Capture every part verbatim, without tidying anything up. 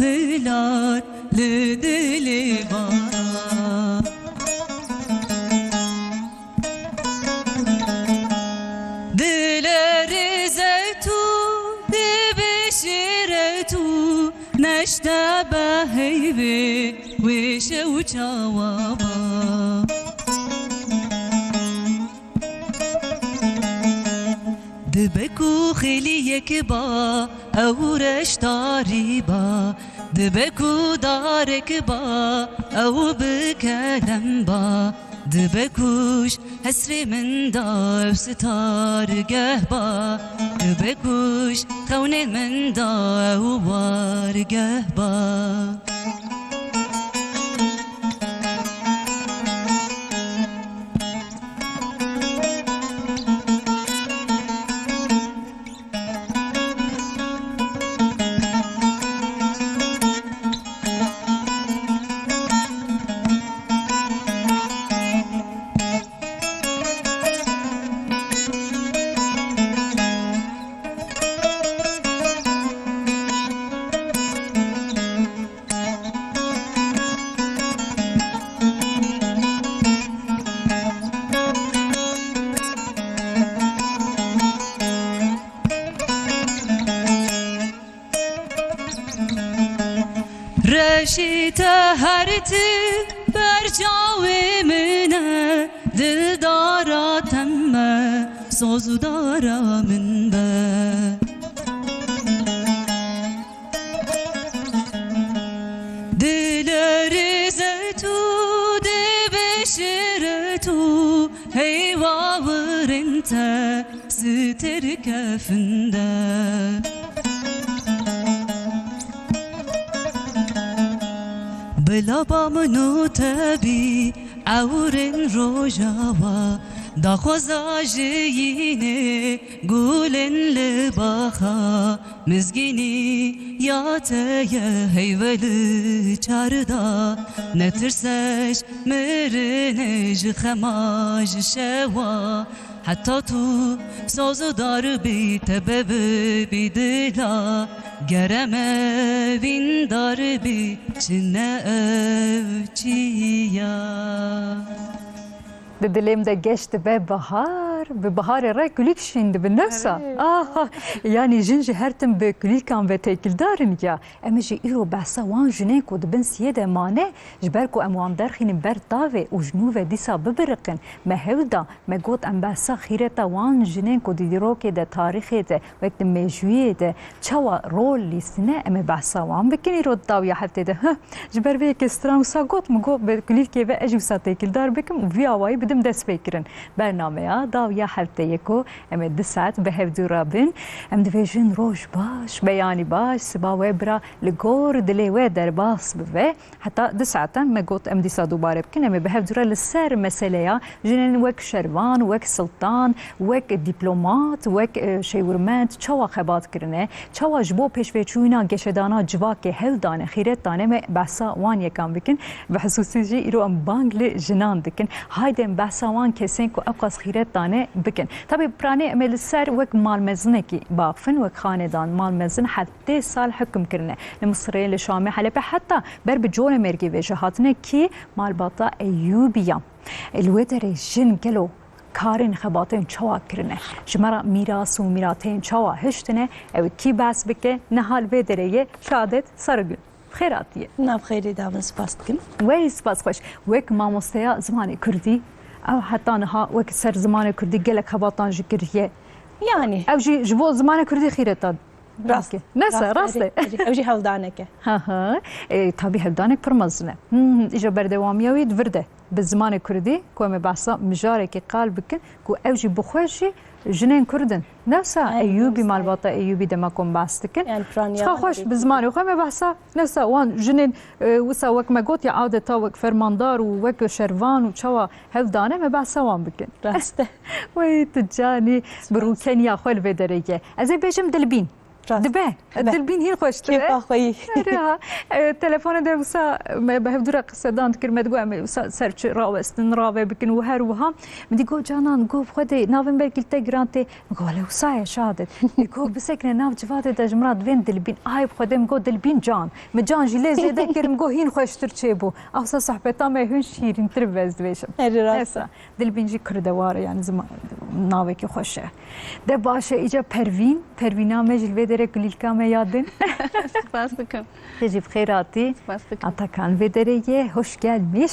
Hilal li dilê bana. Dilê rêze tu, dibişire tu, neşte be heyvê wê şew çawa ba. Dibe ku xêliyek ba, ew reştarî ba. Dibe ku darek ba, ew bi kelem ba. Dibe ku ji hesrê min da, ew sitargeh ba. Dibe ku ji xewnên min da, ew wargeh ba. Reşî te her tim ber çavê min e, dildara te me, sozûdara min be. Dilê rêze tu, dibişire tu, heyva wirên te sitir kefin de. Bila ba min û te bî ewrên rojawa, daxwaza jiyînê gulên li baxa. Mizgînî ya te ye heyvelî çarda, netirse ji mirinê, ji xema, ji şewa. Heta tu sozûdar bî, te bebê bî dila, gere me vîndar bî, çi ne ev çi ya. Di dilê min de geş dibe bahar, bi baharê re kulîlk şîn dibin, ne wisa? Erê. Aha, yanî jin jî her tim bi kulîlkan ve têkildar in ya. Em ê jî îro behsa wan jinên ku di bin siyê de mane, ji ber ku em wan derxînin ber tavê û ji nû ve dîsa bibiriqin. Me hewl da, me got em behsa xîreta wan jinên ku di dîrokê de, tarîxê de, wek di mêjûyê de, çawa rol lîstine, em ê behsa wan bikin îro di dawiya heftê de. Heh, ji ber vê yekê stran wisa got, min got bi kulîlkê ve ez jî wisa têkildar bikim û vî awayî bidim destpêkirin. Bernameya dawiya hefteyê ku em ê du saet bi hevdû re bin. Em divêjin roj baş, beyanî baş, siba we bira li gor dilê we derbas bibe. Heta du saetan me got em dîsa dubare bikin, em ê bi hev dû re li ser meseleya jinên wek şervan, wek siltan, wek dîplomat, wek, e, şêwirmend çawa xebat kirine, çawa ji bo pêşveçûyîna geşedana civakê hewl dane, xîret dane, me behsa wan yekan bikin. Bi xisûsî jî îro em bang li jinan dikin. Hayde em behsa wan kesên ku ewqas xîret dane bikin. Tabî piranî em ê li ser wek malmezinekî bafin, wek xanedan, malmezin heft tê sal hukm kirine. Li Misirê, li Şamê, Helepê, heta ber bi Colemêrgê ve jî hatine kî malbata Eyûbiyan. Li wê derê jin gelo karên xebatên çawa kirine? Ji me re mîras û mîratên çawa hiştine? Ew kî behs bike? Niha li vê derê ye Şadet Sarıgül. Bi xêr hatiye. Nav xêrê davin, spas dikim. Wey spas xweş. Wek mamosteya zimanê kurdî, ew heta niha wek ser zimanê kurdî gelek xebatan jî kiriye. Yanî. Ew jî ji bo zimanê kurdî xîreta Rast. Neyse, rast e. Erê, erê. Ew jî hewldanek e. Ha, ha. E, tabî hewldanek pir mezin e. Hmm, îja berdewamiya wî di vir de. Bi zimanê kurdî, ku em ê behsa mijarekî qal bikin, ku ew jî bi xwe jî jinên kurd in. Newsa Eyûbî, malbata Eyûbî dema ku em behs dikin. Çiqa xweş bi zimanê xwe me behsa, newsa wan jinên, e, wisa wek me got ya adeta wek fermandar û wek şervan û çawa hewldane me behsa wan bikin. Rast e. Wey tu canî bi rûkeniya xwe li vê derê ye. Ez ê bêjim dilbîn. Rast. Dibe. Dibe. Dilbîn hîn xweştir e. Kêfa xweyî. Erê ha. E, telefonê de wisa me bi hevdû re qisedan dikir, me digot em ê wisa ser çi rawestin, rave bikin û her wiha. Min dî got, Canan, got, bi Xwedê navê min belkî li te giran tê. Min got, wele wisa ye şadet. Ê, got, bisekine nav civadê de ji min re divên Dilbîn. Ay bi Xwedê, min got, Dilbîn can. Min can jî lê zêde kir, min got, hîn xweştir çêbû. Awsa sohbeta me hûn şîrîntir bi ez dibêjim. Erê rast e. Dilbîn jî kurdewar e, yani zima-, navekî xweş e. De baş e, îca Pervîn, Pervîna me jî li vê derê kulîlka me ya din. Spas dikim. Te jî bi xêr hatî. Spas dikim. Atakan vê derê ye, hoş gelmiş.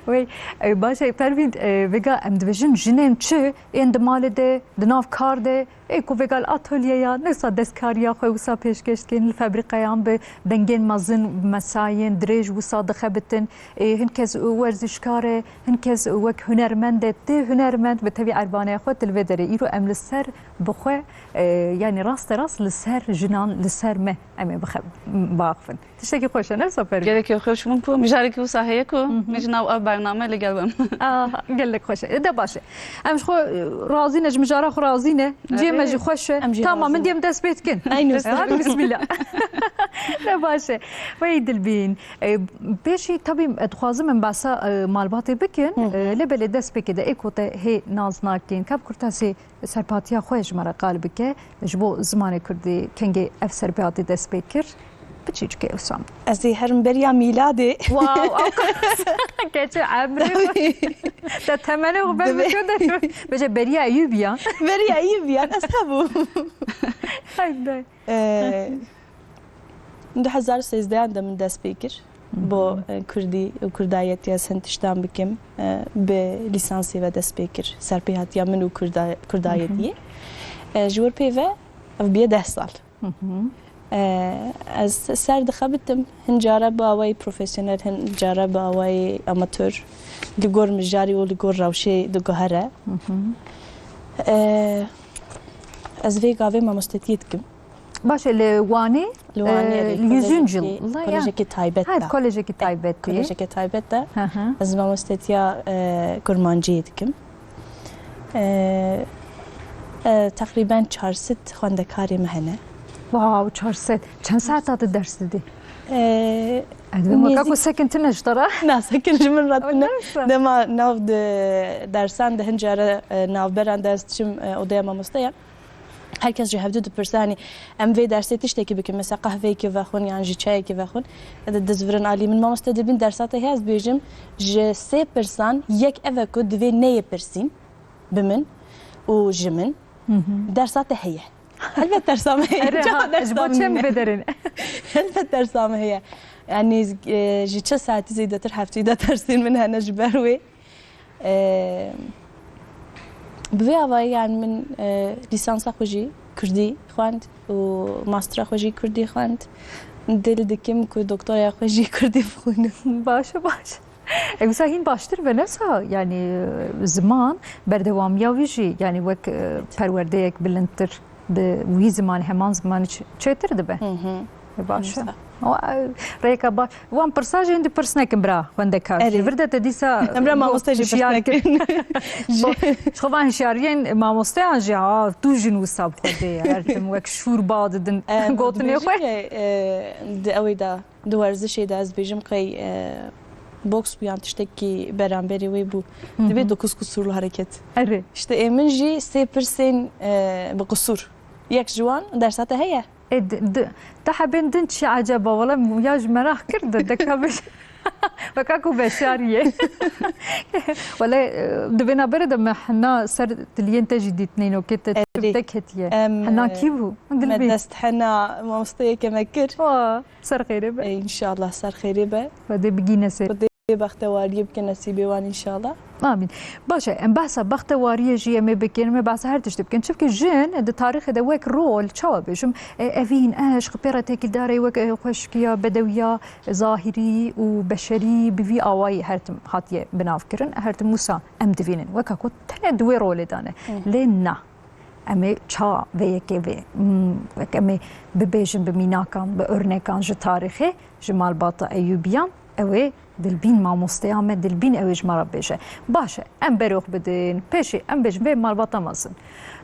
Wey, e, baş e, Pervîn, e, vêga em dibêjin jinên çi, ên di malê de, di nav kar de, ê ku vêga li atolyeya, neysa destkariya xwe wisa pêşkêş dikin, li febrîqeyan bi dengên mezin, mesayên dirêj wisa dixebitin, ê hin kes werzişkar e, hin kes wek hunermend e, tê hunermend bi tevî erbaneya xwe tu li vê derê. Îro em li ser bi xwe, e, yanî rasterast li ser jinan, li ser me em ê bixe-, biaxivin. Tiştekî xweş e, ne wisa Pervîn? Gelekî xweş bûn ku mijareke wisa heye ku min ji nav ev bername li gel bim. Aha, gelek xweş e. E, de baş e. Em ji xwe, e, razî ne, ji mijara xwe razî ne. Cihê me jî xweş e. Tamam, min diyem dest pê dikin. Eynû. Hadi bismillah. De baş e. Wey Dilbîn. E, pêşî tabî, e, dixwazim em behsa, e, malbatê bikin. E, lê belê destpêkê de ê ku te hê nas nakin. Kap kurtasê Serpatiya xwe ji me re qal bike, ji bo zimanê kurdî kengê ev serpêhatî dest pê kir? Piçîçikê wisa. Ez ê herim beriya mîladê. Wow, ew qas keçê emrê. Te temenê xwe ber bike de. Bêje beriya Eyûbiyan. Beriya Eyûbiyan, ez hebû. Hayde. Ee, du hezar sêzdehan de min dest pê kir. Bo, e, kurdî û kurdayetî ez hin tiştan bikim. E, bi lîsansê ve dest pê kir. Serpêhatiya min û kurda-, kurdayetiyê. E, ji wir pê ve ev biye deh sal. E, ez ser dixebitim. Hin cara bi awayî profesyonel, hin cara bi awayî amatör. Li gor mijarî û li gor rewşê diguhere. E, ez vê gavê mamostetiyê dikim. Baş e, li Wanê, li Wanê, e, erê, yüzüncü yıl. Kolejekî taybet de. Kolejekî taybet. Kolejekî taybet de. Ez mamostetiya, e, kurmanciyê dikim. E, e, teqrîben çar sed xwendekarê me hene. Wow, çar sed. Çend saeta tu ders didî? E, ez dibêm weka ku sekin tune ji te re. Na, sekin ji min re tune. Dema nav di dersan de hin care, e, navberan de ez diçim, e, odeya mamosteyan. Her kes ji hevdu dipirse, hani em vê dersê tiştekî bikin, mesela qehveyekê vexwin yan jî çayekê vexwin. Ya da dizvirin alî min, mamoste dibîn dersa te heye, ez dibêjim, ji sê pirsan yek ev e ku divê neyê pirsîn bi min û ji min dersa te heye. Elbet dersa me heye. Erê ha, ji bo çi em vê derê ne? Elbet dersa me heye. Yani, e, ji çi saetî zêdetir heftî de dersên min hene ji ber wê. Ee, bi vê avayî, yani min, e, lîsansa xwe jî kurdî xwend û mastera xwe jî kurdî xwend. Dil dikim ku doktoraya xwe jî kurdî bixwînim. Baş e, baş e. E, wisa hîn baştir be, ne wisa, yani, e, ziman, berdewamiya wî jî, yani, wek, e, perwerdeyek bilindtir. Bi wî zimanî, heman zimanî çi-, çêtir dibe. Hı hı. E, baş e. Rêka baş. Wan pirsa jî hindî pirs nekin bira xwendekar. Erê. Ji vir de te dîsa em re mamoste jî pirs nekin. Ji xwe van hişyariyên mamosteyan jî, ha, tu jin wisa bi xwe dê. Her tim wek şûr ba didin gotinê xwe. E, di ewê de Di werzişê de ez bêjim qey, e, boks bû yan tiştekî beramberî wê bû. Hı hı. Divê dokuz kusurlu hareket. Erê. İşte ê min jî sê pirsên, e, bi qusur. Yek ji wan dersa te heye. Ê, di, di, te hebên din çi eceba? Wala ya ji meraq kir de, deka bêj-, weka ku veşarî ye. Wala, e, di vê navberê de me hena ser tiliyên te jî dît, neynoke te, erê, te ketiye. Em, hena, e, kî bû? Dilbî. Me dest hena mamosteyeke me kir. Wa. Ser xêrê be. E, înşallah ser xêrê be. Xwedê bigîne ser. Xwedê bextewariyê bike nesîbê wan înşallah. Amîn. Baş e, em behsa bextewariyê jî em ê bikin, em ê behsa her tiştî bikin. Çimkî jin di tarîxê de wek rol, çawa bêjim, e, evîn, eşq, pê re têkildarê wek, e, xweşikiya, bedewiya, zahirî û beşerî bi vî awayî her tim hatiye binavkirin. Her tim wisa em divînin. Weka ku tenê di wê rolê de ne. Hı. Lê na. Em ê çawa vê yekê vê, hmm, wek em ê bibêjin bi mînakan, bi örnekan ji tarîxê, ji malbata Eyûbiyan, Ew ê dilbîn mamosteya me, dilbîn ew ê ji me re bêje. Baş e, em berê xwe bidin, pêşî em bêjin vê malbata mezin.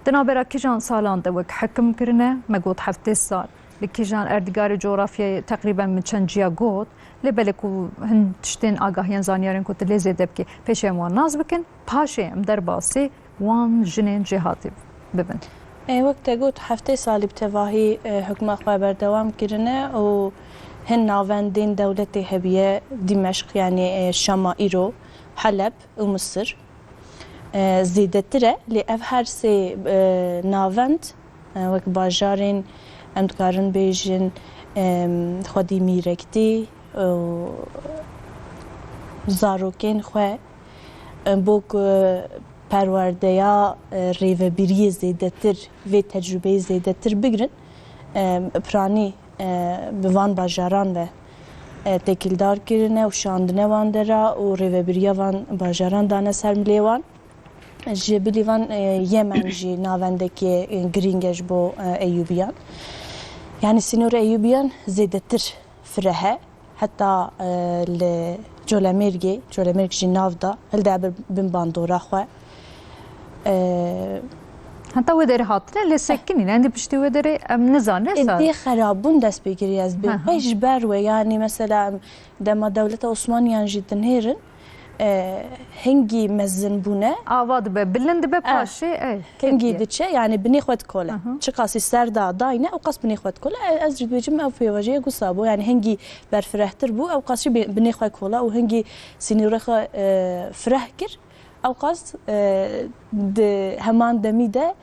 Di navbera kîjan salan de wek hekim kirine, me got heftê sal. Li kîjan erdîgarê cografyayê teqrîben min çend ciya got. Lê belê ku hin tiştên agahiyên zanyarên ku tu lê zêde bikî, pêşî em wan nas bikin, paşê em derbasî wan jinên jêhatî bibin. E, wek te got, heftê salî bi tevahî, e, hukma xwe berdewam kirine û hin navendên dewletê hebiye, Dîmeşq, yanî, e, Şama îro, Heleb û Misir, e, zêdetir e. Lê ev her sê, e, navend, e, wek bajarên, em dikarin bêjin, e, xwedî mîrektî û zarokên xwe, e, bo ku perwerdeya, e, rêvebiriyê zêdetir, vê tecrûbeyê zêdetir bigrin, e, piranî, e, bi van bajaran ve, e, têkildar kirine û şandine wan dera û rêvebiriya van bajaran dane ser milê wan. Ji bilî van, e, Yemen jî navendekê, e, girîng e ji bo, e, Eyûbiyan. Yanî sînorê Eyûbiyan zêdetir fireh e. Heta, e, li Colemêrgê, Colemêrg jî nav da, hilde bin bandora xwe. E, Heta wê derê hatine lê sekinîn. Endî piştî wê derê em nizanin. Êdî xerabûn dest pê kiriye, ez bê xwe ji ber wê. Yanî mesela em dema dewleta Osmaniyan jî dinêrin, e, hingî mezin bûne. Ava dibe, bilind dibe, paşê, e, hingî diçe, yanî binê xwe dikole. Çiqasî ser da dayne, ew qas binê xwe dikole. E, ez jî dibêjim, ew pêvajoyek wisa bû. Yanî hingî berfirehtir bû, ew qas jî bê-, binê xwe kola û hingî sînorê xwe, e, fireh kir. Ew qas, e, di heman demî de,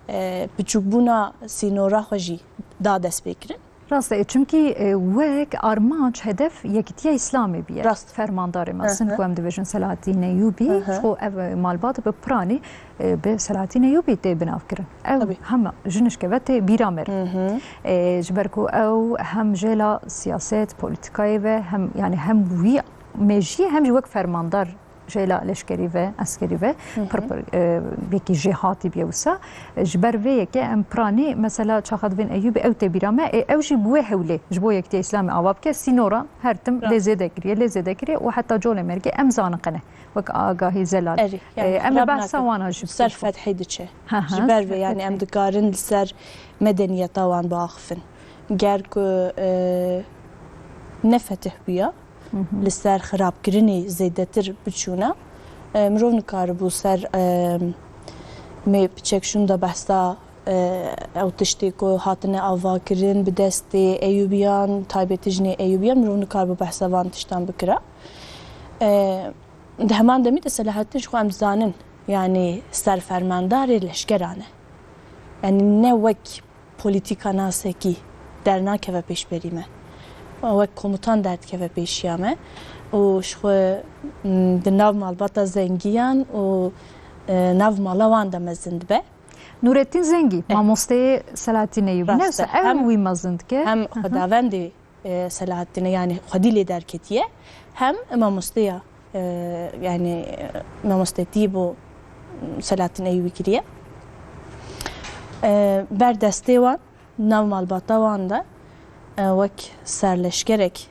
e, biçûkbûna sînora xwe jî da destpêkirin. Rast e, çimkî, e, wek armanc, hedef Yekîtiya Îslamê bûye. Rast. Fermandarê mezin ku em dibêjin Selahattîn Eyûbî, ji xwe ev, e, malbat bi piranî, e, bi Selahattîn Eyûbî tê binavkirin. Ew hema ji nişkeve tê bîra me re. E, ji ber ku ew hem jêla siyaset, polîtîkayê ve hem, yanî hem wî mêjiyê hem jî wek fermandar jêla leşkerî ve, eskerî ve pir pir, e, yekî jêhatî bûye wisa. Ji ber vê yekê em piranî mesela çaxa divên Eyûbî ew tê bîra me, ê ew jî bi wê hewlê ji bo Yekîtiya Îslamê ava bike, sînoran her tim lê zêde kiriye, lê zêde kiriye û heta Colemêrgê em zaniqine. Wek agahî zelal. Erê, yanî, e, em ê behsa wana jî ser fethê diçe. Ji ber vê, yanî, em dikarin li ser medeniyeta wan biaxifin. Ger ku, e, ne fetih bûya, li ser xirabkirinê zêdetir biçûna, e, mirov nikaribû ser, e, mê piçek şûnda behsa, e, ew tiştê ku hatine avakirin bi destê Eyûbiyan, taybetî jinê Eyûbiyan, mirov nikaribû behsa van tiştan bikira. E, di heman demî de Selahattîn ji xwe em dizanin, yanî serfermandarê leşkeran e. Yanî ne wek polîtîkanasekî dernakeve pêşberî me. Wek komutan derdikeve pêşiya me û ji xwe, m, di nav malbata zengiyan û, e, nav mala wan de mezin dibe. Nûrettîn Zengî, mamosteyê Selahattîn Eyûbî ne, rast e, wisa ew hem wî mezin dike. Hem xwedavendê, e, Selahattîn e, yanî xwedî lê derketiye, hem mamosteya e, yanî, e, mamostetiyê bo Selahattîn Eyûbî kiriye. E, ber destê wan, nav malbata wan de, e, wek serleşkerek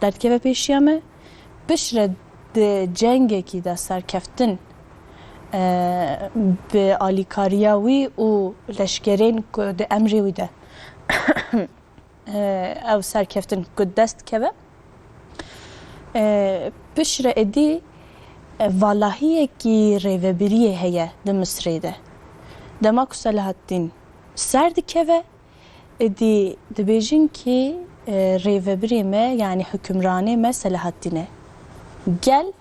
derdikeve pêşiya me. Piştre di cengekî de serkeftin, e, bi alîkariya wî û leşkerên ku di emrê wî de e, ew serkeftin ku dest dikeve. E, piştre êdî, e, valahiyekî rêvebiriyê heye di Misirê de. Dema ku Selahattîn ser dikeve, êdî dibêjin kî, e, rêvebirê me, yanî hukimranê me Selahattîn e. Gel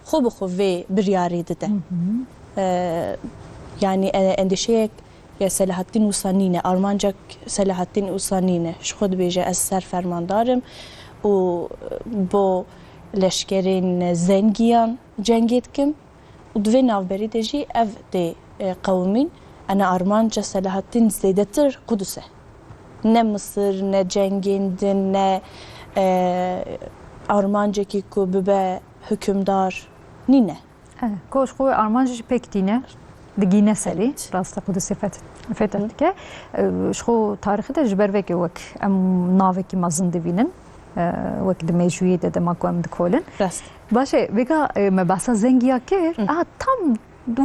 xwe bi xwe vê biryarê dide. E, yanî, e, endîşeyek ya Selahattîn wisa nîne, armancek Selahattîn wisa nîne. Ji xwe dibêje, ez ser fermandar im û bo leşkerên zengiyan cengê dikim û di vê navberî de jî ev tê, e, qewimîn. Ene armanca Selahattîn zêdetir Qudus e. Ne Misir, ne cengên din, ne, e, armancekî ku bibe hukimdar nîne. E, ku ji xwe armanc jî pêk tîne, digîne serî, rast e, Qudusê feth-, fetih dike. E, ji xwe tarîxê de ji ber vekê wek em navekî mezin divînin. e, wek di mêjûyê de dema ku em dikolin. Rast. Baş e, vêga, e, me behsa Zengiya kir. Hı. Aha, tam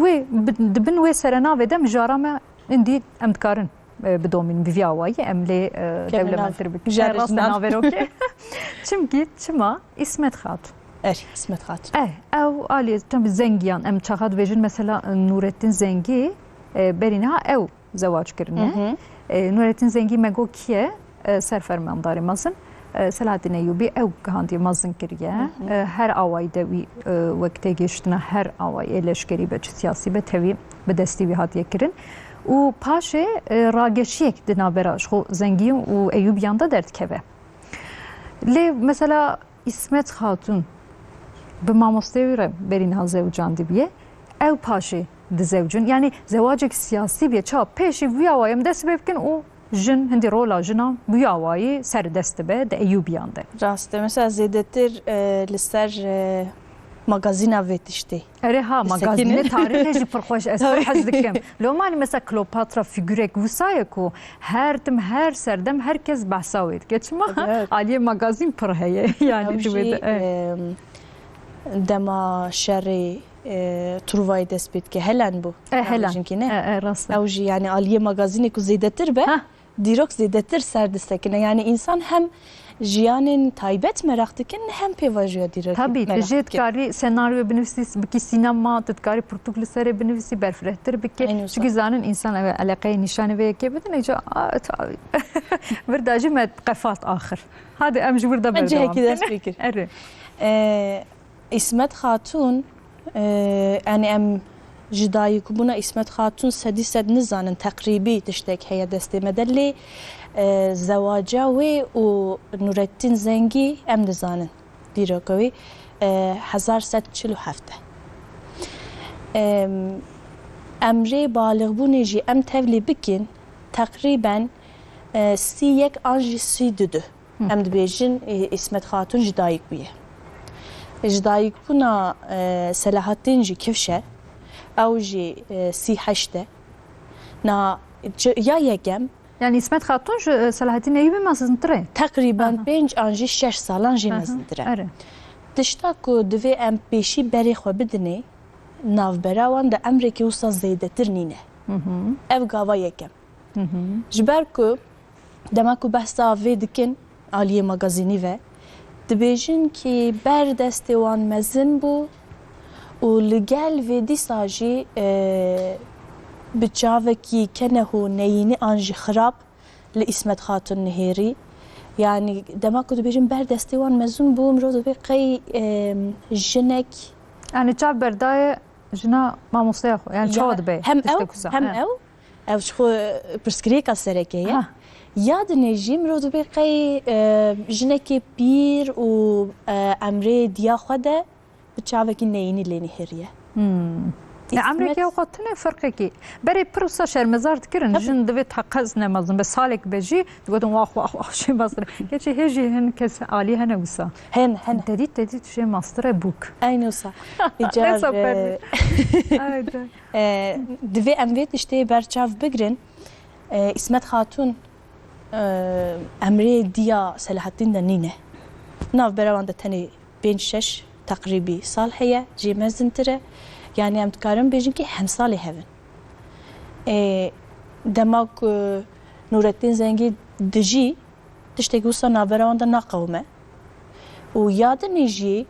wê, bi-, di bin wê serenavê de mijara me hindî em dikarin, e, bidomînin bi vî awayî, em lê, e, Kevin dewlementtir bikin. Rast e, naverokê. Çimkî çima? Îsmet Xatun. Er, Îsmet Xatun. Eh, ew alî, tabii Zengiyan, em çaxa dibêjin, mesela, Nûrettin Zengî, e, berî niha ew zewac kirine. Hı hı. E, Nûrettin Zengî me got kî ye? E, serfermandarê mezin, e, Selahaddin Eyyûbî ew gihandiye mezin kiriye. Hı hı. E, her awayî de wî, e, wek têgihiştina her awayî, ê leşkerî be, çi siyasî be, tevî bi destî wî hatiye kirin. Û paşê, e, rageşiyek di navbera ji xwe Zengî û Eyyûbiyan de derdikeve. Lê mesela Îsmet Xatun bi mamosteyê wî re berî niha zewcandibiye. Ew paşê dizewcin. Yanî zewacek siyasî biye. Çawa pêşî vî awayî em dest pê bikin û jin, hindî rola jina bi wî awayî ser dest dibe di Eyyûbiyan de. Rast e. Mesela zêdetir, e, li ser, e, magazîna vê tiştê. Erê ha, magazînê tarîxê jî pir xweş, ez pir hez dikim. Lomanî mesela Kleopatra fîgurek wisa ye ku her tim, her serdem, her kes behsa wê dike. Çima? Evet. Aliyê magazîn pir heye. Yani ew jî, e, dema şerê, e, Truvayê dest pê dike. Helen bû. E, Helen. Jinkî ne? E, e, rast e. Ew jî yani aliyê magazînê ku zêdetir be. Ha. Dîrok zêdetir ser disekine. Yani însan hem jiyanên taybet meraq dikin, hem pêvajoya dîrokê meraq dikin. Tabii, tu jê dikarî senaryo binivîsî, bikî sînema, tu dikarî pirtûk li serê binivîsî, berfirehtir bikî. Çunkî zanin însan ew eleqeyê nîşanê vê yekê bidin, îca, a, tabii. Vir de jî me qefalt axir. Hadi em ji vir de berdewam bikin. Erê. E, Îsmet Xatûn, e, yani em ji dayikbûna Îsmet Xatûn sedî sed nizanin, teqrîbî tiştek heye destê me de, lê, e, zewaca wê û Nûrettîn Zengî em dizanin, dîroka wî, e, hezar sed çil û heft e. Em, emrê balixbûnê jî em tevlî bikin, teqrîben, e, sî yek an jî sî du du. Em dibêjin, e, Îsmet Xatûn ji dayik bûye. Ji dayikbûna, e, Selahattîn jî kifş e. Ew jî, e, sî heşt e. Na, ya yekem. Yani Îsmet Xatûn ji, e, Selahattîn Eyûbî mezintir e? Teqrîben pênc an jî şeş salan jî mezintir e. Erê. Tişta ku divê em pêşî berê xwe bidinê, navbera wan de emrekî wisa zêdetir nîne. Ev gava yekem. Ji ber ku dema ku behsa vê dikin aliyê magazînî ve, dibêjin kî ber destê wan mezin bû û li gel vê dîsa jî, e, bi çavekî keneh û neyînî an jî xirab li Îsmet Xatun nihêrî. Yanî dema ku dibêjin ber destê wan mezin bû, mirov dibê qey, e, jinek. Yanî çav berdaye jina mamosteya xwe, yanî çawa dibe? Hem ew, hem ew, Ev ji xwe pirsgirêka sereke ye. Ha. Ya dinê jî mirov dibê qey, e, jinekê pîr û, e, emrê diya xwe de bi çavekî neyînî lê nihêriye. Hmm. Ya emrekî ew xwe tune ferqekî. Berê pir wisa şermezar dikirin. Tabii. Jin divê teqez ne mezin be, salek be jî digotin, "Wax, wax, wax, şê mezin." Keçî hê jî hin kes alî hene wisa. Hene, hene. Te dît, te dît, şê mastir e bûk. Eynî wisa. Îcar, Neyse, e, Pervîn. Haydi. E, divê em vê tiştê berçav bigrin. E, Îsmet Xatûn, e, emrê diya Selahattîn de nîne. Navbera wan de tenê pênc şeş teqrîbî sal heye, jê mezintir e. Yanî em dikarin bêjin ki hemsalê hev in. E, dema ku Nûrettîn Zengî dijî, tiştekî wisa navbera wan de naqewime. Û ya dinê jî,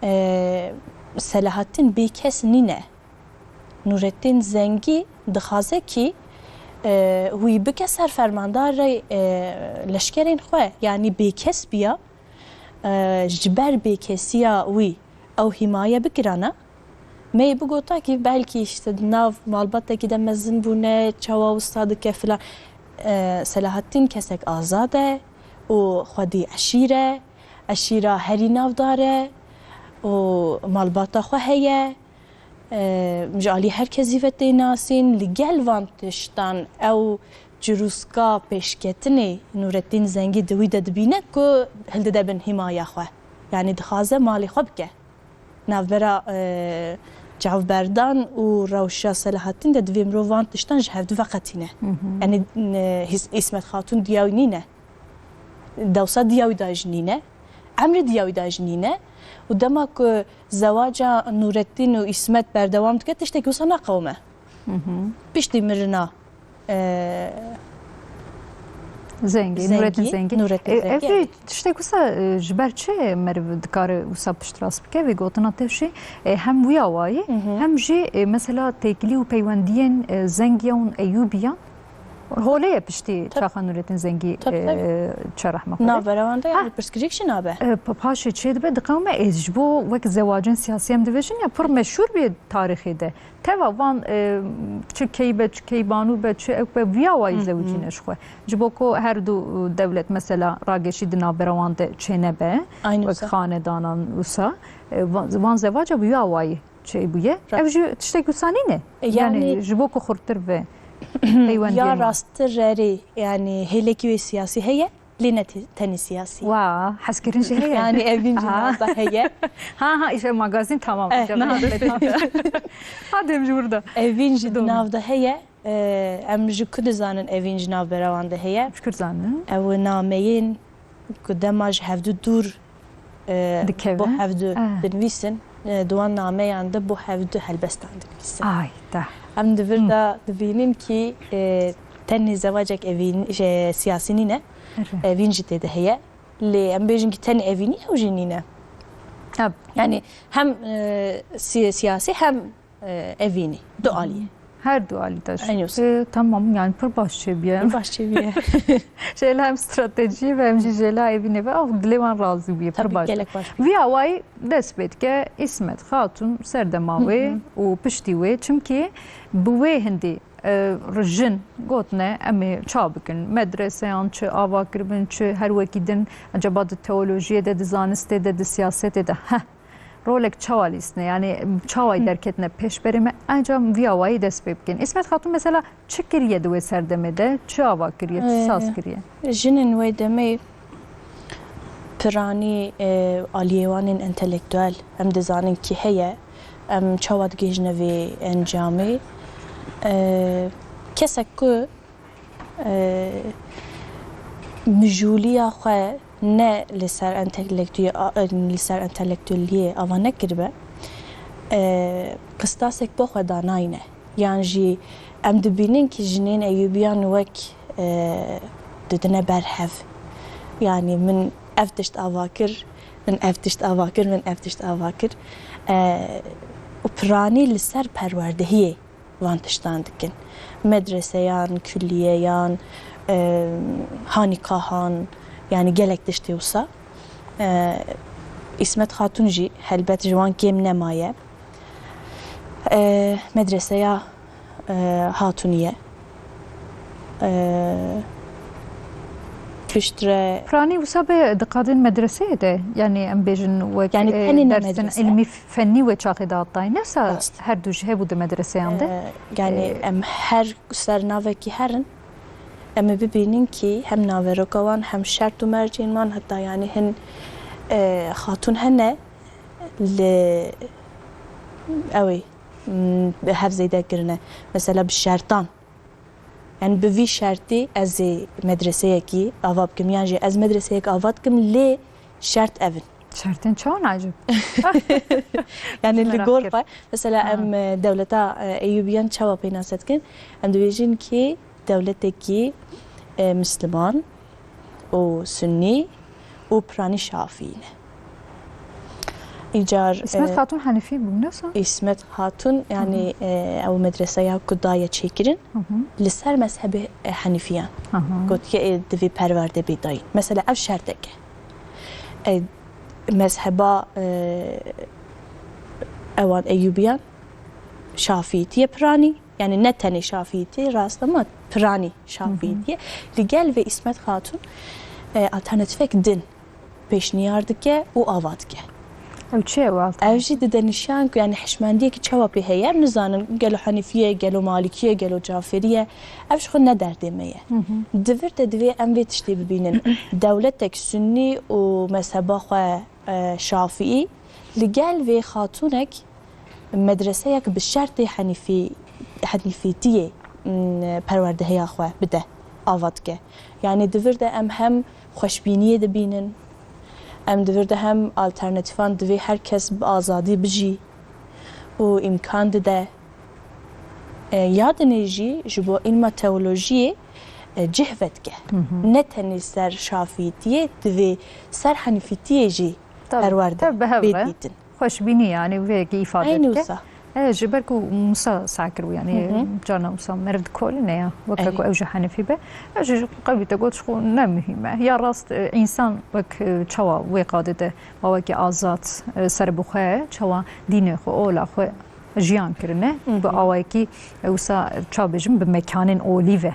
e, Selahattîn bêkes nîne. Nûrettîn Zengî dixwaze kî, e, wî bike ser fermandarê, e, leşkerên xwe, yanî bêkes biya, e, ji ber bêkesiya wî ew hîmaye bikirana. Me yê bigota kî belkî işte di nav malbatekî de mezin bûne, çawa wisa dike filan. E, Selahattîn kesek azad e û xwedî eşîr e, eşîra herî navdar e û malbata xwe heye. E, ji alî her kesî ve tê nasîn, li gel van tiştan ew çirûska pêşketinê Nûrettîn Zengî di wî de dibîne ku hildide bin hîmaya xwe. Yanî dixwaze malê xwe bike. Navbera, e, çavberdan û rewşa Selahattîn de divê mirov van tiştan ji hevdu veqetîne. Hı hı. Yanî, e, His-, Îsmet Xatûn diya wî nîne. Dewsa diya wî da jî nîne. Emrê diya wî da jî nîne. Û dema ku zewaca Nûrettîn û Îsmet berdewam dike, tiştekî wisa naqewime. Piştî mirina, e, Zengî, Zengî, Nûrettîn Zengî. Nûrettîn E, ev Zengî. jî tiştek wisa, e, ji ber çi meriv dikare wisa piştrast bike? Vê gotina te jî, e, hem wî awayî, hem jî, e, mesela têkilî û peywendiyên, e, Zengiyan û Eyûbiyan holê ye piştî Tab- çaxa Nûrettîn Zengî, Tab- e, çerehme xwe. Navbera wan de Ha. yani pirsgirêk jî nabe. E, pa-, paşê çê dibe, dixewime êz ji bo wek zewacan siyasî em dibêjin ya pir meşhûr bî tarîxê de. Teva van, e, çi key be, çi keybanû be, çi ew be, viya wayî zewicîne ji xwe. Ji bo ku her du dewlet mesela rageşî di navbera wan de çênebe, Aynı wek wisa. Xanedanan wisa, e, van, van zewaca bi ya wayî çêbûye. Ra- Ev jî tiştek wisa nîne. E, Yani, yani- ji bo ku xurtir ve peywendiyê Ya ma. rasttir rerê yani hêlekî wê siyasî heye, lê ne te- tenê siyasî. Wa, hezkirin jî heye. Yani evîn jî Aha. navda heye. Ha ha, îşe magazîn tamam. Eh, Îşe ne magazîn yapayım? tamam. Hadi em ji wir de. Evîn jî Doğru. navda heye. E, em ji ku dizanin evîn jî navbera wan de heye. Şükür zanin. Ew nameyên ku dema ji hevdu dûr, e, Dikeve. bo hevdu Ah. dinivîsin, e, di wan nameyan de bo hevdu helbestan dinivîsin. Ay, da. Em di vir de dibînin kî, e, tenê zewacek evîn, je, siyasî nîne, Erê. evîn jî tê de heye. Lê em bêjin kî tenê evînî ew jî nîne. Tab- Yani hem, e, si-, siyasî hem, e, evînî. Du alî. Her du alî de jî. Aynı olsun. E, tamam, yani pir baş çêbûye. Baş çêbûye. Jêla hem stratejî ve hem jî jêla evînê ve, ew dilê wan razî bûye, pir Tabii, baş. gelek baş. Vî awayî dest pê dike Îsmet Xatûn serdema wê û piştî wê, çimkî bi wê hindî, e, jin gotine em ê ça bikin, medreseyan çi ava kiribin, çi her wekî din, ecaba di teolojiyê de, di zanistê de, di siyasetê de, heh, rolek çawa lîstine, yani çawa derketine pêşberê me, ancak vî awayî dest pê bikin. Îsmet Xatûn mesela çi kiriye di wê serdemê de, çi ava kiriye, çi saz kiriye? Jinên wê demê piranî, e, aliyê wan ên entelektuel em dizanin kî heye, em çawa digihîjine vê encamê. E, kesek ku, e, mijûliya xwe ne li ser entelektûyê, a, li ser entelektueliyê ava nekiribe, e, qistasek bo xwe danayne. Yan jî em dibînin kî jinên Eyûbiyan wek, e, didine ber hev. Yanî min ev tişt ava kir, min ev tişt ava kir, min ev tişt ava kir. E, û piranî li ser perwerdehiyê van tiştan dikin. Medreseyan, kulliyeyan, e, hanîkahan, yani gelek tiştê wisa. E, Îsmet Xatûn jî helbet ji wan kêm nemaye. E, medreseya, e, Xatûnî ye. E, piştre Piranî wisa be diqadin medreseyê de, yani em bêjin wek, Yani e, tenê ne dersên medrese. Îlmî fennî wê çaxê de hatayî. Ne sa Rast. her du jî hebû di medreseyan de? E, yani em her ser navekî herin, em ê bibînin kî hem naveroka wan hem şert û mercên wan heta yani hin, e, xatûn hene li ew ê, m, bi hev zêde kirine. Mesela bi şertan. Yani bi vî şertî ez ê medreseyekî ava bikim yan jî ez medreseyek ava dikim lê şert ev in. Şertên çawan ecib? Yani li Merak gor kir. xwe, mesela Ha. em, e, dewleta, e, Eyûbiyan çawa pênase dikin? Em dibêjin kî dewletekî, e, Misliman û Sunnî û piranî Şafî ne. Îcar, Îsmet e, Xatûn Henîfî bû, ne sa? Îsmet Xatûn, yani, e, ew medreseya ku daye çêkirin, li ser mezhebê, e, Henîfiyan. Aha. Gotiye, e, divê perwerde bê dayîn. Mesela ev şertek e. E, mezheba, e, ewan Eyûbiyan Şafîîtî ye piranî. Yani ne tenê Şafîîtî, rast ama piranî Şafîîtî ye. Li gel vê Îsmet Xatûn, e, alternatîfek din pêşniyar dike û ava dike. Ew çi ye ew alternatîf? Ev jî dide nîşan ku yani hişmendiyekî çawa pê heye, em nizanin gelo Henîfî ye, gelo Malîkî ye, gelo Caferî ye. Ev ji xwe ne derdê me ye. Di vir de divê em vê tiştê bibînin. Dewletek Sunnî û mezheba xwe, e, Şafiî li gel vê xatûnek medreseyek bi şertê Henîfî-, Henîfîtiyê, m, perwerdehiya xwe bide, ava dike. Yani di vir de em hem xweşbîniyê dibînin. Em di vir de hem alternatîfan divê her kes bi azadî bijî û îmkan dide. E, ya dinê jî ji bo îlma teolojiyê, e, cih vedike. Hı hı. Ne tenê ser şafîtiyê, divê ser henîfîtiyê jî Tabii, perwerde tabii, bi hev bê re. dîtin. Xweşbînî, yani, vê yekê îfade Eynî dike. wisa. E, ji ber ku Musa sah kiribû, yani, Hı hı. carna wisa meriv dikolîne ya, weke Erê. ku ew ji Henefî be. Ew jî qewî te got, ji xwe ne muhîm e. Ya rast, e, însan wek, e, çawa wê qadê de awakî azad, e, ser bi xwe, çawa dînê xwe, ola xwe jiyan kirine, Hı hı. bi awayekî, e, wisa ça bêjim, bi mekanên olî ve.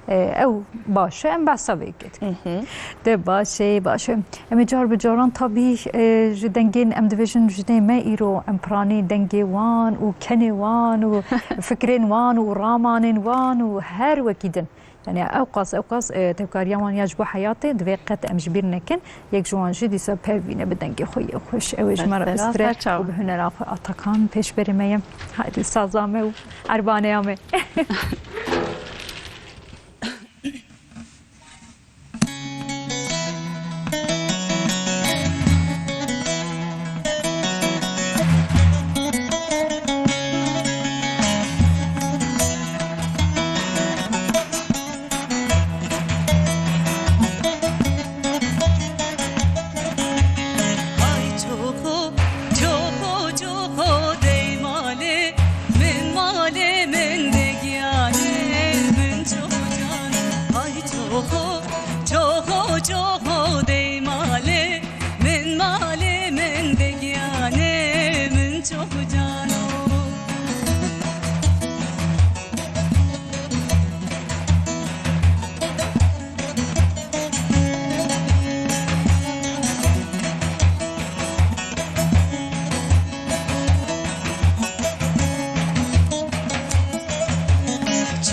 E, ew baş e, em behsa vê kê dikin. Hı hı. De baş e, baş e. Em ê car bi caran tabî, e, ji dengên em dibêjin jinê me îro, em piranî dengê wan û kenê wan û fikrên wan û ramanên wan û her wekî din. Yani ewqas, ewqas, e, tevkariya wan ya ji bo heyatê divê qet em ji bîr nekin. Yek ji wan jî dîsa pevîne bi dengê xwe yê xweş. Ew ê ji me re Beste, ez fire ser çav. û bi hunera xwe Atakan pêşberê me ye. Haydi saza me û erbaneya me. Ay çoxo, çoxo, çoxo dey malê min, malê min de giyanê min çoxo can. Ay çoxo, çoxo, çoxo dey malê min, malê min de giyanê min çoxo cano.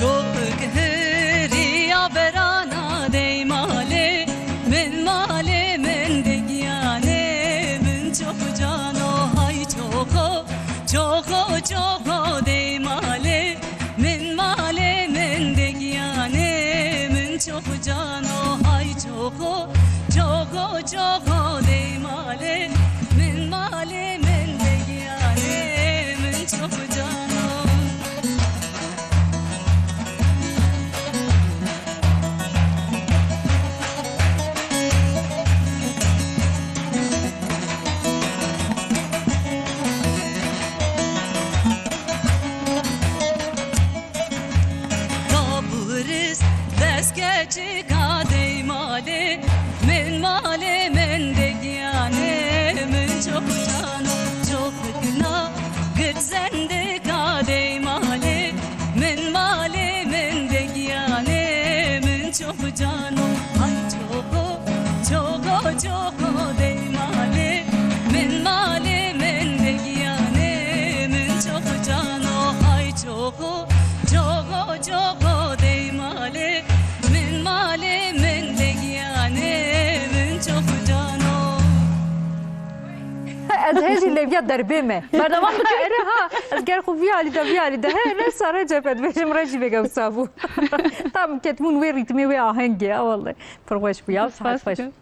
Çok giheriya berana dey malê min, malê min de giyanê min çok cano. Hay çoxo, çoxo, çoxo dey malê min, malê min de giyanê min çok cano. Hay çoxo, çoxo, çoxo dey malê min, malê min de giyanê min çok cano. Kabûriz dest keçika dey malê min, malê min de giyanê min çok cano, çok gina git zendika dey malê min, malê min de giyanê min çok cano. Ay çoxo, çoxo, çoxo dey malê min, malê min de giyanê min çok cano. Ay çoxo, çoxo, çoxo dey malê min, malê min de giyanê min çok cano. Ez hê jî lêviya derbê me. Berdewam bike. Ere ha, ez ger xwe vî alî de, vî alî de. He, resa Recep, ez dibêjim Recî bêge wisa bû. Tam ketibûn wê rîtmê, wê ahengê, ya welleh. Pir xweş bû ya, Spas saet xweş. dikim.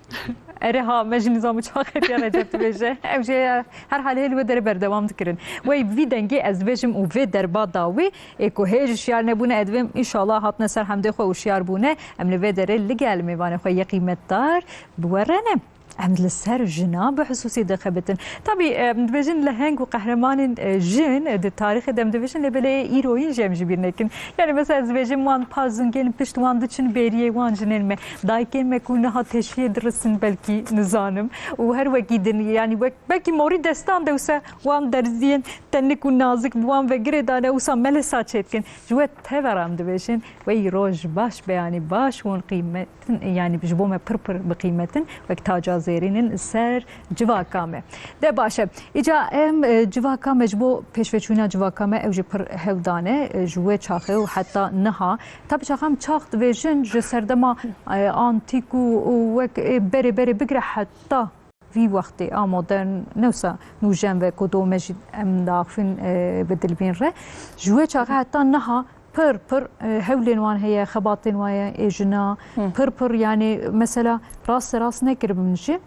Ere ha, me jî nizam û çaxê pê Recep dibêje. Ew jê her halê hê li wê derê berdewam dikirin. Wey vî dengê ez dibêjim û vê derba dawî, ê ku hê jî şiyar nebûne, ez dibêm înşallah hatine ser hemdê xwe û şiyar bûne. Em li vê derê li gel mêvanê xwe yê qîmetdar bi we re ne. Em li ser jina bi xisûsî dixebitin. Tabî, em dibêjin leheng û qehremanên, e, jin, e, di tarîxê de em dibêjin, lê belê îroyîn jî em ji bîr nekin. Yani mesela ez dibêjim wan par zingên pişt wan diçin bêriyê wan jinên me. Dayikên me ku niha teşiyê dirisin belkî nizanim. Û her wekî din, yani wek, belkî morî destan de wisa wan derziyên tenik û nazik bi wan ve girê dane wisa me li saçê dikin. Ji we tevera em dibêjin, wey roj baş be, yani baş û qîmet. Yanî ji bo me pir pir bi qîmet in, wek taca zêrîn in li ser civaka me. De baş e. Îca em, e, civaka me ji bo pêşveçûna civaka me ew jî pir hewdan e, e, ji wê çaxê û heta niha. Tabî çaxa em çax dibêjin ji serdema, e, antîk û, û wek, e, berê berê bigire heta vî wextê a modern, ne wisa nûjen ve ku do me jî em diaxivin, e, bi dilbîn re. Ji wê çaxê heta niha Pir, pir, e, hewlên wan heye, xebatên wan heye, ê jina, Hı. pir, pir, yani, mesela, raste rast nekiribim jî,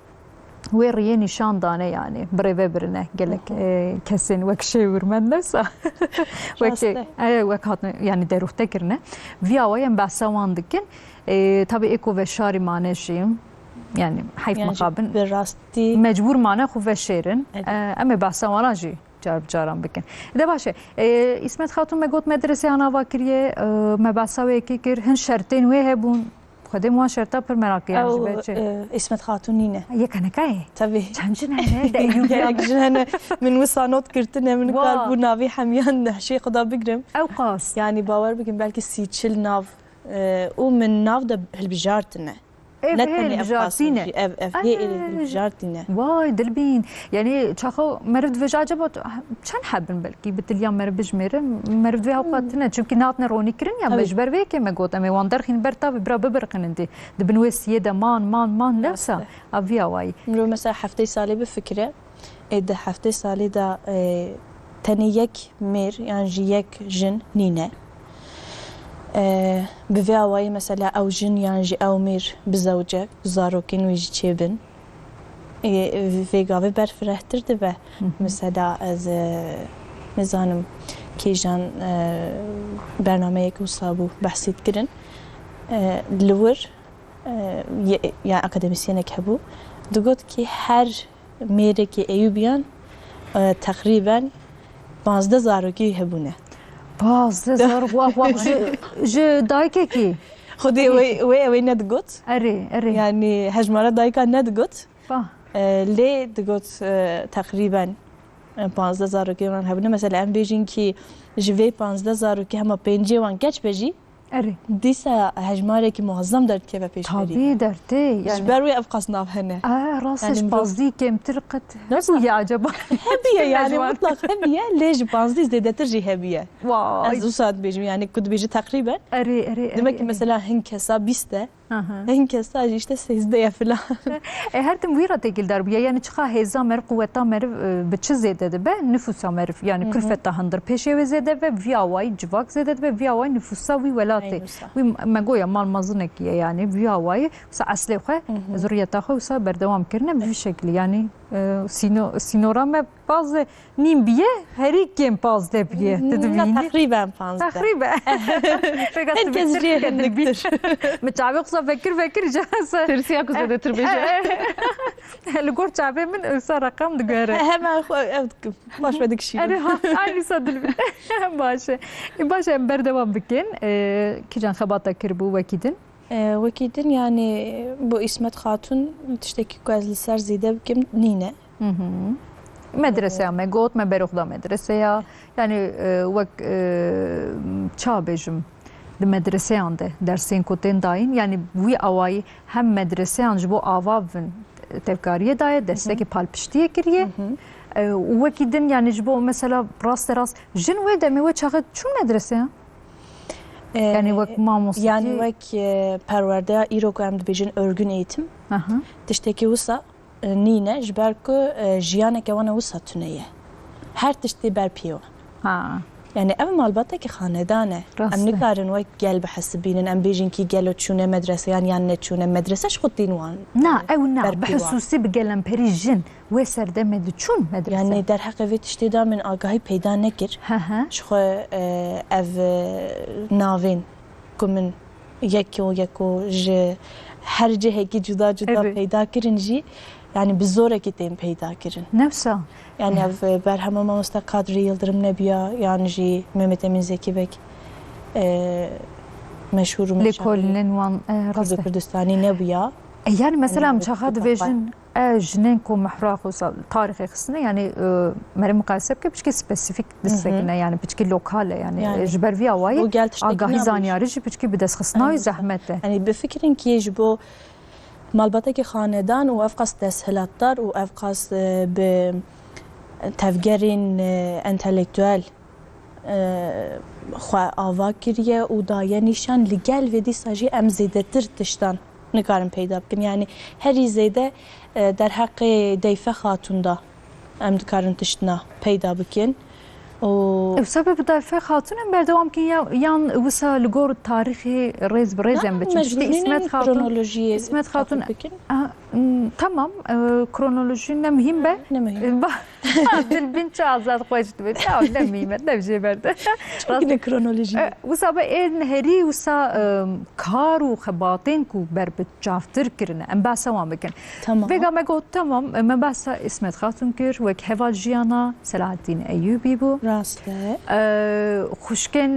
wê riyê nîşan dane, yani, birêve birine, gelek, Hı hı. e, kesên wek Şêwirmend nesa. Wek, Raste. e, wek hatine, yani, derûxte kirine. Vî awayê em behsa wan dikin. E, tabii ê ku veşarî mane jî, yani, heyf Yani, mixabin. Bi rastî Mecbûr mane xwe veşêrin. Evet. E, em ê behsa wan jî car bi caran bikin. De baş e. E, Îsmet Xatûn me got medreseyan ava kiriye, e, me behsa wê yekê kir, hin şertên wê hebûn. Xwedê min wan şerta pir meraqî yan ji Ew, ber çi? e, Îsmet Xatûn nîne. Yek heneka ye? Tabii. Çend jin hene? De Eyûbiyan. Gelek jin hene. Min wisa not girtine, min Wa. kar bû navî hemiyan hişê xwe da bigrim. Ew qas. Yani bawer bikin belkî sî çil nav, e, û min nav de hilbijartine. Ev Ne hê tenê ev hilbijartî qasî ne. jî, ev, ev hê Ev ê hilbijartî ne. Vay, dilbîn. Yani, çaxo meriv dibêje, acaba tu, çend heb in belkî, bi tiliya meriv bijmêre, meriv divê hewqa tune. Çimkî nehatine ronîkirin ya, me Tabii. ji ber vê yekê me got, em ê wan derxîn ber tavê, bira bibiriqînin dê. Di bin wê siyê de man, man, man, ne wisa. Raste. A vî awayî. Mirov mesela heftê salê bifikire, Ê di heftê salê de, e, tenê yek mêr yan jî yek jin nîne. E, bi vê awayî mesela ew jin yan jî ew mêr bizewce, zarokên wî jî çêbin. Ê, vê gavê berfirehtir dibe. Hı hı. Mesela ez, e, nizanim kîjan, e, bernameyek wisa bû behsî dikirin. E, li wir, e, ye-, yani akademisyenek hebû. Digot ki her mêrekî Eyûbiyan, e, teqrîben panzdeh zarokî hebûne. Panzdeh zarok, wah, wah, ji, ji dayikekî. Xwedê wê, wê ew ê nedigot. Erê, erê. Yani hejmara dayika nedigot. Wah. E, lê digot, e, teqrîben, e, panzdeh zarokî wan hebûne. Mesela em bêjin ki ji vê panzdeh zarokî hema pêncê wan keç be jî, Erê. Dîsa hejmarekî muazzam derdikeve pêşberî. Tabî dertê, yani. Ji ber wê ev qas nav hene. Aa, rast e, Yani ji mirov pazdî kêmtir qet Nasıl? Hebûye acaba? Hebûye yani, Ji wan. mutlak hebûye, lê ji pazdî zêdetir jî hebûye. Vay. Ez wisa dibêjim, yani ku dibêjî teqrîben. Erê, erê, Demek erê, ki erê. mesela hin kesa bîst e, Aha. hin kesa jî işte sêzdeh e filan. E, her tim wî re têkildar bûye. Yani çiqa hêza meriv, quweta meriv, e, bi çi zêde dibe? Nifûsa meriv, yani Hı hı. külfeta hundir pêşê wê zêde be, vî awayî civak zêde dibe, vî awayî nifûsa wî welatê. Eynûsa. Wî me goya mal mezinekî ye yani, vî awayî wisa eslê xwe, Hı hı. zurriyeta xwe wisa berdewam kirine bi vî şeklî. Yani, e, sîno-, sînora me paz e, nîm biye, herî kêm pazdeh biye. Tu Na, dibînî? Teqrîben panzdeh. Teqrîben. Pêka Herkes sibê jê tirk e, hindiktir. dilbî. Min çavê xwe vekir vekir ji ser. Tirsiya ku zêdetir bêje. Li gor çavê min wisa reqam diguhere. Hemen xwe ev dikim. Baş ve dikişînim. Erê ha, aynî sa dilbî. Baş e. E, baş e, em berdewam bikin. E, kîjan xebata kiribû wekî din? E, wekî din, yani, bo Îsmet Xatun tiştekî ku ez li ser zêde bikim nîne. Hı hı. Medreseya me got, me berê xwe da medreseya. Yani, e, wek, e, ça bêjim, di medreseyan de dersên ku tên dayîn, yani wî awayî hem medreseyan ji bo ava bibin tevkariyê daye, destekê Hı hı. palpiştiyê kiriye. Hı hı. E, û wekî din, yani ji bo mesela raste rast jin wê demê wê çaxê çûn medreseyan? E, Yani wek mamostetî yani wek, e, perwerdeya îro ku em dibêjin örgün eğitim. Aha. Tiştekî wisa, e, nîne, ji ber ku, e, jiyaneke wan e wisa tune ye. Her tişt tê ber piyê wan. Ha. Yani ev malbateke xanedan e. Rast Em e. nikarin wek gel bihesibînin, em bêjin kî gelo çûne medrese yan, yan neçûne medrese ji xwe tîn wan, Na, e, ew na, ber bi piyê wan. Xisûsî bi gelemperî jin wê serdemê diçûn medrese. Yani derheqê vê tiştê de min agahî peyda nekir. He he. Ji xwe, e, ev, e, navên ku min yeko yeko ji her cihekî cuda cuda Evet. peyda kirin jî, yani bi zorekî tên peyda kirin. Ne wisa? Yani ev, e, berhema mamoste Kadrî Yildirim nebiya, yan jî Mehmet Emîn Zekî Beg, e, meşhûr û meşarî Lêkolînên wan, e, Kurd û rast e. Kurdistanî nebiya. E, yani mesela em Yani çaxa bi dibêjin, E, jinên ku mihra xwe sa-, tarîxê xistine, yani, e, merê muqayese bike, piçkî spesîfîk Hı hı. disekine, yani piçkî lokal e, yani, Yani. e, ji ber vî awayî O gel tiştekî agahî nabêjî. zanyarî jî piçkî bi destxistina wî Eynûsa. zehmet e. Yani bifikirîn kî ji bo malbatekî xanedan û ev qas desthilatdar û ev qas, e, bi tevgerên, e, entelektuel, e, xwe ava kiriye û daye nîşan, li gel vê dîsa jî em zêdetir tiştan nikarin peyda bikin. Yani herî zêde, e, derheqê Deyfe Xatun de em dikarin tiştna peyda bikin. û Ew sebeb Dayfe Xatun em berdewam kin ya, yan wisa li gor tarîxê rêz bi rêz em biçin? Piştî mecbûrî Îsmet ne Xatun. kronolojiyê Îsmet Xatun. Taqîb bikin. Ah, m, tamam, e, kronoloji ne muhîm be. Ne muhîm. Ba- Dilbîn çi azad xweş dibe. Ya ne muhîm e, ne jê berde. Yine kronoloji. E, Wisa be ên herî wisa, e, kar û xebatên ku ber bi çavtir kirine. Em behsa wan bikin. Tamam. Vêga me got tamam, e, me behsa Îsmet Xatun kir, wek heval jiyana Selahattîn Eyûbî bû. Rast e. E, Xwişkên,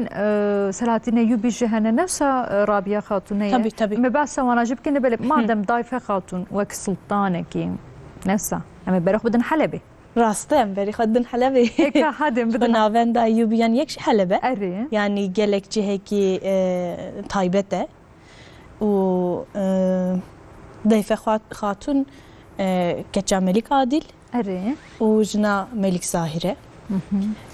e, Selahattîn Eyûbî jî hene, nefsa, e, Rabîa Xatûnê ye. Tabii, tabii. Me behsa wana jî bikin, belê madem Dayfe Xatun wek sultanekî, nefsa, em ê berê xwe bidin Helebê. Rast e, em berê xwe din Helebê. Eka hadin Bi bidin. navenda Eyûbiyan yek jî Heleb e. Erê. Yanî gelek cihekî, e, taybet e. Û, e, Dayfe Xat-, Xatun, e, keça Melîk Adîl Erê. û jina Melîk Zahîr e.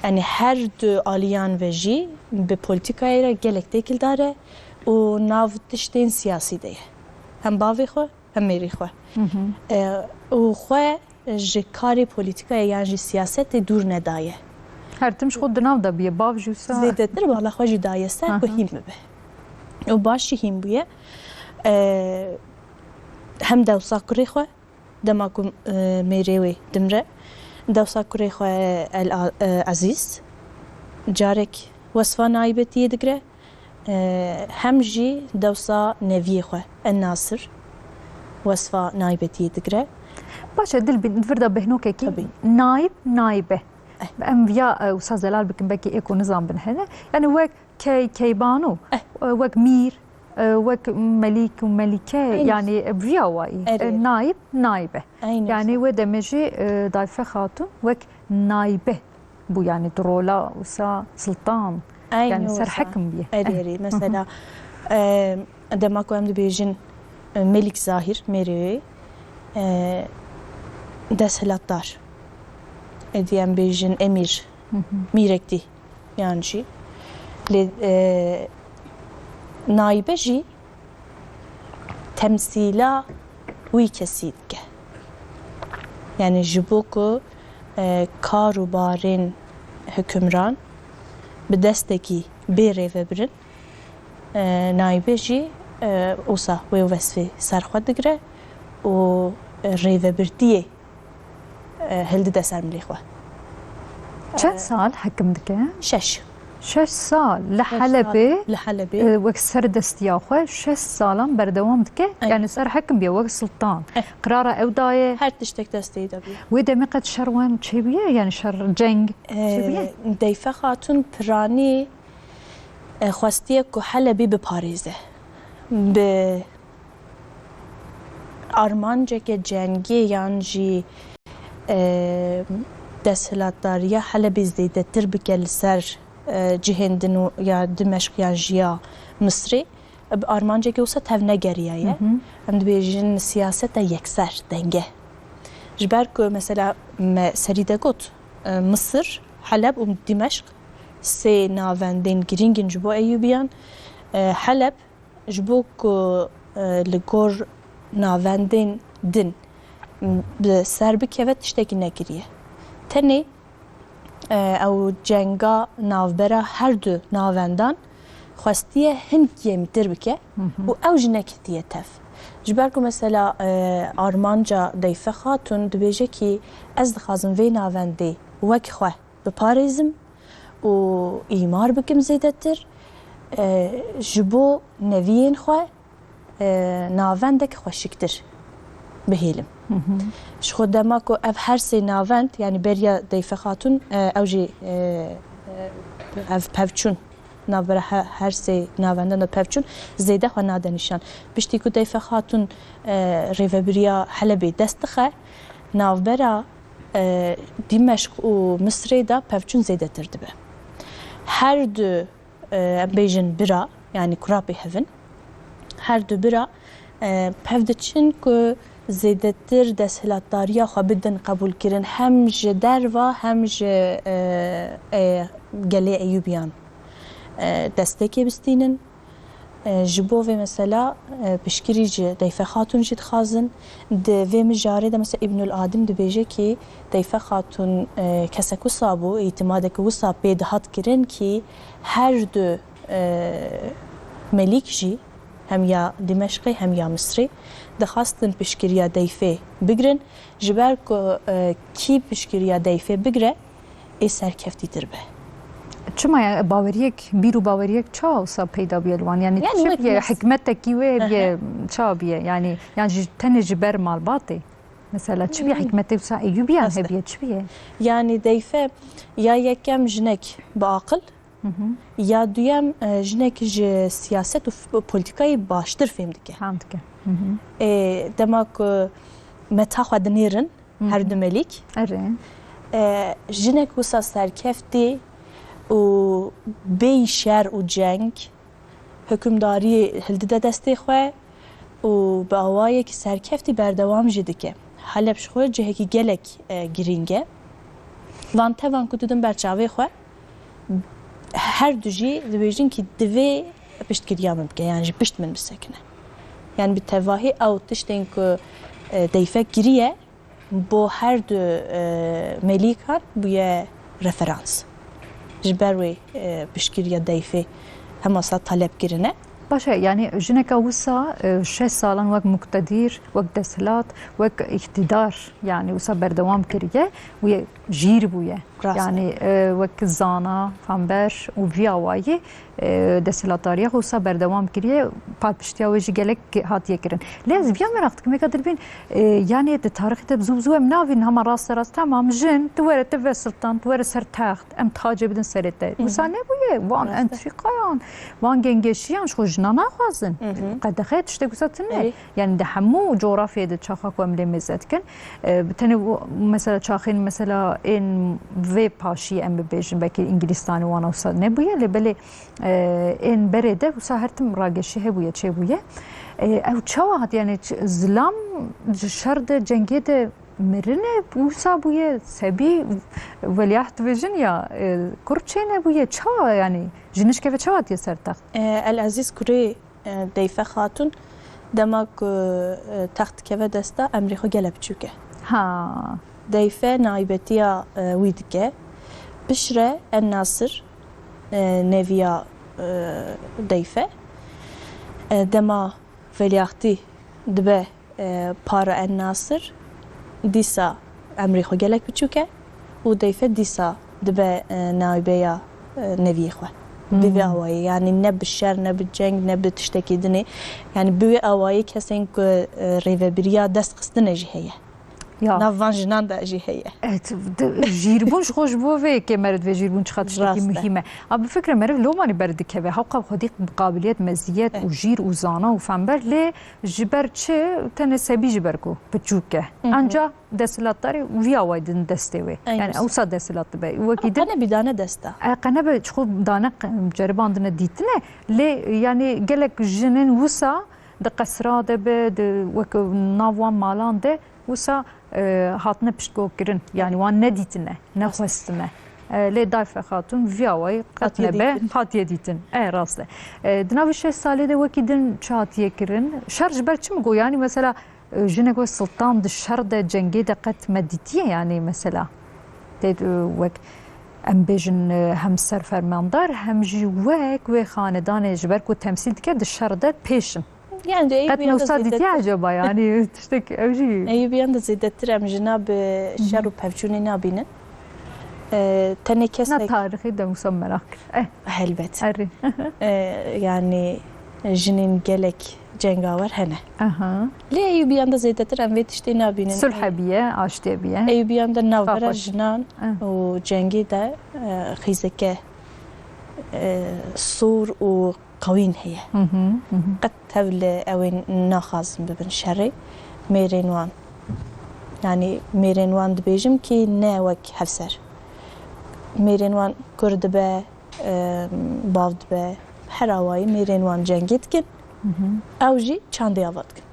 Yanî her du aliyan ve jî bi polîtîkayê re gelek têkildar e û nav tiştên siyasî de ye. Hem bavê xwe hem mêrê xwe. E, û xwe ji karê polîtîkayê yan jî siyasetê dûr nedaye. Her tim ji xwe di nav de bûye. Bav jî wisa. Zêdetir bala xwe jî daye ser ku Aha. hîn bibe. Û baş jî hîn bûye. E, hem dewsa kurê xwe, dema ku, e, mêrê wê dimre, dewsa kurê xwe El A-, e, Ezîz, carek wesfa nayîbetiyê digire, e, hem jî dewsa neviyê xwe El Nasir wesfa nayîbetiyê digire. Baş e, Dilbîn, di vir de behnokekî Tabii. nayîb, nayîbe. Em viya, e, wisa zelal bikin, belkî ê ku nizan bin hene. Yani wek key, keybano, e, wek mîr, e, wek melîk û melîke, Aynen. Yani, e, viya wayî. Erê. E, nayîb, nayîbe. Aynen. Yani wê demê jî, e, Dayfe Xatun wek nayîbe bû, yani di rola wisa sultan, Aynen yani ser wisa. Hekim bûye. Erê, erê. Mesela, e, dema ku em dibêjin, e, Melîk Zahîr, mêrê wê, e, desthilatdar. Êdî em bêjin emîr, mîrektî yan jî. Lê, e, nayîbe jî temsîla wî kesî dike. Yani ji bo ku, e, kar û barên hukimran bi destekî bê rêvebirin, e, nayîbe jî, e, wisa wê wesfê ser xwe digire û rêvebirtiyê, e, hildide ser milê xwe. Çend sal hekim dike? Şeş. Şeş sal li Helebê, Li Helebê. e, wek serdestiya xwe şeş salan berdewam dike. Aynen. Yani ser hekim bûye wek sultan. Eh. Qirara ew daye. Her tiştek destê de bûye. Wê demê qet şer wan çêbûye, yani şer ceng E, çêbûye? Dayfe Xatun piranî, e, xwestiye ku Helebî biparêze. Bi armanceke cengê yan jî, e, desthilatdariya Helebê zêdetir bike li ser, e, cihên din û ya Dimeşq yan jî ya Misrê, bi armanceke wisa tev negeriyaye. Em dibêjin siyaseta yekser, denge. Ji ber ku mesela me serî de got, e, Misir, Heleb û Dimeşq sê navendên girîng in ji bo Eyûbiyan. E, Heleb ji bo ku, e, li gor navendên din bi ser bikeve tiştekî nekiriye. Tenê, e, ew cenga navbera her du navendan xwestiye hin kêmtir bike û ew jî neketiye tev. Ji ber ku mesela, e, armanca Dayfe Xatun dibêje kî ez dixwazim vê navendê wek xwe biparêzim û îmar bikim zêdetir, e, ji bo neviyên xwe, e, navendek xweşiktir bihêlim. Ji xwe dema ku ev her sê navend, yani beriya Dayfe Xatun, e, ew jî, e, e, ev pevçûn, navbera he-, her sê navendan de pevçûn, zêde xwe nade nîşan. Piştî ku Dayfe Xatun, e, rêvebiriya Helebê dest dixe, navbera, e, Dîmeşq û Misrê de pevçûn zêdetir dibe. Her du, e, em bêjin bira, yani kurapê hevin, her du bira, e, pev diçin ku zêdetir desthilatdariya xwe bidin qebûlkirin, hem ji derva hem ji, e, e, gelê Eyûbiyan, e, destekê bistînin. E, ji bo vê mesela, e, piştgirî ji Deyfe Xatûn jî dixwazin. Di vê mijarê de mesela Îbnul Adim dibêje ki Deyfe Xatûn, e, kesek wisa bû, îtimadek wisa pê dihat kirin ki her du, e, melîk jî, hem ya Dimeşqê hem ya Misrê, dixwastin piştgiriya Deyfê bigrin. Ji ber ku, e, kî piştgiriya Deyfê bigre, ê serkeftîtir be. Çima ya baweriyek, bîr û baweriyek çawa wisa peyda bûye li wan? Yani çi bûye? Hikmetekî wê bûye, çawa bûye? Yani, yan ji, tenê ji ber malbatê? Mesela çi bûye hikmetê wisa Eyûbiyan hebiye, çi bûye? Yani Deyfe ya yekem jinek bi aqil, ya duyem, e, jinek ji siyaset û f-, politikayê baştir fêm dike. Fam dike. E, dema ku meta xwe dinêrin, her du melîk. Erê. E, jinek wisa serkeftî û bêyî şer û ceng, hukimdariyê hildide destê xwe û bi awayekî serkeftî berdewam jî dike. Heleb ji xwe cihekî gelek, e, girîng e. Van tevan ku didin ber çavê xwe, her du jî dibêjin ki divê piştgiriya min bike, yan ji pişt min bisekine. Yan bi tevahî ew tiştên ku, e, Deyfe kiriye, bo her du, e, melîkan bûye referans. Ji ber wê, e, piştgiriya Deyfê hema sa taleb kirine. Baş e, yani jineka wisa, e, şeş salan wek muktedir, wek desthilat, wek îktidar, yani wisa berdewam kiriye, wê jîr bûye. Rast e. Yani, e, wek zana, fêmber û vî awayî, e, desthilatdariya xwe wisa berdewam kiriye, palpiştiya wê jî gelek hatiye kirin. Lê ez viya meraq dikim, êka dirbîn, e, yani di tarîxê de bi zû bi zû em navînin hema raste rast, tamam, jin, tu were, tu ve sultan, tu were ser text, em tacê bidin serê te. Wisa nebûye, van entrîkayan, van gengeşiyan ji xwe jina naxwazin. Qedexe tiştek wisa tune. Yani di hemû coğrafyayê de çaxa ku em lê mêze dikin, e, bi tenê mesela çaxên mesela ên vê paşî em bibêjin, belkî Îngilîstanê wana wisa nebûye, lê belê, e, ên berê de wisa her tim rageşî hebûye, çêbûye. E, ew çawa hat, yani ç-, zilam ji şer de, cengê de mirine wisa bûye, sebî, veliaht dibêjin ya, e, kur çênebûye, çawa yani ji nişkeve çawa hatiye ser text? E, El Ezîz kurê, e, Deyfe Xatûn dema ku, e, text dikeve desta, emrê xwe gelek biçûk e. Ha. Deyfe naybetiya, e, wî dike. Piştre En Nasir, e, neviya, e, Deyfe, e, dema veliahtî dibe, e, para En Nasir, dîsa emrê xwe gelek biçûk e û Deyfe dîsa dibe, e, naybeya, e, neviyê xwe. Bi vê awayî, yani ne bi şer, ne bi ceng, ne bi tiştekî dinê. Yani bi wê awayî kesên ku, e, rêvebiriya dest xistine jî heye. Ya. Nav van jinan de jî heye. Evet, de, jîrbûn ji xwe ji bo vê yekê meriv divê jîrbûn çiqa tiştekî muhîm e. A bi fikre meriv lomanî berdikeve, hewqa bi xwedî qabiliyet, meziyet û jîr û zana û fêmber lê Ji ber çi? Tenê sebî ji ber ku piçûk e. Anca desthilatdarî vî awayî din destê wê. Yani ewsa desthilat dibe. Wekî din qene bî dane desta. E, qene be çiqo dane q-, ceribandine dîtine. Lê yani gelek jinên wisa di qesra de be, di wek nav wan malan de wisa, e, hatine piştgokirin. Yani wan nedîtine, nexwestine. E, lê Dayfe Xatûn vî awayî qet nebe hatiye dîtin. E, rast e. E, di nav vî şeş salê de wekî din çi hatiye kirin? Şer ji ber çi min got? Yanî mesela, e, jinek wek Sultan di şer de, cengê de qet me dîtiye yanî mesela? Tê, e, wek em bêjin, e, hem serfermandar hem jî wek wê xanedanê ji ber ku temsîl dike di şer de pêş in. Yani Qet Eyûbiyan de newsa dîtiye zêdetir. Acaba? Yani tiştek ew jî Eyûbiyan de zêdetir em jina bi şer û pevçûnê nabînin. E, tenê Na kesek tarixê de wisa meraq kir. Eh, Helbet. Erê. E, yani jinên gelek cengawer hene. Aha. Lê Eyûbiyan de zêdetir em vê tiştê nabînin. Sulh biye, aştê biye. Eyûbiyan de navbera Xaxweş. Jinan Eh. Û cengê de, e, xîzeke, e, sor û qewîn heye. Qet tev li ew ê naxwazin bibin şerê mêrên wan. Yanî mêrên wan dibêjim kî ne wek hevser. Mêrên wan kur dibe, e, bav dibe, her awayî mêrên wan cengê dikin. Ew jî çandê ava dikin.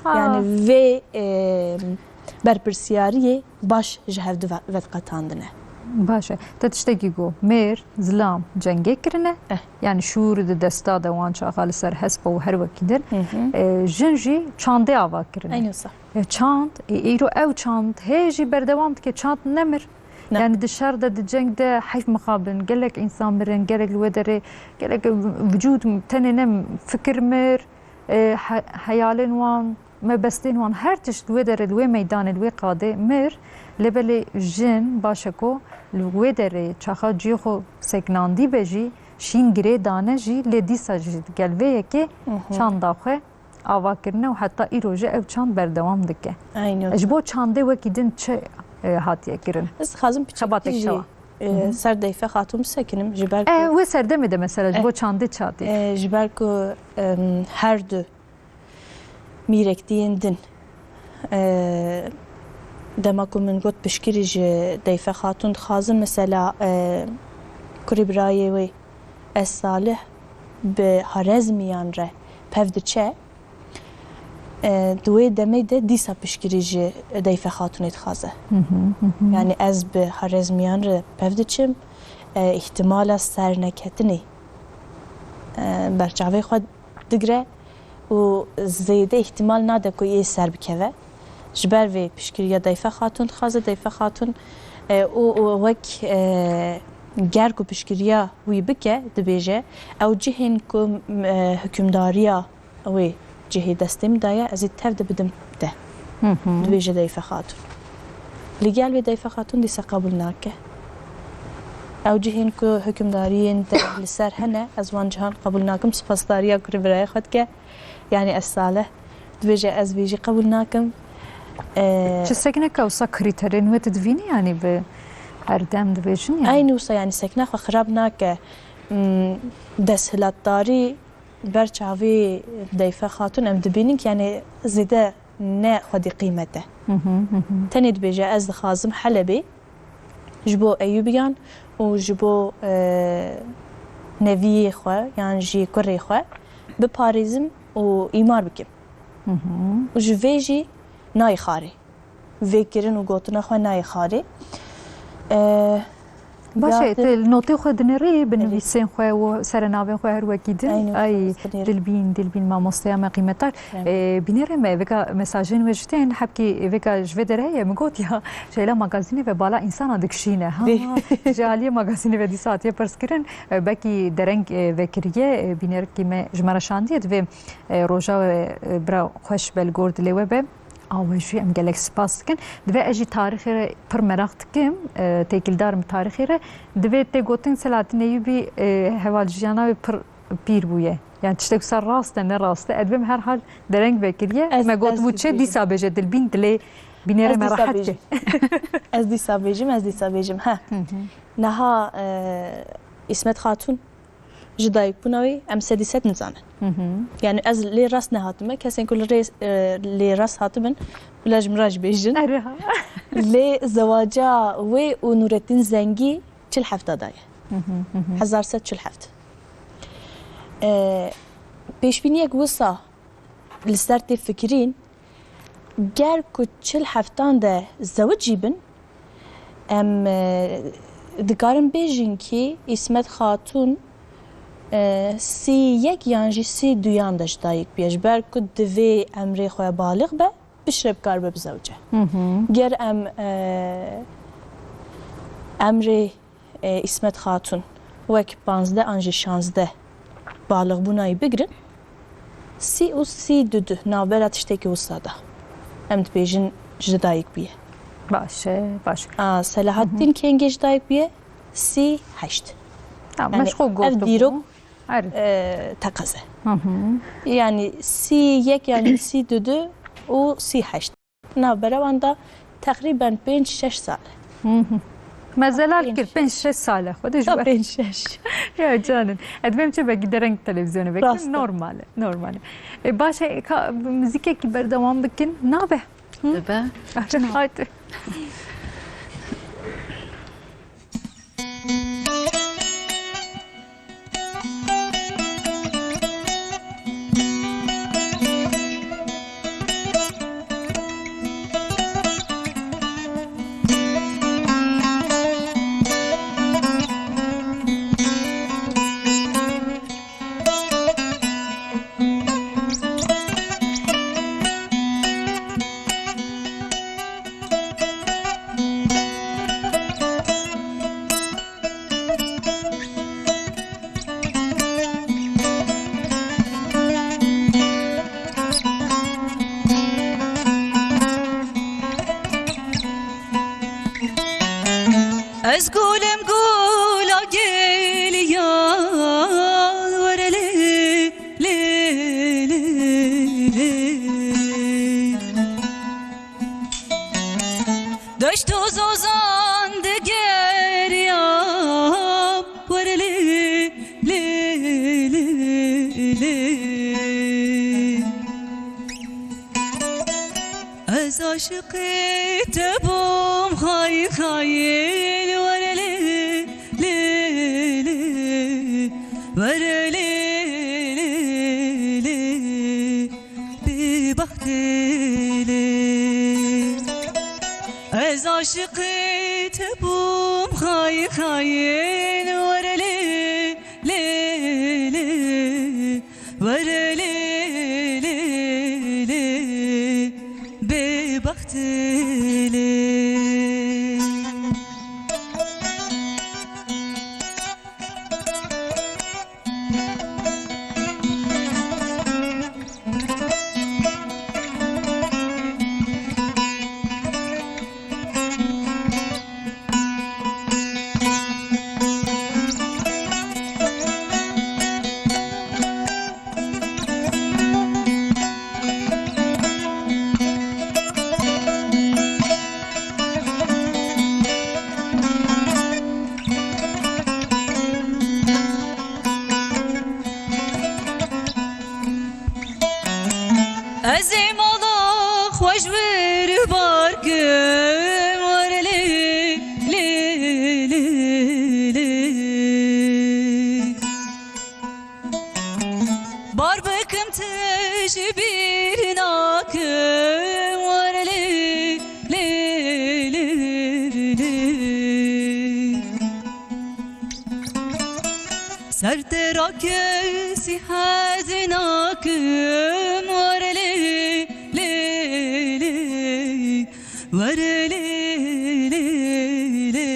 Ha. Yanî vê, e, berpirsiyariyê baş ji hev du ve-, vediqetandine. Baş e. Te tiştekî got. Mêr, zilam, cengê kirine. Eh. Yani şûr di desta de wan çaxa li ser hespa û her wekî din. Hı hı. E, jin jî çandê ava kirine. Eynî wisa. E, çand, e, îro ew çand hê jî berdewam dike. Çand nemir. Ne. Yani di şer de, di ceng de heyf mixabin. Gelek însan mirin, gelek li wê derê, gelek vücud tenê ne fikir mir, e, he-, heyalên wan, mebestên wan, her tişt li wê derê, li wê meydanê, li wê qadê mir, lê belê jin baş e ku li wê derê çaxa cihê xwe seknandî be jî, şîn girê dane jî, lê dîsa jî digel vê yekê Hı hı. çanda xwe ava kirine û heta îro jî ew çand berdewam dike. Aynen. Ji bo çandê wekî din çi, e, hatiye kirin? Ez dixwazim piçekî Xebateke jî, çawa? e, Hı hı. ser Deyfe Xatûn bisekinim, ji ber E, ku wê serdemê de mesela ji E. bo çandê çi hatiye? E, ji ber ku, em, her du mîrektiyên din, e, dema ku min got piştgirî ji Deyfe Xatûn dixwazim, mesela, e, kurê birayê wê Ez Salih bi Harezmiyan re pev diçe, e, di wê demê de dîsa piştgirî ji Deyfe Xatûnê dixwaze. Hı hı, hı hı. Yani ez bi Harezmiyan re pev diçim, e, îhtimala serneketinê, e, berçavê xwe digre û zêde îhtimal nade ku yê ser bikeve. Ji ber vê piştgiriya Deyfe Xatûn dixwaze, Deyfe Xatûn, e, û, û wek, e, ger ku piştgiriya wî bike, dibêje, ew cihên ku, e, hukimdariya wê cihê destê min daye, ez ê tev de bidim te. Hı hı. Dibêje Deyfe Xatûn. Li gel vê Deyfe Xatûn dîsa qebûl nake. Ew cihên ku hukimdariyên te li ser hene, ez wan cihan qebûl nakim. Spasdariya kurê birayê xwe dike. Yani Ez Salih dibêje, ez vê jî qebûl nakim. Ee, Çi sek neke wisa krîterên we tu divînî, yani bi erdem dibêjin yani? Eynî wisa yani sekna xwe xirab nake. Hmm, desthilatdarî ber çavê Deyfe Xatûn em dibînin ki yani zêde ne xwedî qîmet e. Hı hı, hı hı. Tenê dibêje, ez dixwazim Helebê ji bo Eyûbiyan û ji bo, e, neviyê xwe yan jî kurê xwe biparêzim û îmar bikim. Hı hı. Û ji vê jî nayê xarê. Vê kirin û gotina xwe nayê xarê. E, Baş e, Zaten tu notê xwe dinêrî, bi Evet. nivîsên xwe û serenavên xwe her wekî din. Aynen, Ay, dinêrim. Dilbîn, Dilbîn mamosteya me qîmetdar. Evet. Ee, bînerê me, vêka mesajên we jî tên, hebkî vêka ji vê derê heye, min got ya, ji hêla magazînê ve bala însana dikişîne. Ha, Vê- ji aliyê magazînê ve dîsa hatiye pirs kirin, e, belkî dereng, e, vekiriye, e, bînerkî me ji me re şandiye, divê, e, roja we, e, bira xweş be, li gor dilê we be. Awe jî em gelek spas dikin. Divê ez jî tarîxê re pir meraq dikim, e, têkildar im tarîxê re. Divê tê gotin Selahattin Eyûbî, e, heval jiyana wê pir pîr bûye. Yani tiştek wisa rast e, ne rast e. Ez dibêm herhal dereng vekiriye. Ez, Me got ez bû çi dibêjim. Dîsa bêje Dilbîn dilê bînerê Ez me dîsa rehet bêjim. ke. Ez dîsa bêjim, ez dîsa bêjim. He. Hı hı. Niha, e, Îsmet Xatûn Ji dayikbûna wê em sedî sed nizanin. Hı hı. Yani ez lê rast nehatime. Kesên ku li rê, e, lê rast hatibin, bila ji min re jî bêjin. Erê ha. Lê zewaca wê û Nurettin Zengî çil hefta daye. Hı hı, hı hı. Hezar sed çil heft. E, pêşbîniyek wisa li ser tê fikirîn, Ger ku çil heftan de zewicî bin, em, e, dikarin bêjin kî Îsmet Xatûn, e, sî yek yan jî sî duyan de ji dayik bûye. Ji ber ku divê emrê xwe balix be, piştre bikaribe bizewice. Hı hı. Ger em, e, emrê e, Îsmet Xatûn wek panzdeh an jî şanzdeh balixbûna wî bigirin, sî û sî du du navbera tiştekî wisa da. Em dibêjin ji dayik bûye. Baş e, baş e. A, Selahattîn Hı hı. kengê ji dayik bûye? Sî heşt. Tamam, Yani me ji xwe ev got dîrok, bû. Erê. e, teqez e. Hı hı. Yani sî yek yani sî du du û sî heşt. Navbera wan da teqrîben pênc şeş sal. Hı hı. Me zelal Pênc kir, şeş. pênc şeş sale xwe de ji Ta we. pênc şeş. Ya canin. Ez dibêm çi vekî dereng televîzyonê vekirin. Rast e. Normal e, normal e. E, baş e, ka, muzîkekî berdewam bikin. Nabe? Hı? Dibe. Haydi. Aşiqê te bûm xayî xayî, were lê, lê, lê, were lê, lê, lê, bêbextê lê. Ez aşiqê te bûm xayî xayî, were lê, lê, lê. Were lê, lê, lê, bêbextê lê. Ez ê mala xwe ji wir bar kim, were lê, lê, lê, lê. Bar bikim tu ji bîr nakim, were lê, lê, lê, lê. Ser te ra kesî hez nakim, were lê, lê, lê, were lê, lê, lê,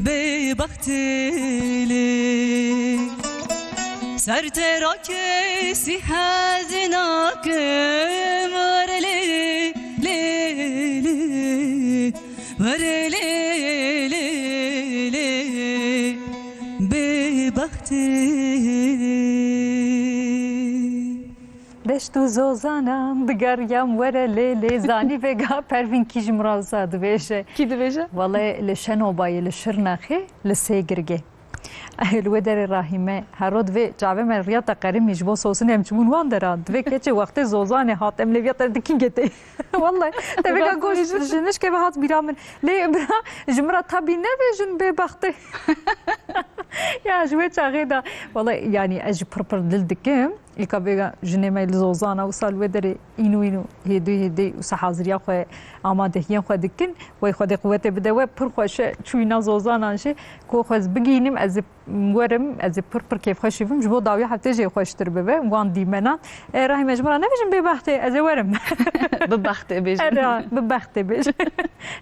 bêbextê lê. Ser te ra kesî hez nakim, were lê, lê, lê. Were lê, lê, lê, bêbextê. Deşt û zozanan digeriyam, were lê, lê. Zanî vêga Pervîn kî ji min re wisa dibêje? Kî dibêje? Wele li Şenobayê, li Şirnexê, li Sêgirgê. Li wê derê Rahîme, hero divê çavê me riya te qerimî ji bo sosinê em çimûn wan deran. Divê keçê wextê zozanê hat, em lê viya te dikîn getê. Wallay, te vêga goş ji nişkê ve hat bîra min. Lê bira, ji min re tabî nebêjin bêbextê. Ya ji wê çaxê de, wallay, yanî ez jî pir pir dil dikim. Îka vêga jinê me li zozana wisa li wê derê îno îno hêdî hêdî wisa haziriya xwe, amadehiyên xwe dikin. Wey Xwedê quwetê bide we, pir xweş e çûyîna zozanan jî. Ku xwe ez bigihînim, ez ê werim, ez ê pir pir kêfxweşî bim. Ji bo dawiya heftê jê xweştir bibe, wan dîmenan. E, Rahîme, ji min re nebêjin bêbextê, ez ê werim. Bibextê bêjin. Era, bibextê bêjin.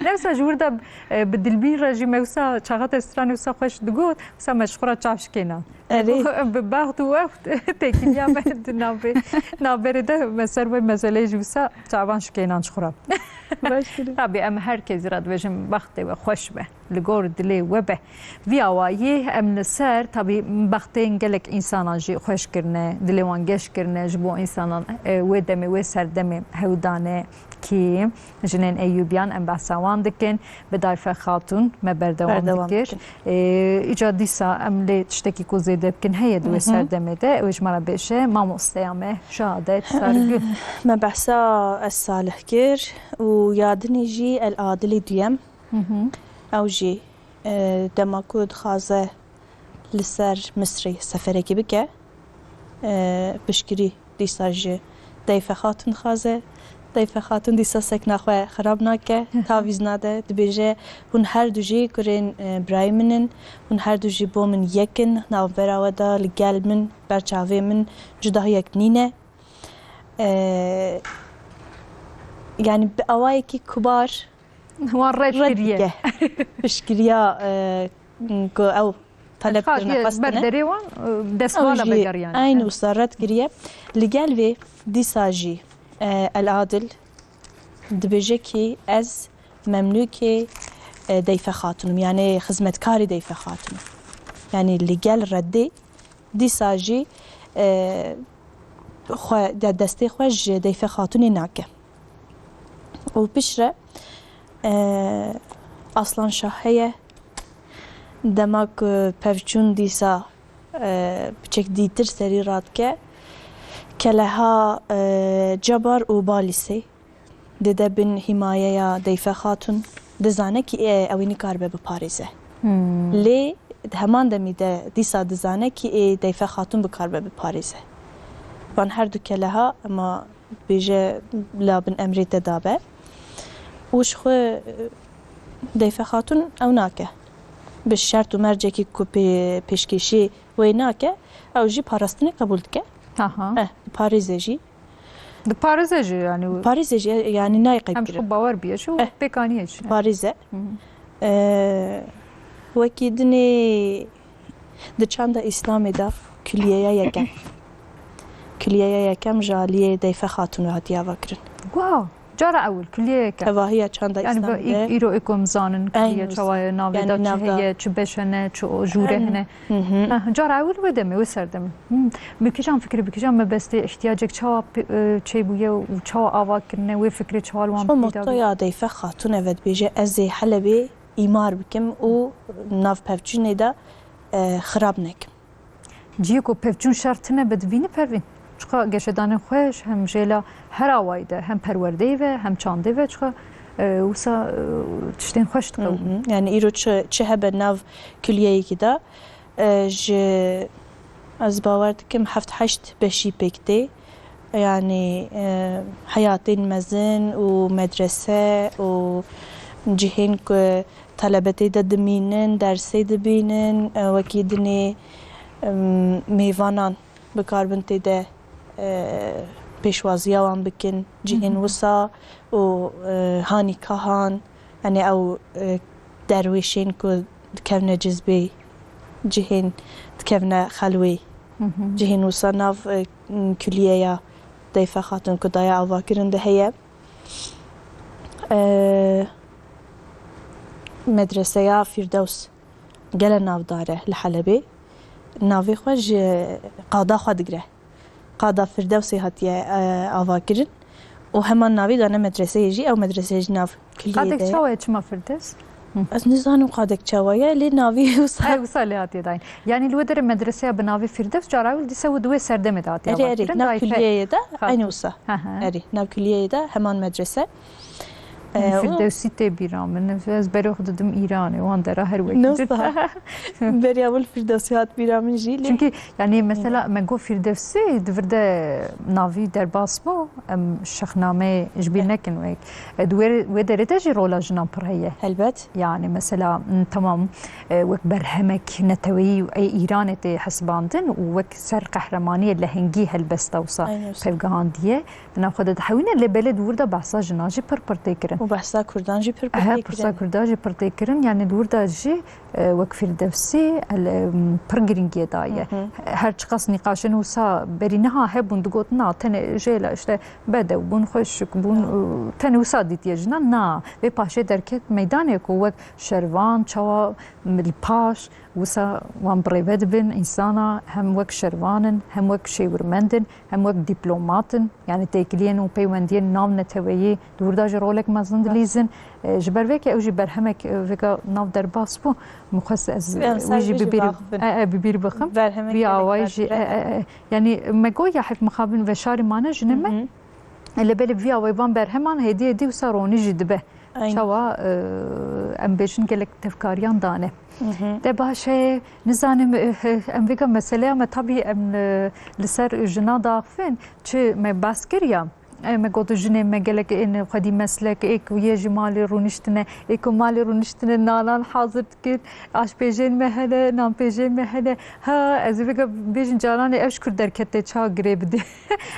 Ne wisa ji wir de, e, bi Dilbîn re jî me wisa çaxa te stranê wisa xweş digot, wisa me ji xwe re çav şikênan. Erê. Bi bext û wext têkiliya me di navê, navberê de me ser wê meseleyê jî wisa çavan şikênan ji xwe re. Baş kirî. Tabî em her kesî re dibêjin bextê we xweş be, li gor dilê we be. Vî awayî em li ser, tabî bextên gelek însanan jî xweş kirine, dilê wan geş kirine, ji bo însanan, e, wê demê, wê serdemê hewdane. Kî jinên Eyûbiyan em behsa wan dikin. Bi Dayfe Xatûn me berdewam Berdewam dikir. dikin. Ê, îca dîsa em lê tiştekî ku zêde bikin heye di wê Hı hı. serdemê de, ew ji me re bêje, mamosteya me Şehadet Sargul. Me behsa Ez Salih kir û ya dinê jî El Adilê duyem. Hı hı. Ew jî, e, dema ku dixwaze li ser Misrê seferekî bike, e, piştgirî dîsa ji Dayfe Xatûn dixwaze. Dayfe Xatûn dîsa sekna xwe xirab nake, tavîz nade, dibêje, hûn her du jî kurên, e, birayê min in, hûn her du jî bo min yek in, navbera we de li gel min, ber çavê min cudahiyek nîne. E, yanî bi awayekî kubar Wan red red kiriye. dike. Piştgiriya, e, ku ew talep Xakiye kirine, xwestine. Ber derê wan, e, Ew destvala jî vegeriyane. Eyn wisa red kiriye. Li gel vê dîsa jî, e, El Adil dibêje ki ez memlûkê, e, Dayfe Xatûn im, yanî xizmetkarê Dayfe Xatûn im. Yanî li gel reddê dîsa jî, e, xwe, de-, destê xwe ji Dayfe Xatûnê nake. Û piştre, e, Aslan Şah heye. Dema ku pevçûn dîsa, e, piçek dîtir serî radike, keleha, e, Cebar û Balîsê. dide bin hîmayeya Deyfe Xatun, dizane kî ê ew ê nikaribe biparêze. Hmm. Lê di heman demî de dîsa dizane kî ê Deyfe Xatun bikaribe biparêze. Van her du keleha, ema bêje la bin emrê te dabe. Û ji xwe, e, Deyfe Xatun ew nake. Bi şert û mercekî ku pê-, pêşkêşî wê nake, ew jî parastinê qebûl dike. Aha. Eh, diparêze jî. Diparêze jî, yani. Diparêze jî, yani nayê qeybkirin. Hem xwe bawer biye jî û Eh, pêkaniyê jî. Diparêze. Hı hı. Eh, wekî dinê di çanda Îslamê de kulliyeya yekem. Kulliyeya yekem ji aliyê Deyfe Xatun ve hatiye avakirin. Wow! Cara ewil, kulliye yekem. Tevahiya çanda Yani, Îslamê î-, de. Îro ê ku em zanin, Eyn kulliye wisa. Çawa ye, navê Yani da çi navda. Heye, çi beş hene, çi o-, jûre Eyn. Hene. Hı hı. Heh, cara ewil wê demê, wê serdemê. Hmm. Mülkîcan fikirê bikîjan mebestê, ihtiyacek çawa pe-, e, çêbûye û çawa ava kirine, wê fikrê çawa li wan Şo peyda bî? Motoya Deyfe Xatun eve dibêje, ez ê Helebê îmar bikim û nav pevçûnê de, e, xirab nekim. Cihê ku pevçûn şer tine be divînî Pervîn. Çiqa geşedanên xweş hem jêla her awayî de, hem perwerdeyê ve, hem çandê ve, çiqa, e, wisa, e, tiştên xweş diqewimî. Hı hı. Yani îro çi, çi hebe nav kuliyeyekî de, e, ji, ez bawer dikim heft heşt beşî pêk tê. Yani, e, heyatên mezin û medrese û cihên ku talebe tê de dimînin, dersê dibînin, e, wekî dinê, em, mêvanan bikaribin tê de, e, pêşwaziya wan bikin, cihên Hı hı. wisa û, e, hanîkahan, yani ew, e, derwêşên ku dikevne cizbê, cihên dikevne xelwê, Hı hı. cihên wisa nav, e, kuliyeya Deyfe Xatun ku daye avakirin de heye. E, Medreseya Fîrdews gele navdar e li Helebê. Navê xwe ji qada xwe digire. Qada Firdewsê hatiye, e, avakirin û heman navî dane medreseyê jî. Ew medreseyê jî nav kuliyê Qadek de ye. Çawa ye, çima Firdevs? Hı. Ez nizanim qadek çawa ye, lê navî wisa Ew wisa lê hatiye dayîn. Yani li wê derê medreseya bi navê Firdevs cara ewil dîsa wê di wê serdemê de hatiye Erê, erê, avakirin, nav dayî fe-, kuliyeyê de Xatun. Eynî wisa. Hı hı. Erê, nav kuliyeyê de heman medrese. Ee, o Firdewsî tê bîra min. Ez berê xwe didim Îranê, wan dera her wekî Nosta. Beriya wil Firdewsî hat bîra min jî, lê Çünkü yani mesela me got Firdewsî di vir de navî derbas bû, em şexnameyê ji bîr Eh. nekin wek. E, di wê, wê derê de jî rola jinan pir heye. Helbet. Yani mesela, m, tamam, e, wek berhemek neteweyî ê Îranê tê hesibandin û wek ser qehremaniyê lehengî helbesta wisa Aynen. Tevgihandiye. Di nav xwe de dihewîne, lê belê di wir de behsa jinan jî pir pir tê kirin. Û behsa kurdan jî pir pir Ehe, tê pirsa kirin. Kurdan jî pir tê kirin. Yani di wir de jî, e, wek Firdewsî, el, em, pir girîngiyê daye. Hı hı. Her çiqas nîqaşên wisa berî niha hebûn, digotin, na, tenê jêla, işte, bedew bûn, xweşik bûn, Ya. e, tenê wisa dîtiye jinan. Na, vê paşê derket meydanê ku wek şervan, çawa, m, li paş, wisa wan birêve dibin, însana hem wek şervan in, hem wek şêwirmend in, hem wek dîplomat in, yani têkiliyên û peywendiyên nav neteweyî di wir de jî rolek mezin dilîzin. E, ji ber vê ke ew jî berhemek, e, vêga nav derbas bû, min xwest ez, Em e, wî ser jî vê jî bibîr, baxivin. e, e, bibîr bixim. Berhemek Vî gelek awayî jî, e, berfireh e, e. E. Yani me got ya hef mixabin veşarî mane jinê me. Hı hı. E, lê belê vî awayî van berheman hêdî hêdî wisa ronî jî dibe. Aynen. Çawa, e, em bêjin gelek tevkariyan dane. Hı hı. De baş e, nizanim, e, e, em vêga meseleya me tabî em, e, li ser jina daxivin, çi me bas kir ya, e, me got jinê me gelek ên xwedî meslek, ê ku yê ji malê rûniştine, ê ku malê rûniştine nanan hazir dikin, aşpêjên me hene, nanpêjên me hene. Ha, ez ê vêga bêjin caranê ev ji kur derkete ça girê bidê.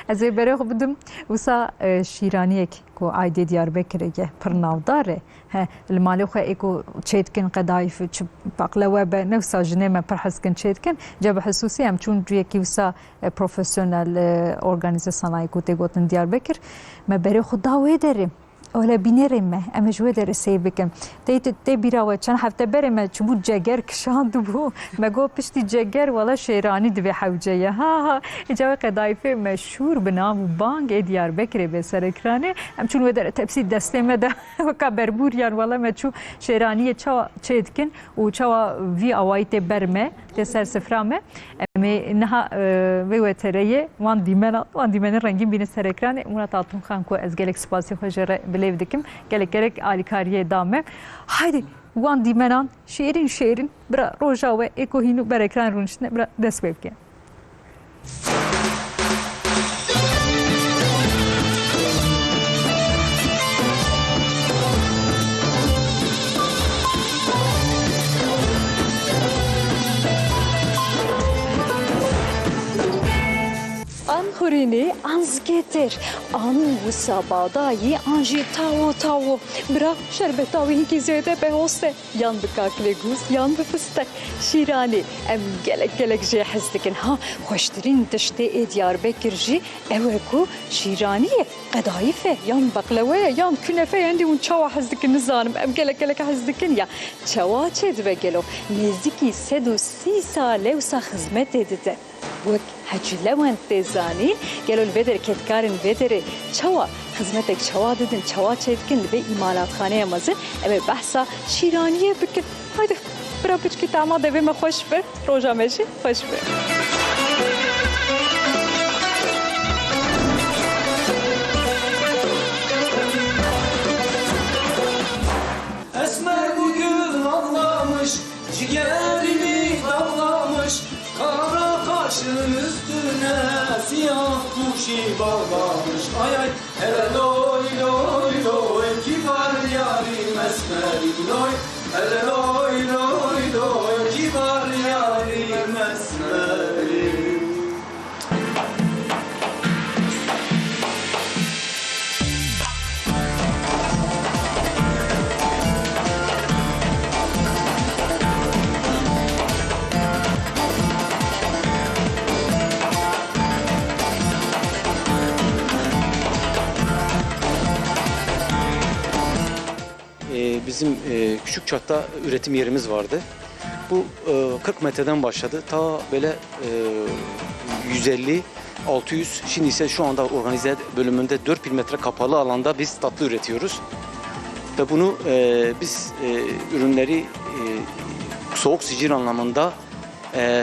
Ez ê berê xwe bidim, wisa, e, şîraniyek ku aydê Diyarbekirê ye, pir navdar e. He, li malê xwe ê ku çê dikin qedayîf, çi paqlewe be, ne wisa jinê me pir hez dikin çê dikin. Ca bi xisûsî em çûn cuyekî wisa, e, profesyonel, e, organîze sanayî ku tê gotin Diyarbekir. Me berê xwe da wê derê. Wele bînerê me, em ê ji we derê seyr bikin. Tê, tê, tê bîra we çend hefte berê me çûbû ceger kişandibû. Me got piştî ceger wele şêranî divê hewce ye. Ha ha. Îca wê qedayîfê meşhûr bi nav û bang ê Diyarbekirê bê serekranê. Em çûn wê derê tepsî destê me de weka berbûriyan wele me çû şêraniyê çawa çê dikin û çawa vî awayî tê ber me. Tê ser sifra me. Em ê niha, e, vê wetereyê wan dîmena, wan dîmenên rengîn bînin ser ekranê. Murat Altunxan ku ez gelek spasî xwe jê re bilêv dikim. Gelek gelek alîkariyê da me. Haydi wan dîmenan şêrîn şêrîn bira roja we ê ku hîn û ber ekran rûniştine bira dest pê bike. An xurînî, an zikêtir, an wisa badayî, an jî tawo tawo. Bira, şerbeta wî hinkî zêde be hoste. Yan bi kakilê gûz, yan bi fistek. Şîranî, em gelek gelek jê hez dikin. Ha, xweştirîn tiştê ê Diyarbekir jî ew e ku şîranî ye, qedayîf e, yan beqlewe ye, yan kunefe ye. Hindî hûn çawa hez dikin nizanim. Em gelek gelek hez dikin ya. Çawa çêdibe gelo? Nêzîkî sed û sî sal e wisa xizmetê dide. Wek Hecî Lewend tê zanîn, gelo li vê derê kedkarên vê derê çawa xizmetek çawa didin, çawa çêdikin li vê îmalatxaneya mezin, em ê behsa şîraniyê bikin. Haydi, bira piçkî tama devê me xweş be, roja me jî xweş be. Esmer bu gül ağlamış, ciğerimi dağlamış, kara kaşın üstüne siyah kuşu bağlamış. Ay ay, hele loy loy loy, kibar yarim esmerim loy. Hele loy loy loy, kibar yarim esmerim. E, bizim, e, küçük çapta üretim yerimiz vardı. Bu, e, kırk metreden başladı. Ta böyle, e, yüz elli, altı yüz, şimdi ise şu anda organize bölümünde dört bin metre kapalı alanda biz tatlı üretiyoruz. Ve bunu, e, biz, e, ürünleri, e, soğuk zincir anlamında e, e,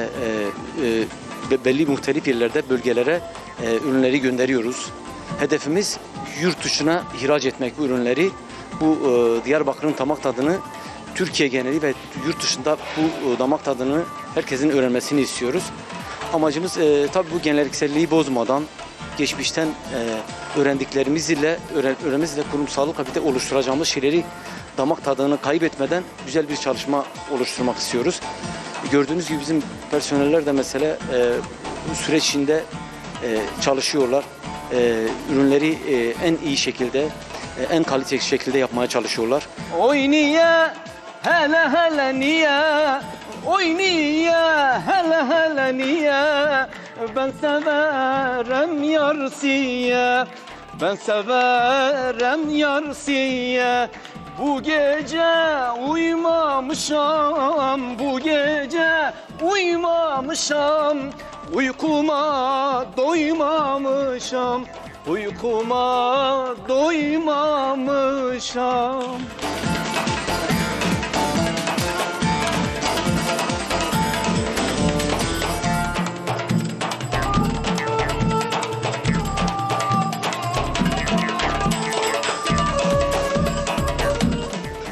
e, be-, belli muhtelif yerlerde, bölgelere, e, ürünleri gönderiyoruz. Hedefimiz yurt dışına ihraç etmek bu ürünleri. Bu, e, Diyarbakır'ın damak tadını Türkiye geneli ve yurt dışında bu, e, damak tadını herkesin öğrenmesini istiyoruz. Amacımız, e, tabii bu gelenekselliği bozmadan, geçmişten, e, öğrendiklerimiz ile, öğren-, öğrenmemiz ile kurumsallıkla birlikte oluşturacağımız şeyleri damak tadını kaybetmeden güzel bir çalışma oluşturmak istiyoruz. Gördüğünüz gibi bizim personeller de mesela, e, bu süreç içinde, e, çalışıyorlar. E, ürünleri, e, en iyi şekilde, e, en kaliteli şekilde yapmaya çalışıyorlar. Oy niye, hele hele niye? Oy niye, hele hele niye? Ben severim yarsiye. Ben severim yarsiye. Bu gece uyumamışam, bu gece uyumamışam. Uykuma doymamışam, uykuma doymamışam.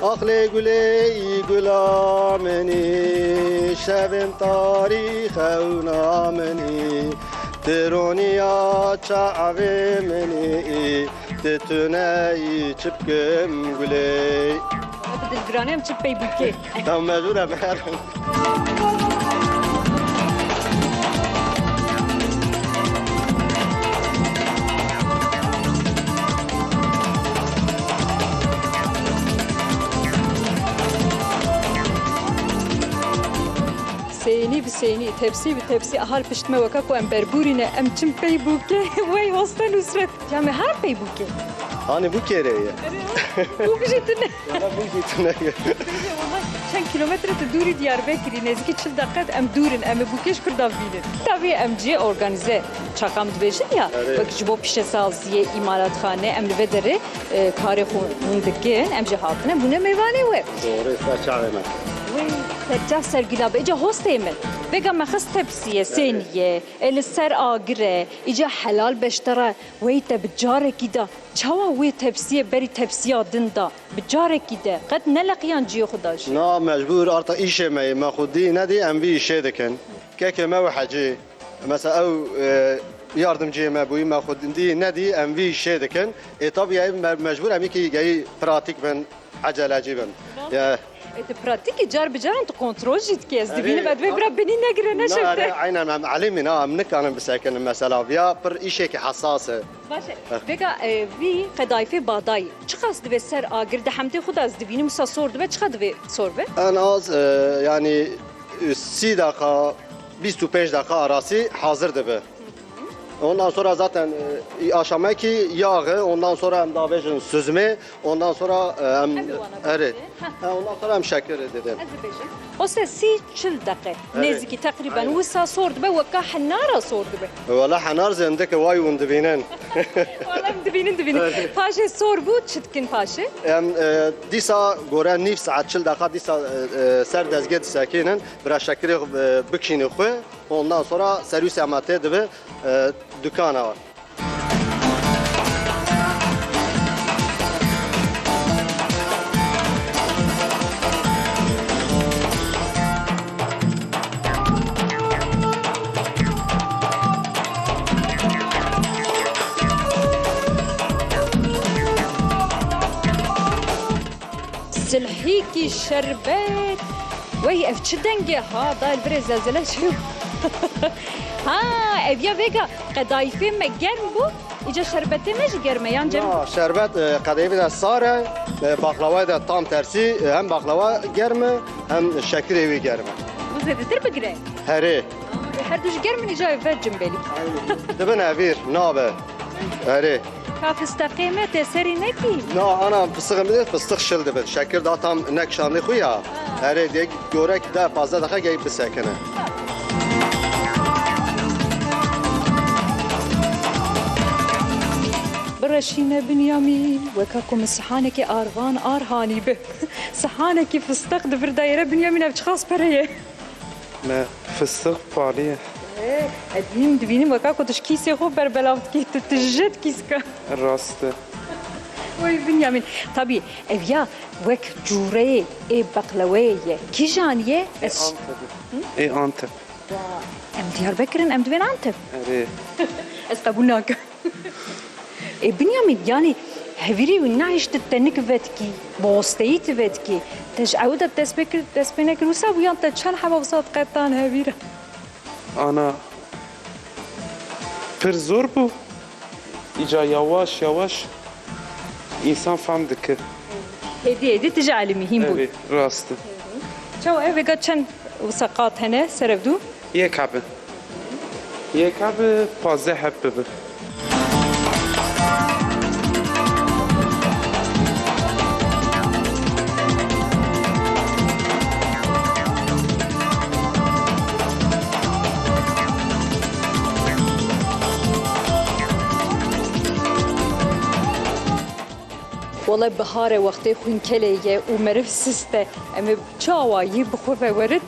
Aqlê gulê î gula min î, şevên tarî xewna min î, tironiya çavê min î, ti tune î çi bikim gulê. Bi dilgirane em çi pey bûkê. Tam mecbûr em herin. Sênî bi sênî, tepsî bi tepsî, ahal pişt me weke ku em berburî ne, em çin pey bûkê, wey hoste Nusret. Ya me her pey bûkê. Hanî bûkêrê ye. Bûk jî tune. Wala bûk jî tune ye. Çend kilometre tu dûrî Diyarbekirî, nêzîkî çil deqet em dûr in, em ê bûkê ji kur de bibînin. Tabî em cihê organîze, çaqa em dibêjin ya, Evet. wek ji bo pîşesaziyê, îmalatxane, em li vê derê, e, karê xwe hûn dikin, em jî hatine bûne mêvanê we. Doğru, serçavê me. Wê serçav sergîna be. Îca hostê min. Vêga me xist tepsiyê, Evet. sêniyê, e, li ser agir e, îca helal beştera, wey te bi carekî de. Çawa wê tepsiyê berî tepsiya din da? Bi carekî de qet neleqiyan cihê xwe de jî? Na, mecbûr, arta îşê me ye. Me xwe dî nedî, em vî îşê dikin. Kekê me û hecî, mesela ew, e, yardimciyê me bûyî, me xwe dî nedî, em vî îşê dikin. Ê, tabî, ev me-, mecbûr em yekî geyî pratîk bin, ecelecî bin. Rast. Ya. Ê, tu pratîkî car bi caran tu kontrol jî dikî. Ez Erê, dibînim, ez dibê a-, bira binî negire, ne na, şewte. Erê, aynen, em elimî, na, em nikarin bisekinin mesela. Ya pir îşekî hesas e. Baş e. Heh. Vêga, e, vî qedayîfê badayî çiqas divê ser agir di hemdê xwe de ez dibînim, wisa sor dibe, çiqa divê sor be? En az, e, yani, e, sî deqa, bîst û pênc deqa arasî hazir dibe. Ondan sonra zaten, e, aşamekî yağı, ondan sonra em davêjin süzme, ondan sonra, e, em Em wana erê. Ha, ondan sonra em şekeri dedim. Ez dibêjim. O se sî çil deqe. Evet. Nêzîkî teqrîben Aynen. wisa sor dibe, weka henara sor dibe. Wala henar zendik e, way hûn dibînin. Wala em dibînin, dibînin. Evet. Paşê sor bû, çi dikin paşê? Em, e, dîsa gore nîv saet, çil deqa dîsa, e, e, ser dezgê disekînin, bira şekirê, e, bikişînin xwe. Ondan sonra serwîsê me tê dibe, e, dukana. Silhîkî şerbet. Wey, ev çi dengê ha? Dayê li virê zelzele çû. Ha, ev ya vêga qedayîfê me germ bû. Îca şerbetê me jî germ e, yan cem? Na, şerbet, e, qedayîfê de sar e, e, baklava de tam tersî, e, hem baklava germ e, hem şekirê wî germ e. Bû zêdetir bigire? Herê. Her du jî germ in, îca ev ve cimbelî. Dibin evîr, nabe. Erê. Ka fisteqê me tê serî nekî? Na, ana fistiqê me de fistiq şil dibin. Şekir da tam nekişandê xwe ya. Ha. Erê, dê gorek de pazdeh deqa geyî bisekine. Bireşîne Binyamîn, weka ku min sihanekê arvan ar hanî bi. Sihanekî fistiq di vir de yere Binyamîn, ev çiqas pere ye? Me fistiq palî ye. Ê, ez dibînim, dibînim weka ku tu ji kîsê xwe berbelav dikî, tu tije dikî sika. Rast e. Oy Binyamîn. Tabî, ev ya wek cûreyê ê beqleweyê ye. Kîjan ye? Ê Ez Antep. Hı? Ê Antep. Wa, em Diyarbekir in, em dibên Antep. Erê. Ez qebûl nakim. Ê Binyamîn, yanî hevirî wî nehişt tu tenik vedikî, mosteyî tu vedikî. Te ji ew de dest pê kir, dest pê nekir, wisa bû yan te çend heba wisa diqetan hevîra? Ana pir zor bû. Îca yawaş yawaş însan fam dike. Hêdî hêdî tu jî elî mihîm bû. Erê, rast e. Çawa ev vêga çend wisa qat hene ser ev dû? Yek hebe. Yek hebe pazdeh heb bibe. Wele bihar e, wextê xwînkelê ye û meriv sist e. Em ê çi awayî bi xwe ve werin?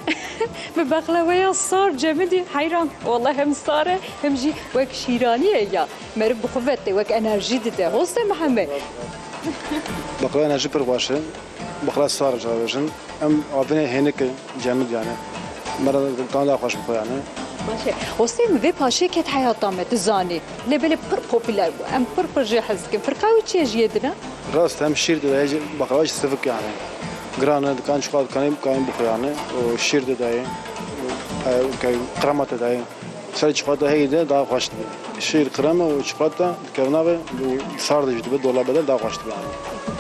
Bi bexleweya sar cemidî heyran. Wele hem sar e hem jî wek şîranî ye ya. Meriv bi xwe ve tê, wek enerjî dide. Hostê Mihemed. Bexlewa enerjî pir xweş e. Bexlewa sar e, cavêjin. Em avine hênik e, cemid yani. Me re kan da xweş bixwe yani. Baş e. Hostê min vê paşê ket heyata me, tu zanî. Lê belê pir popüler bû. Em pir pir jê hez dikin. Firqa wî çi ye ji yê din e? Rast, hem şîr dide, hem jî bexlewa jî sivik yani. Giran e, dikan çikolata dikanê, dikanê bixwe yani. O şîr dide ye. O, e, ke-, krema dide ye. Ser çikolata heyî de daha xweş dibe. Şîr, krema û çikolata dikevna ve, sar de jî dibe, dolabê de daha xweş dibe yani.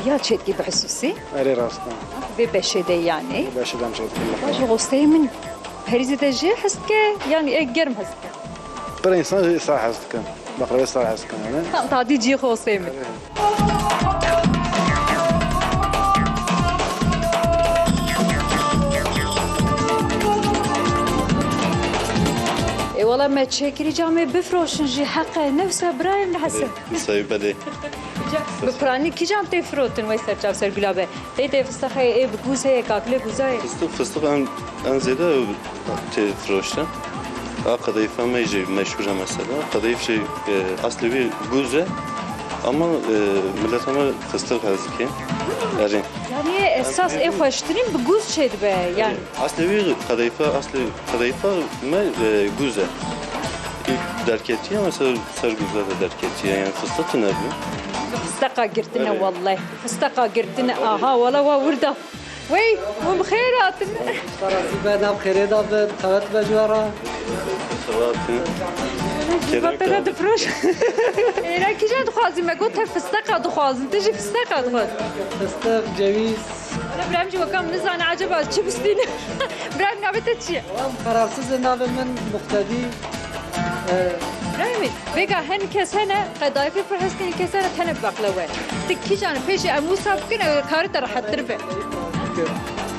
Ya çêtkî bi xisûsî? Erê rast e. Vê beşê de yani. Beşê de em çêtkî. Baş e, hosteyê min perîzê de jê hez dike, yani ê germ hez dike. Pir însan jî sar hez dikin. Bexlewê sar hez dikin yani. Tam tadî cihê xwe hosteyê min. Erê. Wela me çêkirî camê bifroşin jî heqe nefse birayên li Hesen. Sayı belê. Bi piranî kîjan tê firotin wey serçav ser gula be? Tê tê fistexê ê bi gûz heye, kakilê gûza ye. Fıstık, fıstık en, en zêde tê firoştin. A qedeyfa me jî meşhur e mesela. Qedeyf jî, e, aslê wî gûz e. Ama, e, mileta me fıstık hez dike. Erê. Yani esas ê xweştirîn bi gûz çêdibe yani. Aslê wî qedeyfa, aslê qedeyfa me, e, gûz e. Derketiye mesela ser gûza de derketiye yani fıstık tune bû. Fisteqa girtine welleh. Fisteqa girtine aha wala wa wirda. Wey, hûn bi xêr hatin. Parazî be, nav xêrê da be, qewet be ji we re. Xebatî. Xebatî. Xebatî. Êra kîjan dixwazî me got te fisteqa dixwazin, tu jî fisteqa dixwazî. Fistiq, cewîz. Wala birayim jî wekam nizane eceba çi bistîne. Birayim navê te çi ye? Wan qerarsizê navê min Muqtedî. Ee, Birayim, vêga hin kes hene, qedayfê pir hez kirin kes hene, tene bi beqlewe. Ti kîjan pêşî em wisa bikin, ew kari te rehettir be.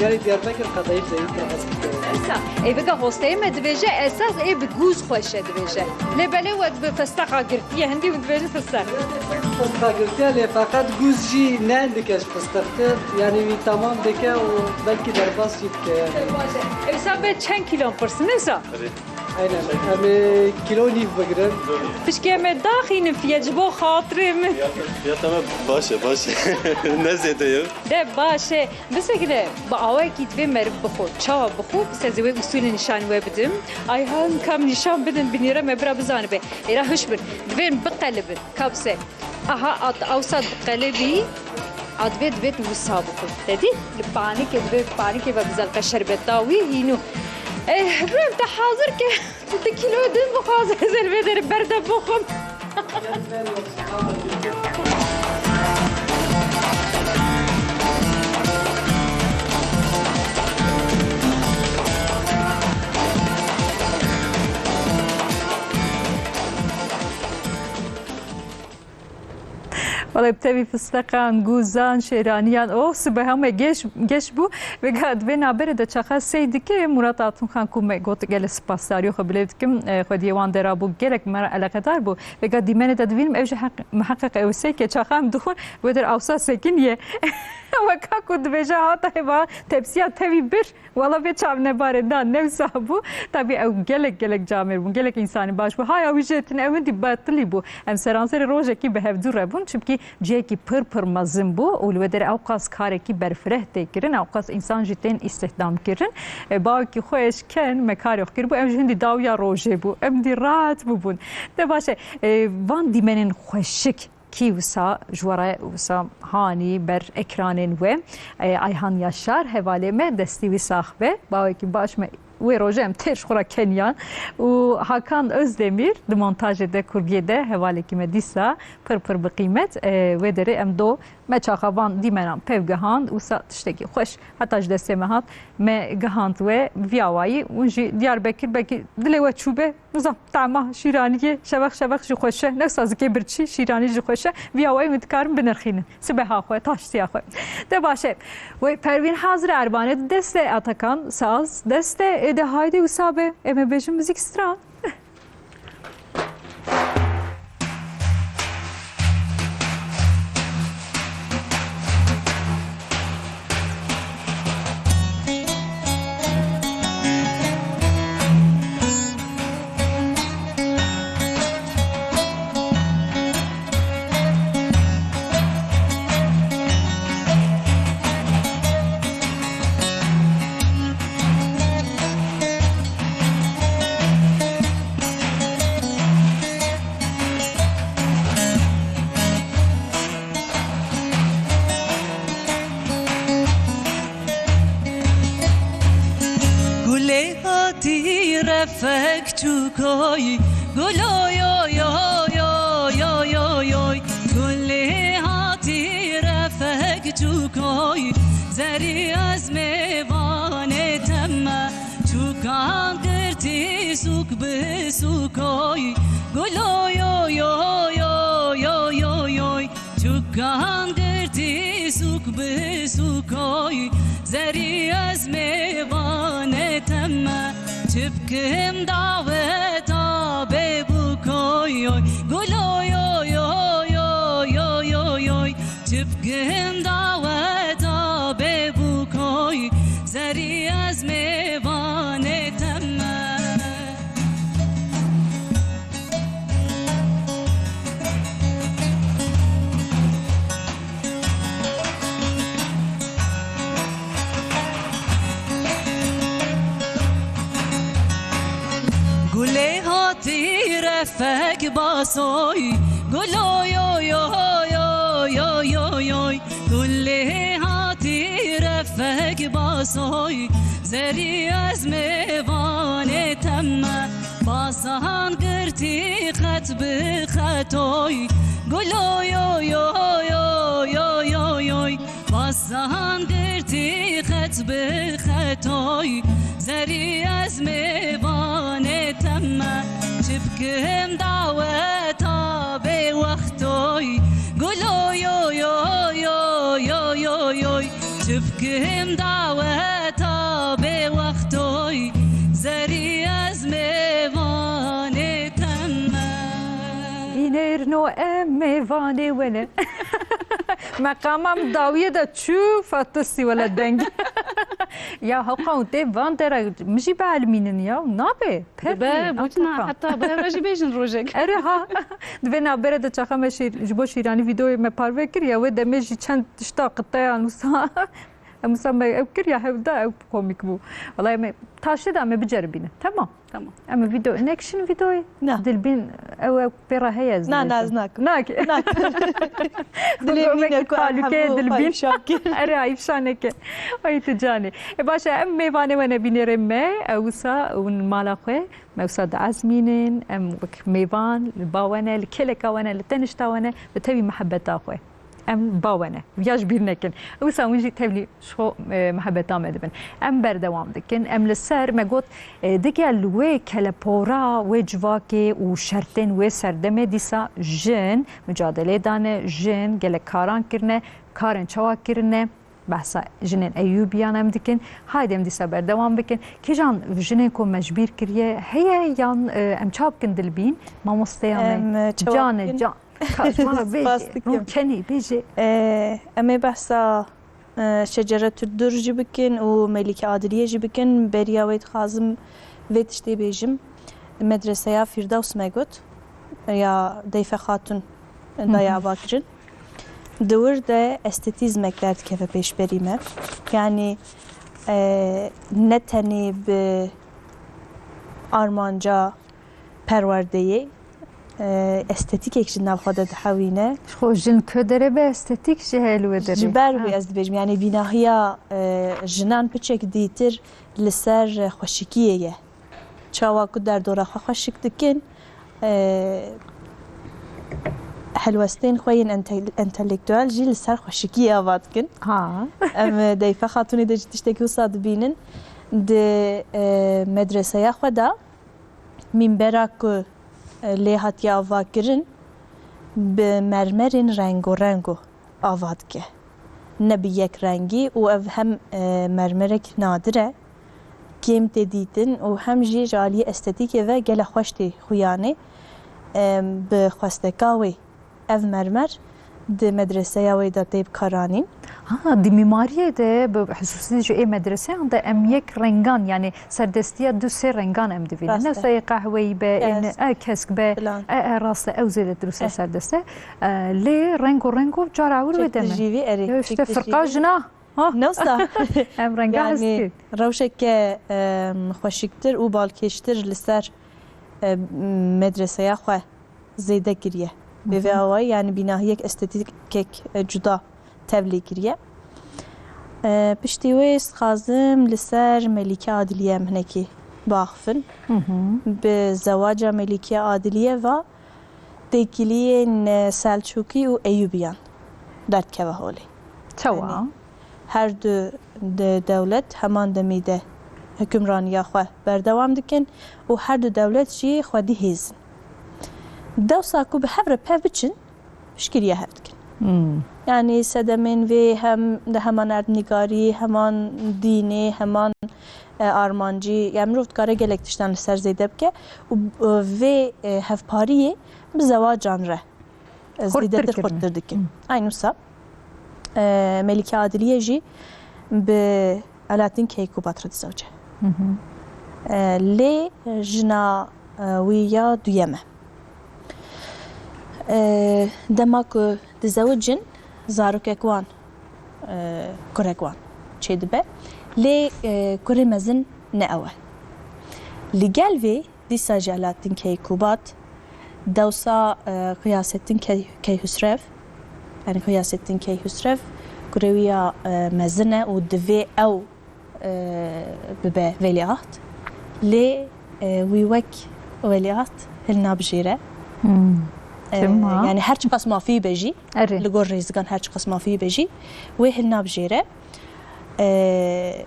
Gelê Diyarbekir qedayf zeyî pir hez bikin. Esa, ê vêga hosteyê me dibêje, esas ê bi gûz xweş e dibêje. Lê belê we bi festeqa girtiye, hindî min dibêjin festeq. Festeqa girtiye, lê feqet gûz jî ne dike ji festeqtir. Yani wî tamam dike û belkî derbas jî dike yani. Baş e. Ewsa be çend kîlon pirsin, esa? Erê. Aynen. Em ê kîlo nîv bigirin. Pişkê me daxînin fiye ji bo xatirê min. Fiyata, fiyata me baş e, baş e. Ne zêde ye. De baş e. Bisekine, bi awayekî divê meriv bixwe. Çawa bixwe? Bise zê wê usulê nîşanî we bidim. Ayhan kam nîşan bidin, binêre me bira bizanibe. Êra hiş bin. Divên biqelibin. Kapse. Aha, at awsa diqelibî, a divê divêt wisa bixwe. Te dî? Li panikê divê, panikê ve bizelqe şerbeta wî hînû. Eh, rûn te hazir ke, di kîlo din bixwaze, ez ê li vê derê berde bixwim. Wele bi tevî fisteqan, gûzan, şêraniyan, oh, sibeha me geş, geş bû. Vêga di vê navberê de çaxa sey dike, Murat Atunxan ku me got gelek spasdariyê xwe bilêv dikim, e, xwediyê wan dera bû, gelek me re eleqedar bû. Vêga dîmenê de divînim, ew jî heq-, miheqeq ew sey ke çaxa em dixwin, wê der awsa sekiniye. Weka ku dibêje hata hêva tepsiya tevî bir. Wala vê çavnebarê da ne wisa bû. Tabî ew gelek, gelek camêr bûn, gelek însanî baş bû. Haya wî jê tune ew hindî betilî bû. Em seranserê rojekî bi hevdû re bûn, çimkî cihekî pir pir mezin bû û li wê derê ewqas karekî berfireh tê kirin, ewqas însan jî tên îstihdam kirin. E, bawekî xwe eş ken me karê xwe kiribû, ew jî hindî dawiya rojê bû. Em hindî rahat bûbûn. De baş e, e, van dîmenên xweşik. Kî wisa ji we re wisa hanî ber ekranên we, e, Ayhan Yaşar, hevalê me, destî wî sax be. Bawekî baş me wê rojê em têr ji xwe re keniyan. Û Hakan Özdemir di montajê de, kurdiyê de hevalekî me dîsa pir pir bi qîmet. E, wê derê em do me çaxa van dîmenan pevgihand, wisa tiştekî xweş heta ji destê me hat, me gihand we vî awayî. Hûn jî Diyarbekir belkî dilê we çûbe. Nizam, tama şîraniyê şevex şevex jî xweş e. Ne sazikê birçî, şîranî jî xweş e. Vî awayî min dikarim binirxînin. Sibeha xwe, taştiya xwe. De baş e. Wey Pervîn hazir e, Erbanê dest e, Atakan saz dest e. Ê de haydi wisa be. Em ê bêjin muzîk stran. Gulê hatî refek çûkoy, gulo yo yo yo yo yo yoy. Gulê hatî refek çûkoy, zerî ez mêvanê teme. Çûkan girtî sûk bi sûkoy, gulo yo yo yo yo yo yoy. Çûkan girtî sûk bi sûkoy, zerî ez mêvanê teme. Çi bikim daweta Yoy, gulo yoy, yoy, yoy, yoy, yoy, yoy. Çi bigihim daweta bê bûkoy, zerî ez mêvanê te me. Gulê hatî refek basoy, gulo yo yo yo yo yo yoy. Gulê hatî refek basoy, zerî ez mêvanê te me. Basan girtî xet bi xetoy, gulo yo yo yo yo yo yoy. Basan girtî xet bi xetoy, zerî ez mêvanê te me. Çi bikim daweta bê wextoy, gulo yo yo yo yo yo yoy. Çi bikim daweta bê wextoy, zerî ez mêvanê te me. Bînerno em mêvanê we ne. Meqama min dawiyê de çû, Fatistî wele deng. Ya heqa hûn tê van dera, min jî bielmînin ya, nabe. Perfect, be, boçuna, hakika. Heta bi hev re jî bêjin rojek. Erê ha. Di vê navbere de çaxa me şîr-, ji bo şîranî vîdeoyê me parve kir ya, wê demê jî çend tişta qiteyan wisa. Em wisa me ew kir ya, hev da, ew komîk bû. Wela em ê taşê de em ê biceribînin. Tamam. Tamam. Em ê vîdeo, nekişin vîdeoyê? Na. Dilbîn, ew, ew pê re heye ez Na, na, dibêjim. Ez nakim. Nak. Nak. Dilê Wekî mîne ku em talûkeyê hemû Dilbîn. Xwe îfşa kir. Erê, ha, îfşa neke. Ay tu canê. E, baş e, em mêvanê we ne bînerê me, ew wisa hûn mala xwe, me wisa diezmînin, em wek mêvan, li ba we ne, li kêleka we ne, li tenişta we ne, bi tevî mihebeta xwe. Em ba we ne. Viya ji bîr nekin. Wisa hûn jî tevlî ji xwe, e, mihebeta me dibin. Em berdewam dikin. Em li ser, me got, e, digel wê kelepora, wê civakê û şertên wê serdemê dîsa jin mucadelê dane, jin gelek karan kirine, karên çawa kirine, behsa jinên Eyûbiyan em dikin. Haydi em dîsa berdewam bikin. Kîjan jinên ku me ji bîr kiriye heye yan, e, em çawa bikin Dilbîn? Mamosteyan me. Em, e, çawa Can e, bikin? Can. Ka ji me re bêje, Spas dikim. Rûkenî bêje. Ee, em ê behsa, e, Şeceretüddür jî bikin û Melîke Adiliyê jî bikin. Beriya wê dixwazim vê tiştê bêjim. Medreseya Fîrdews me got, ya Deyfe Xatun daye avakirin. Di wir de estetîzmek derdikeve pêşberî me. Yanî, e, ne tenê bi armanca perwerdeyê, e, estetîkek ji nav xwe de dihewîne. Ji xwe jin ku derê be estetîk jî heye li wê derê. Ji ber wê Ha. ez dibêjim, yanî bînahiya, e, jinan piçek dîtir li ser xweşikiyê ye. Çawa ku derdora xwe xweşik dikin, e, helwestên xwe yên ente-, entelektuel jî li ser xweşikiyê ava dikin. Ha. Em, e, Deyfe Xatûnê de jî tiştekî wisa dibînin. Di, e, medreseya xwe de mînbera ku, e, lê hatiye avakirin, bi mermerên rengorengo ava dike. Ne bi yek rengî û ev hem, e, mermerek nadir e, kêm tê dîtin û hem jî ji aliyê estetîkê ve gelek xweş tê xuyanê. E, bi xwesteka wê ev mermer di medreseya wê de tê bikaranîn. Ha, di mîmariyê de, bi xisûsî ji ê medreseyan de em yek rengan, yanî serdestiya du sê rengan em dibînin. Rast e. Ne wisa ê qehweyî be, ê Kesk. ne, e, kesk be, Filan. e, e, rast e, ew zêdetir wisa Eh. serdest e. E, lê rengo rengo cara wir wê Çektir deme. jî vî, erê, Ya işte çektir jî firqa vî. jina. Ha. Ne wisa? Em renga Yanî hestî. rewşeke, em, xweşiktir û balkêştir li ser, em, medreseya xwe zêde kiriye. Bi vê Hı hı. awayî, yanî bînahiyek estetîkek, e, cuda tevlî kiriye. E, piştî wê ez dixwazim li ser Melîke Adiliye em hinekî biaxifin. Hı hı. Bi zewaca Melîke Adiliye ve têkiliyên, e, Selçûkî û Eyûbiyan derdikeve holê. Çawa? Yanî her du de-, dewlet heman demî de hukimraniya xwe berdewam dikin û her du dewlet jî xwedî hêz in. Dewsa ku bi hev re pev biçin, piştgiriya hev dikin. Hmm. Yanî sedemên vê hem di heman erdnîgarî, heman dînê, heman e, armancî, yani mirov dikare gelek tiştan li ser zêde bike û, e, vê, e, hevpariyê bi zewacan re, e, Xurttir zêdetir kirine. Xurttir dikin. Hı. Aynî wisa, e, Melîke Adiliye jî bi Alaaddin Keykubat re dizewce. Hı hı. E, lê jina, e, wî ya duyem e. E, dema ku dizewicin, zarokek wan, e, kurek wan çêdibe. Lê, e, kurê mezin ne ew e. Li gel vê, dîsa jî Alaaddin Keykubat, dewsa, e, Xiyasettin Key-, Keyhusrev, yani Xiyasettin Keyhusrev, kurê wî ya, e, mezin e û divê ew e, bibe welîaht. Lê, e, wî wek welîaht hilnabijêre. Hmm. E, Çima? Yani her çiqas mafî be jî, Erê. Li gor rêzigan her çiqas mafî be jî, wê hilnabijêre. E,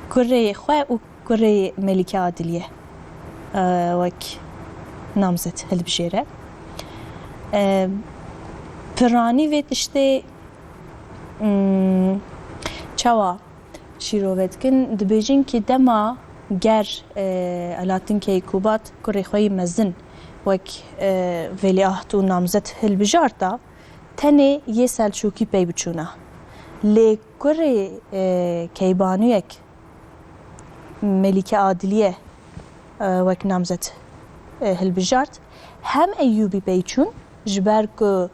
kurê xwe û kurê Melîke Adiliye, e, wek namzet hilbijêre. E, piranî vê tiştê, hmm, çawa şîrove dikin, dibêjin ki dema ger, e, Alaaddin Keykubat kurê xwe yî mezin wek, e, welîaht û namzet hilbijarta, tenê yê Selçûkî pey biçûna. Lê kurê, e, Keybaniyek Melîke Adiliye, e, wek namzet, e, hilbijart, hem Eyyûbî pey çûn, ji ber ku,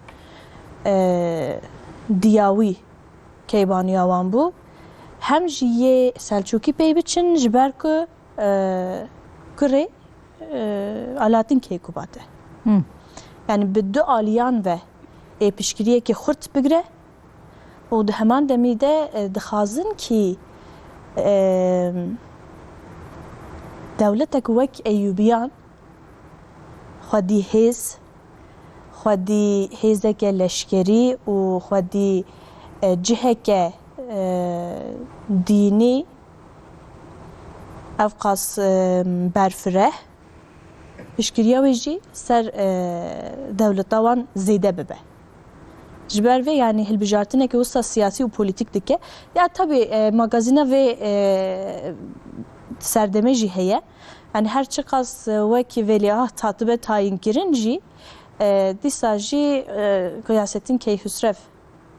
e, diya wî Keybaniya wan bû, hem jî yê Selçûkî pey biçin, ji ber ku, e, kurê, e, Alaaddin Keykubat e. Hmm. Yani bi du aliyan ve ê piştgiriyekê xurt bigre û di heman demî de, e, dixwazin kî, e, dewletek wek Eyyûbiyan xwedî hêz, xwedî hêzeke leşkerî û xwedî, e, ciheke, e, dînî ev qas, e, berfireh, piştgiriya wê jî ser, e, dewleta wan zêde bibe. Ji ber vê, yanî hilbijartineke wisa siyasî û polîtîk dike. Ya tabî, e, magazîna vê, e, serdemê jî heye. Yanî her çiqas, e, wekî veliaht hatibe tayînkirin jî, e, dîsa jî, e, Xiyasettin Keyhusrev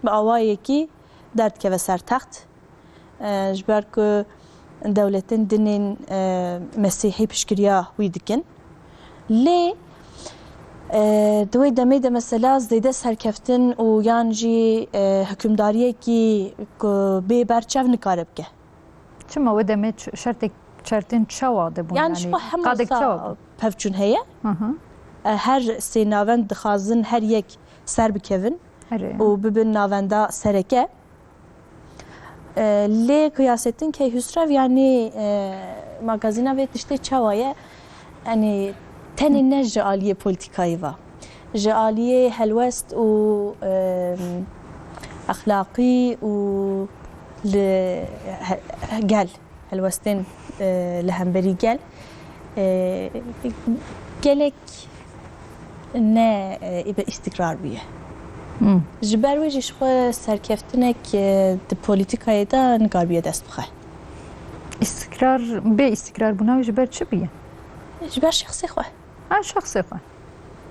bi awayekî derdikeve ser text. E, ji ber ku dewletên dinên, e, mesîhî piştgiriya wî dikin. Lê, e, di wê demê de mesela zêde serkeftin û yan jî, e, hikûmdariyekî ku bê berçav nikare bike. Çima wê demê ç-, şertek, şertên çawa de bûn? Yani, yani, çima hema qadek sa çawa bûn? Pevçûn heye? Hı hı. E, her sê navend dixwazin her yek ser bikevin Erê. Û bibin navenda sereke. E, lê Xiyasettin Keyhusrev, yanî, e, magazîna vê tiştê çawa ye? Yanî tenê ne ji aliyê polîtîkayê ve. Ji aliyê helwest û, e, exlaqî û li he-, gel, helwestên, e, li hemberî gel, e, gelek ne, e, bi îstikrar bûye. Hmm. Ji ber wê jî ji xwe serkeftinek, e, di polîtîkayê de nikaribiye dest bixe. Îstikrar, bê îstikrar bûna wî ji ber çi bûye? Ji ber şexsê xwe. Ha, şexsê xwe.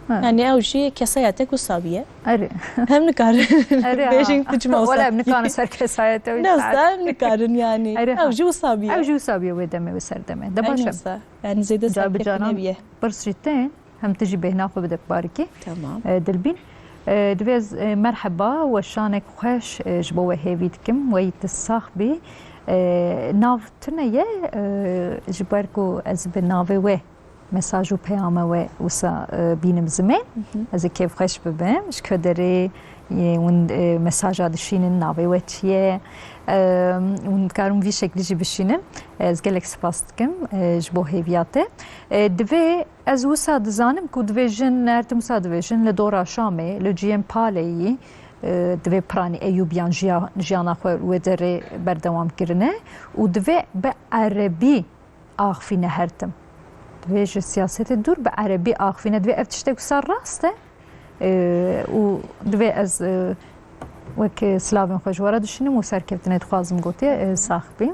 Ha. Yani ew jî kesayetek wisa bûye. Erê. Hem nikarin Erê, ha. Bêjin tu çima wisa Wala em nikarin bûyî. Ser kesayete wî Ne wisa saet. Em nikarin yani. Erê, ha. Ew jî wisa bûye. Ew jî wisa bûye wê demê, wê serdemê. De Eynî baş e. Wisa. Yani zêde Ca bi serkeftin caran nebiye. Pirs jî tên, hem tu jî bêhna xwe bide barikê. Tamam. E, Dilbîn. E, divê ez, e, merheba, weşanek xweş, e, ji bo we hêvî dikim. Wey tu sax bî. E, nav tune ye, e, ji ber ku ez bi navê we mesaj û peyama we wisa, e, bînim zimê. Hı hı. Ez ê kêfxweş bibim. Ji ku derê, e, hûn, e, mesaja dişînin, navê we çi ye? E, hûn dikarin vî şeklî jî bişînin. Ez gelek spas dikim, e, ji bo hêviya te. E, divê ez wisa dizanim ku divê jin, her tim wisa divê jin li dora Şamê, li ciyên Paleyî, e, divê piranî Eyûbiyan jiya-, jiyana xwe wê derê berdewam kirine û divê bi erebî axivîne her tim. Divê ji siyasetê dûr bi erebî axivîne. Divê ev tiştek wisa rast e. E, û divê ez, e, wek, e, silavên xwe ji we re dişînim û serkeftinê dixwazim gotiye, e, sax bî.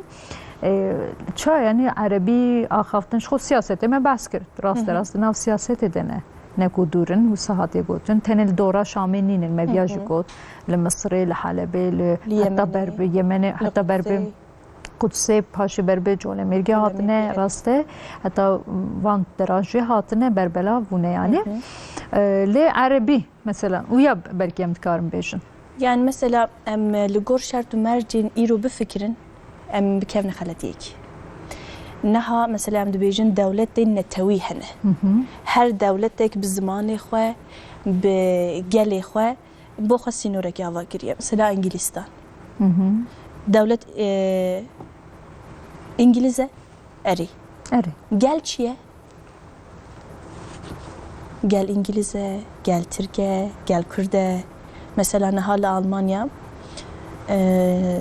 E, ça, yanî erebî axaftin ji xwe siyasetê me behs kir. Rast e, rast di nav siyasetê de ne. Ne ku dûr in, wisa hatiye gotin. Tenê li dora Şamê nînin, me viya jî got. Li Misirê, li Helebê, li Li heta Yemenê, ber bi Yemenê, li heta ber bi Qudsê. Qudsê, paşê ber bi Colemêrgê hatine, Colemêrgê, evet. Rast e. Heta van deran jî hatine, berbelav bûne yanî. E, lê erebî, mesela, û ya belkî em dikarin bêjin. Yani mesela em li gor şert û mercên îro bifikirin, em bikevne xeletiyekî. Niha mesela em dibêjin dewletên netewî hene. Her dewletek bi zimanê xwe, bi gelê xwe bo xwe sînorekî ava kiriye. Mesela Îngilîstan. Dewlet, e, Îngilîz e? Erê. Erê. Gel çi ye? Gel Îngilîz e, gel Tirk e, gel Kurd e. Mesela niha li Almanya, e,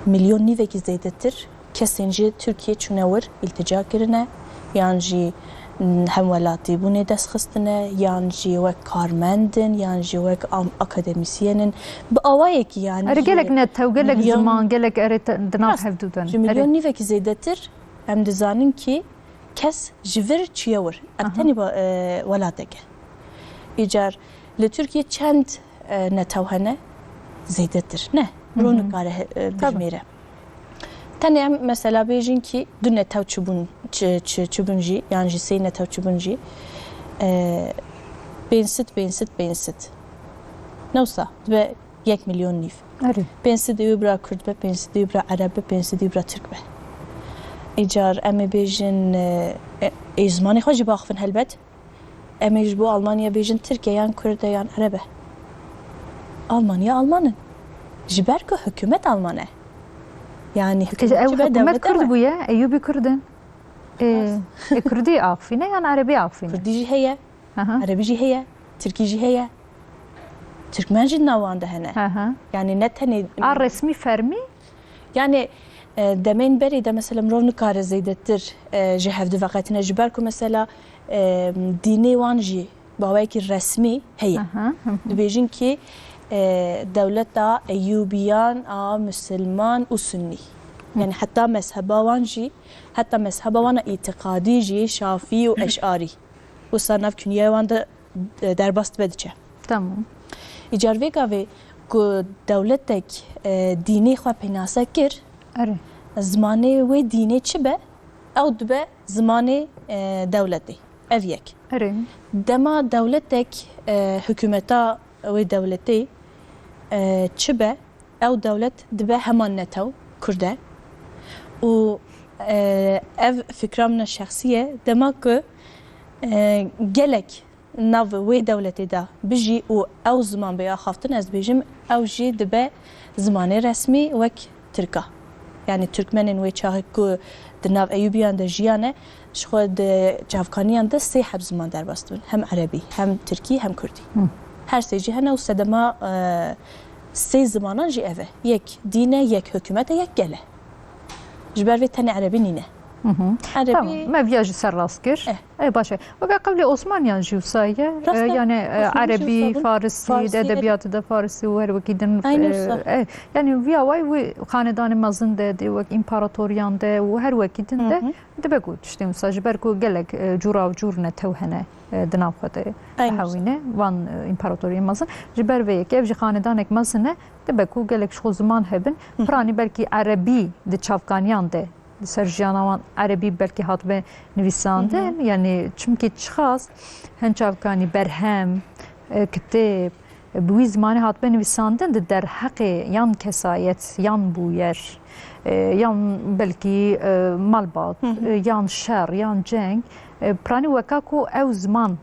milyon nîvekî zêdetir kesên ji Tirkiyê çûne wir, îltica kirine, yan jî, m, hemwelatîbûnê dest xistine, yan jî wek karmend in, yan jî wek am-, akademîsyen in. Bi awayekî yani Erê, ji gelek netew, gelek milyon ziman, gelek erê te-, di nav Rast. Hevdû de ne. Ji milyon Erê. Nîvekî zêdetir em dizanin kî kes ji vir çûye wir. Ev Aha. Tenê ba-, e, welatek e. Îcar li Tirkiyê çend, e, netew hene? Zêdetir. Ne. Hı hı. Ro nikare he-, e, Tabii. Bijmêre. Tenê em mesela bêjin kî du netew çibûn, çi-, çi-, çibûn jî, yan jî sê netew çibûn jî, e, pênc sed, pênc sed, pênc sed. Ne wisa, dibe yek milyon nîv. Erê. Pênc sed ê wî bira Kurd be, pênc sed ê wî bira Ereb be, pênc sed ê wî bira Tirk be. Îcar em ê bêjin, e, e, ê zimanê xwe jî baxivin helbet. Em ê ji bo Almanya bêjin Tirk e yan Kurd e yan Ereb e. Almanya Alman in. Ji ber ku hikûmet Alman e. Yani Kê-, hikûmet ew çi be, hikûmet dewlet Kurd ew e. Bûye, Eyûbî Kurd in. Ê, Rast. Ê Kurdî axifîne yan Erebî axifîne? Kurdî jî heye. Aha. Erebî jî heye. Tirkî jî heye. Tirkmen jî di nav wan de hene. Aha. Yani ne tenê A resmî fermî? Yani, e, demên berê de mesela mirov nikare zêdetir, e, ji hevdu veqetine. Ji ber ku mesela, e, dînê wan jî baweyekî resmî heye. Aha, hı hı. Dibêjin ki, e, dewleta Eyûbiyan a Musilman û Sunnî. Hı. Yani heta mezheba wan jî, heta mezheba wan a îtiqadî jî Şafî û Eşarî. Wisa nav künyeya wan de, e, derbas dibe diçe. Tamam. Îcar vê gavê ku dewletek, e, dînê xwe pênase kir, Erê. Zimanê wê dînê çi be, ew dibe zimanê, e, dewletê. Ev yek. Erê. Dema dewletek, e, hikûmeta wê dewletê, e, çi be, ew dewlet dibe heman netew, Kurd e. Û, e, ev fikra min e şexsî ye. Dema ku, e, gelek nav wê dewletê de bijî û ew ziman bê axaftin, ez dibêjim, ew jî dibe zimanê resmî wek tirka. Yani Tirkmenên wê çaxê ku di nav Eyûbiyan de jiyane, ji xwe di çavkaniyan de sê heb ziman derbas dibin. Hem erebî, hem tirkî, hem kurdî. Hı. Her sê jî hene û sedema, e, sê zimanan jî ev e. Yek dîn e, yek hikûmet e, yek gel e. Ji ber vê tenê erebî nîne. Hı hı. Erebî Tamam, me viya jî ser rast kir. Eh. E, baş e. Weke qewlê Osmaniyan jî wisa ye. Rast e. E, yani, e, Osmanî jî erebî, wisa bûn. Farisî, Farisî, di edebiyatê de Farisî û her wekî din, Aynî e, wisa. E, yani viya way wî xanedanê mezin de, di wek împaratoriyan de û her wekî din de Hı hı. dibe ku tiştên wisa ji ber ku gelek, e, cûra û cûr netew hene, e, di nav xwe de Aynî wisa. Hewîne van, e, împaratoriyên mezin. Ji ber vê yekê ev jî xanedanek mezin e, dibe ku gelek ji xwe ziman hebin. Hı hı. Piranî belkî erebî di çavkaniyan de Li ser jiyana wan erebî belkî hatibe nivîsandin, Hı hı. Yanî çimkî çiqas hin çavkanî berhem, e, kitêb, e, bi wî zimanê hatibe nivîsandin di derheqê yan kesayet, yan bûyer, e, yan belkî, e, malbat, Hı hı. E, yan şer, yan ceng, e, piranî weka ku ew ziman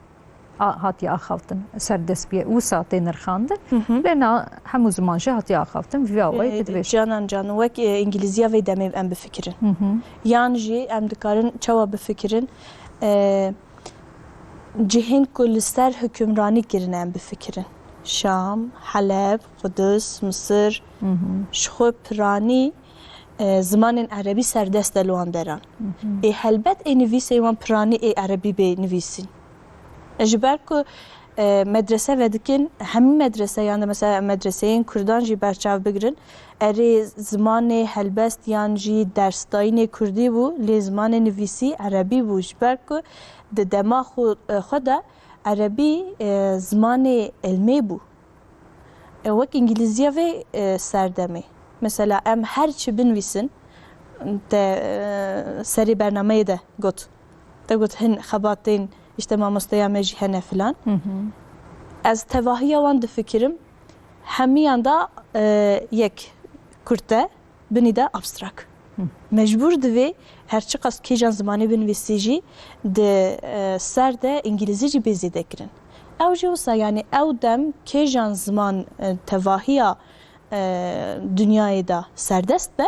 a, hatiye axaftin, serdest bûye, wisa tê nirxandin. Hı hı. Lê na hemû ziman jî hatiye axaftin, vî awayî Ee, tu dibêjî. Canan can, wek, e, îngilîziya vê demê em bifikirin. Hı hı. Yan jî em dikarin çawa bifikirin, e, cihên ku li ser hukimranî kirine em bifikirin. Şam, Heleb, Qudus, Misir, Hı hı. ji xwe piranî, e, zimanên erebî serdest e li wan deran. Hı hı. Ê helbet ê nivîsê wan piranî ê erebî bê nivîsîn. Ji ber ku E, medrese vedikin, hemî medreseyan de, mesela medreseyên Kurdan jî berçav bigirin. Erê, zimanê helbest yan jî dersdayînê Kurdî bû, lê zimanê nivîsî Erebî bû, ji ber ku di dema xwe, e, xwe de Erebî, e, zimanê ilmê bû. E, wek Îngilîziya vê, e, serdemê. Mesela em her çi binivîsin, te, e, serê bernameyê de got. Te got hin xebatên, işte, mamosteya me jî hene filan. Hı hı. Ez tevahiya wan difikirim, hemiyan da, e, yek kurte, binî de abstrak. Hı. Mecbûr divê her çiqas kêjan zimanê binivîsî jî di, e, ser de îngilîzî jî bê zêde kirin. Ew jî wisa, yanî ew dem kêjan ziman, e, tevahiya, e, dinyayê de serdest be,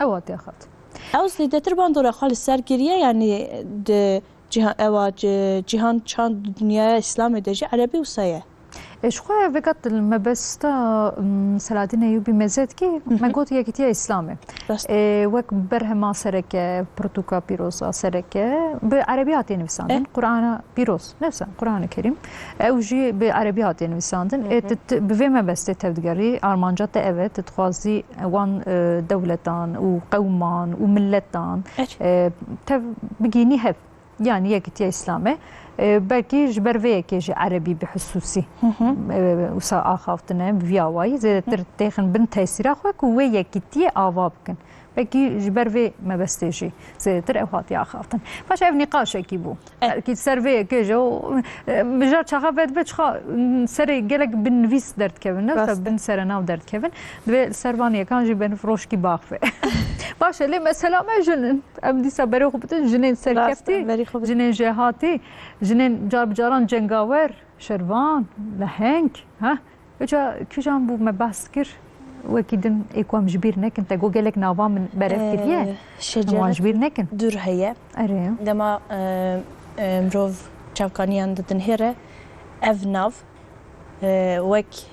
Ew hatiye xat. Ew zêdetir bandora xwe li ser kiriye, yanî di ciha-, ewa ci-, cihan çand di dinyaya Îslamê de jî Erebî wisa ye. E, ji xwe vêga di mebesta, m, Selahaddîn Eyûbî meze dikî, Hı hı. me got Yekîtiya Îslamê. Rast. E, wek berhema sereke, pirtûka pîroz a sereke, bi Erebî hatiye nivîsandin. Eh. Qur'ana pîroz, ne wisa, Qur'anê Kerîm. Ew jî bi Erebî hatiye nivîsandin. Hı hı. E, tu, tu, bi vê mebestê tevdigerî, armanca te ev e, tu dixwazî wan, e, dewletan û qewman û miletan, Ecê. e, tev bigînî hev. Yanî Yekîtiya Îslamê, e, belkî ji ber vê yekê jî Erebî bi xisûsî, Hı hı. e, wisa axaftine, bi vî awayî zêdetir Hı. têxin bin tesîra xwe ku wê yekîtiyê ava bikin. Belkî ji ber vê mebestê jî zêdetir ew hatiye axaftin. Paşê ev nîqaşekî bû. Eh. Belkî ser vê yekê jî û, e, mijar çaxa vedibe çiqa, m, serê gelek bin nivîs derdikevin, ne? Rast e. Bin serenav derdikevin. Divê li ser van yekan jî benfroşkî baxve. Baş e, lê mesela me jin in. Em dîsa berê xwe bidin jinên Rast e, serkeftî, berê xwe bidin. jinên jêhatî, jinên car bi caran cengawer, şervan, leheng, ha? Uca kîjan bû me behs kir, wekî din ê ku em ji bîr nekin, te got gelek nava min berev kiriye, Ee, em wan ji bîr nekin. Dur heye. Erê. Dema, e, e, mirov çavkaniyan didinhêre, ev nav, e, wek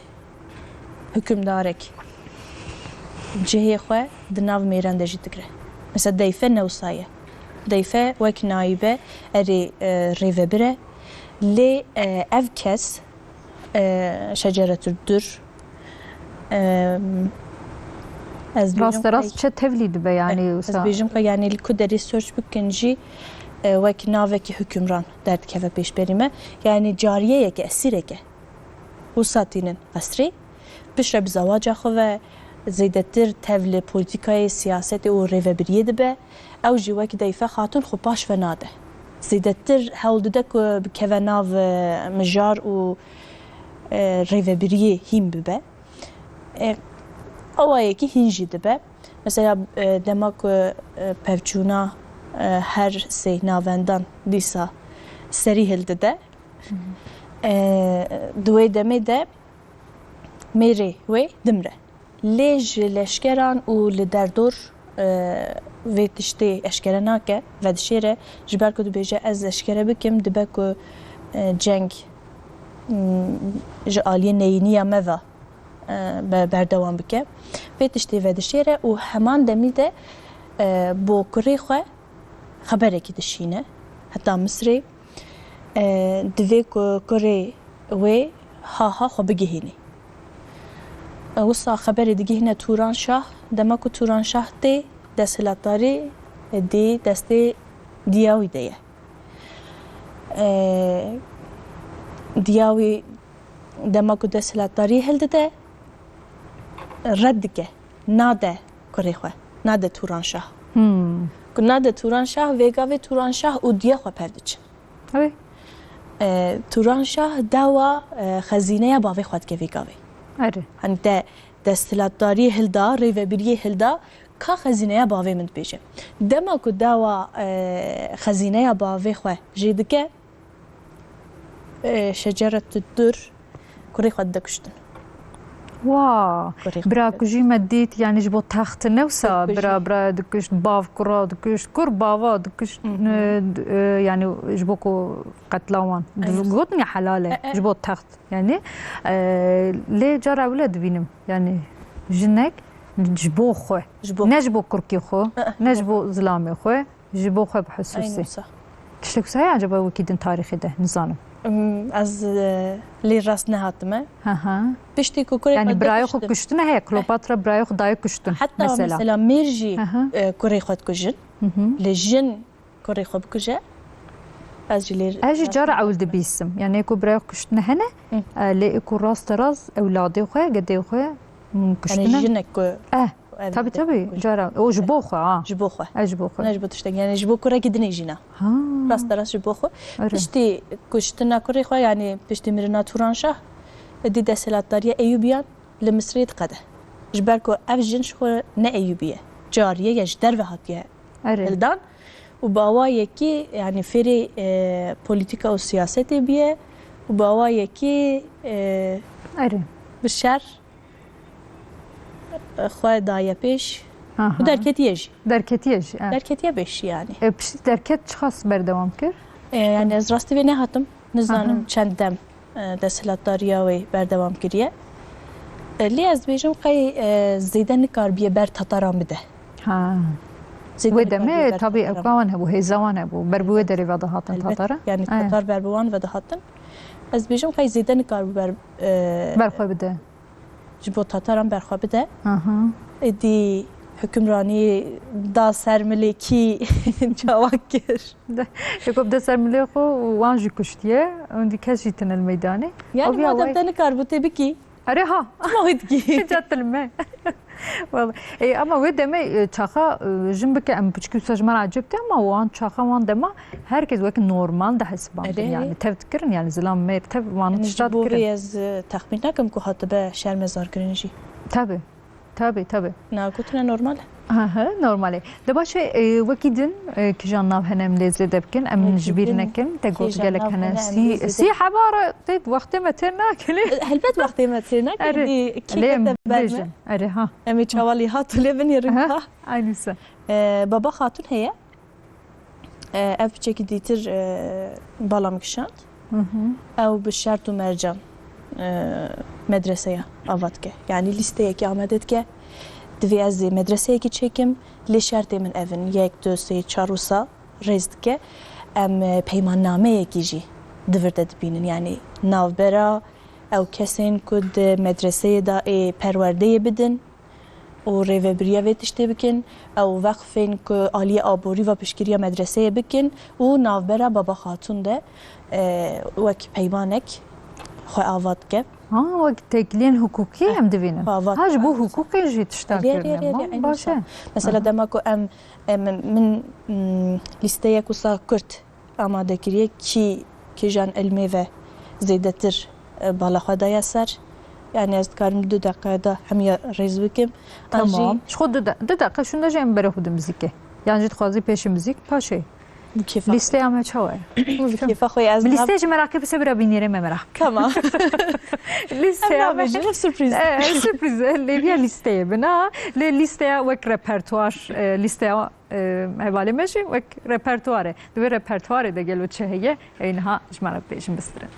hukimdarek cihê xwe di nav mêran de jî digire. Mesela Deyfe ne wisa ye. Deyfe wek nayîbe erê, e, rêvebir e. Lê, e, ev kes, e, Şeceretü'dür. E, ez bêjim Rasterast xwe çe tevlî dibe, yanî, e, ez wisa? bêjim xwe, yanî, li ku derê search bikin jî, e, wek navekî hukimran derdikeve pêşberî me. Yanî cariyeyeke, esîreke. Wisa tînin qesrê. Piştre bi zewaca xwe ve zêdetir tev li polîtîkayê, siyasetê û rêvebiriyê dibe. Ew jî wek Deyfe Xatun xwe paş ve nade. Zêdetir hewl dide ku bikeve nav, e, mijar û, e, rêvebiriyê hîn bibe. E, awayekî hîn jî dibe. Mesela, e, dema ku, e, pevçûna, e, her sê navendan dîsa serî hildide, Hı hı. e, di wê demê de mêrê wê dimre. Lê ji leşkeran û li derdor, e, vê tiştê eşkere nake, vedişêre, ji ber ku dibêje, ez eşkere bikim, dibe ku, e, ceng, m, ji aliyê neyîniya me ve, e, be-, berdewam bike. Vê tiştê vedişêre û heman demî de, e, bo kurê xwe xeberekî dişîne heta Misirê. E, divê ku kurê wê ha ha xwe bigihînî. E, wisa xeberê digihîne Tûran Şah. Dema ku Tûran Şah tê desthilatdarî, e, dê destê Diyawî de ye. E, Diyawî dema ku desthilatdarî hildide, red dike, nade kurê xwe, nade Tûran Şah. Hmm. Ku nade Tûran Şah, vê gavê Tûran Şah û diya xwe per diçin. Ew ê? E, Tûran Şah dawa, e, xezîneya bavê xwe dike vê gavê. Erê. Hani te desthilatdariyê hilda, rêvebiriyê hilda, ka xezîneya bavê min dibêje. Dema ku dawa, e, xezîneya bavê xwe jê dike, e, Şeceretü'dür kurê xwe dide kuştin. Wa, Kurê xwe bira dide kujî me dît, yanî ji bo text ne wisa, Kujî. bira, bira dikuşt, bav kura dikuşt, kur bava dikuşt, Hı hı. e, d-, e, yanî ji bo ku qetla wan. Aynen. Gotin ya helal e, E, e. ji bo text. Yanî, e, lê cara wile dibînim, yanî jinek ji bo xwe, Ji bo ne ji bo kurkî xwe, E, e. ne ji bo zilamê xwe, ji bo xwe bi Aynen hususî. wisa. Tiştek wisa ye acaba wekî din tarîxê de, nizanim. Em, ez, e, lê rast nehatime. Aha. Piştî ku kurê Yani xwe birayê xwe dikuştin. Kuştine heye, Kleopatra birayê xwe daye kuştin. Heta mesela, mesela mêr jî, Aha. e, kurê xwe dikujin. Hı hı. Lê jin kurê xwe bikuje. Ez jî lê Ez jî cara ewl dibîsim. Yani ku birayê xwe kuştine hene, Hı. e, lê ku raste rast ewladê xwe, gedê xwe, m, Yani kuştine. Jinek ku Eh, Ev tabii, tabii. Cara. O ji bo xwe, ha. Ji bo xwe. E, ji bo xwe. Ne ji bo tiştek. Yani ji bo kurekî dinê jî ne. Ha. Raste rast ji bo xwe. Öyle. Piştî kuştina kurê xwe, yani piştî mirina Turanşah, êdî desthilatdariya Eyûbiyan li Misirê diqede. Ji ber ku ev jin ji xwe ne Eyûbî ye. Cariye ye, ji derve hatiye Öyle. hildan. Û bi awayekî, yani fêrê, e, polîtîka û siyasetê bûye. Û bi awayekî, e, Öyle. bi şer xwe daye pêş Aha. û derketiye jî. Derketiye jî, evet. Derketiye pêş yani. E, piştî derket çiqas berdewam kir? E, yani ez rastî vê nehatim. Nizanim Aha. çend dem, e, desthilatdariya wê berdewam kiriye. E, lê ez dibêjim qey, e, zêde nikaribiye ber Tataran bide. Ha. Zêde Wê nikaribiye demê ber tabii Tataran. Ewka wan hebû, hêza wan hebû. Ber bi wê derê ve dihatin Elbet. Tataran. Yani Aya. Tatar ber bi wan ve dihatin. Ez dibêjim qey zêde nikaribe ber, e, Ber xwe bide. Ji bo Tataran berxwe bide. Aha. Êdî hukimranî da ser milê kî çawa kir? De, Yekop de ser milê xwe û wan jî kuştiye. Hûn dî kes jî tine li meydanê. Yani Ew ya madem wê te nikar bû tê bikî. Erê ha. Çima wê dikî? Ca tilme. Wala. E, ama wê demê, e, çaxa, e, jin bike em piçkî wisa ji me re ecêb tê ama wan çaxa wan dema herkes wek normal dihesibandin. Erê. Yani tev dikirin yani zilam mêr tev wan Yani tişta ji bo dikirin. Rê ez, e, texmîn nakim ku hatibe şermezarkirin jî. Tabii. Tabii, tabii. Na gotine normal e. Aha, normal e. De baş e, e, wekî din, e, kîjan nav hene em lê zêde bikin, em Wekî ji bîr din nekin. Te got kîjan gelek nav hene. hene, em Sî, lê zêde sî hebara tê wextê me tê nakilê. E, helbet wextê me tê nakilê. Erê. Dî kî Lê em te berme. bêjin. Erê, ha. Em ê çawalî hat û lê binêrin Aha, ha. Aynı se. E, Baba Xatun heye. E, ev piçekî dîtir, e, bala min kişand. Hı hı. Ew bi şert û mercan, e, medreseya ava dike. Yanî lîsteyekî amade dike. Divê ez ê medreseyekî çêkim. Lê şertê min ev in. Yek, du, sê, çar wisa rêz dike. Em, e, peymannameyekî jî di vir de dibînin. Yanî navbera ew kesên ku di medreseyê de ê perwerdeyê bidin. û rêvebiriya vê tiştê bikin. Ew weqfên ku aliyê aborî ve piştgiriya medreseyê bikin û navbera Baba Xatun de, e, wek peymanek xwe ava dike. Ha, wek têkiliyên hukukî Eh, em divînin. xwe ava Ha, ji bo dike. hukukê jî tişta Erê, erê, kirine. erê, Ma, erê, baş e. Mesela Aha. dema ku em, em, min, mm, lîsteyek wisa kurt amade kiriye, kî kîjan ilmê ve zêdetir, e, bala xwe daye ser. Yani ez dikarim du deqe de hemiya rêz bikim. An jî Tamam. Ji xwe du de-, du deqe şûnde jî em bere xwe di muzîkê. Yan jî dixwazî pêşî muzîk paşê. Bi kêfa Lîsteya me çawa ye? Bi kêfa xwe ye, ez Bi nav- lîsteyê jî meraqê bise bira bînêrê me meraq. Tamam. Lîsteya Em me nabêjin, ev surprîz. E, surprîz e. Lê niye lîsteyê bina? Lê lîsteya wek repertuar, e, lîsteya e, hevalê me jî wek repertuar e. Di wê repertuarê de gelo çi heye? Ey niha ji me re bibêjin, bistirin.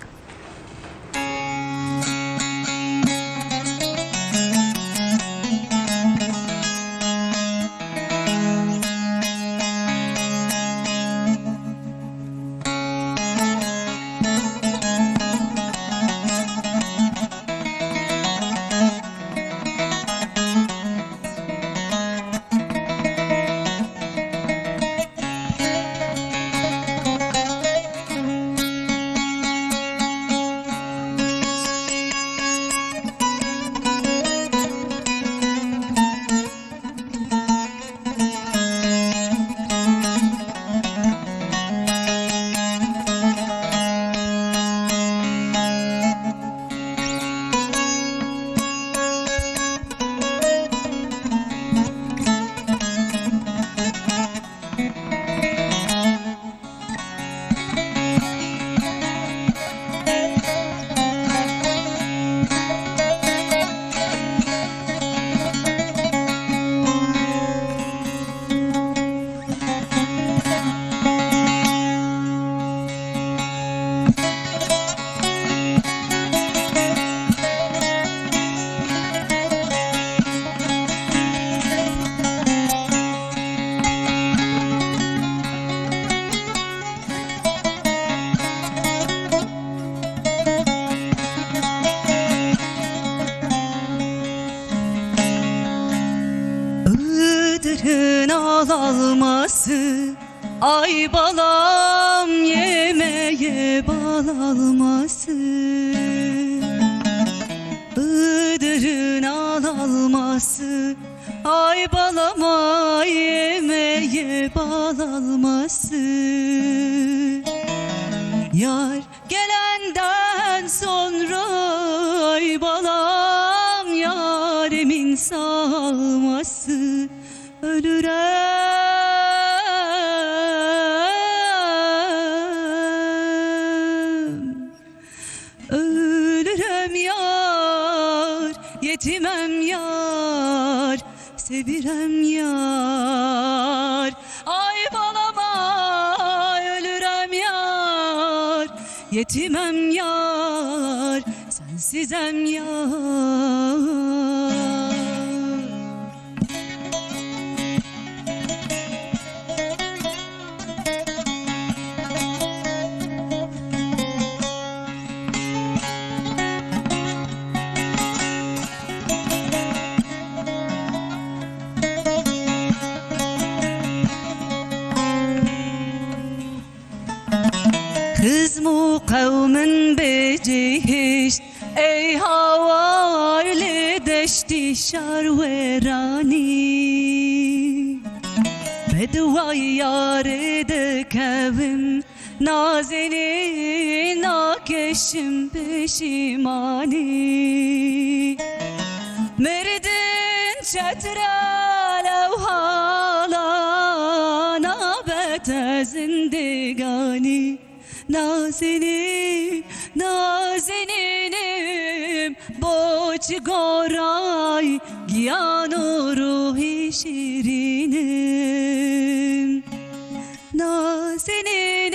Ay balam yemeye bal alması, Iğdır'ın al alması, ay balama yemeye bal alması. Yar gelenden sonra ay balam yarimin salması. Ölürem, ölürem yar, yetimem yar, sevirem yar. Ay balama ölürem yar, yetimem yar, sensizem yar. Xizm û qewmin bicihişt, ey hawar li deştî şar weranî. Bedwayî yarê dikevim, nazenî nakeşim pişîmanî. Merdin çetre lewhala nabe te zindeganî. Nazenin, nazenînim, boçi goray, giyan û ruhî şîrînim. Nazenînim,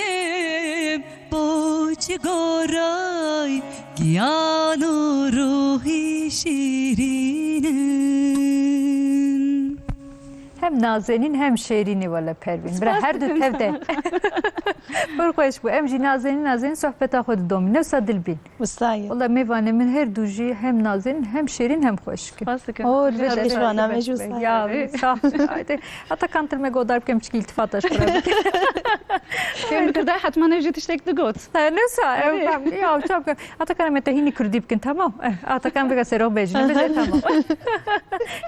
boçi goray, giyan û ruhî şîrînim. Hem nazenîn hem şêrînî wele Pervîn. Bira her du tev de. Pir xweş bû. Em jî nazenîn nazenîn sohbeta xwe didomîn. Newsa Dilbîn. Wisa ye. Wela mêvanê min her du jî hem nazenîn hem şêrîn hem xweşik in. Spas dikim. Ol ve Her de. Mêvana me jî wisa ye. Ya, sağ ol. Haydi. Atakan, tu me godar bikim, çikî îltifata ji xwe re bikim. Kêm bikirday hetman ev jî tiştek digot. Ha, newsa, ew Erê. Tam, ya, çap ke. Atakan, me te hînî kurdî bikin, tamam. Eh, Atakan vêga serok bêjin, bêje tamam.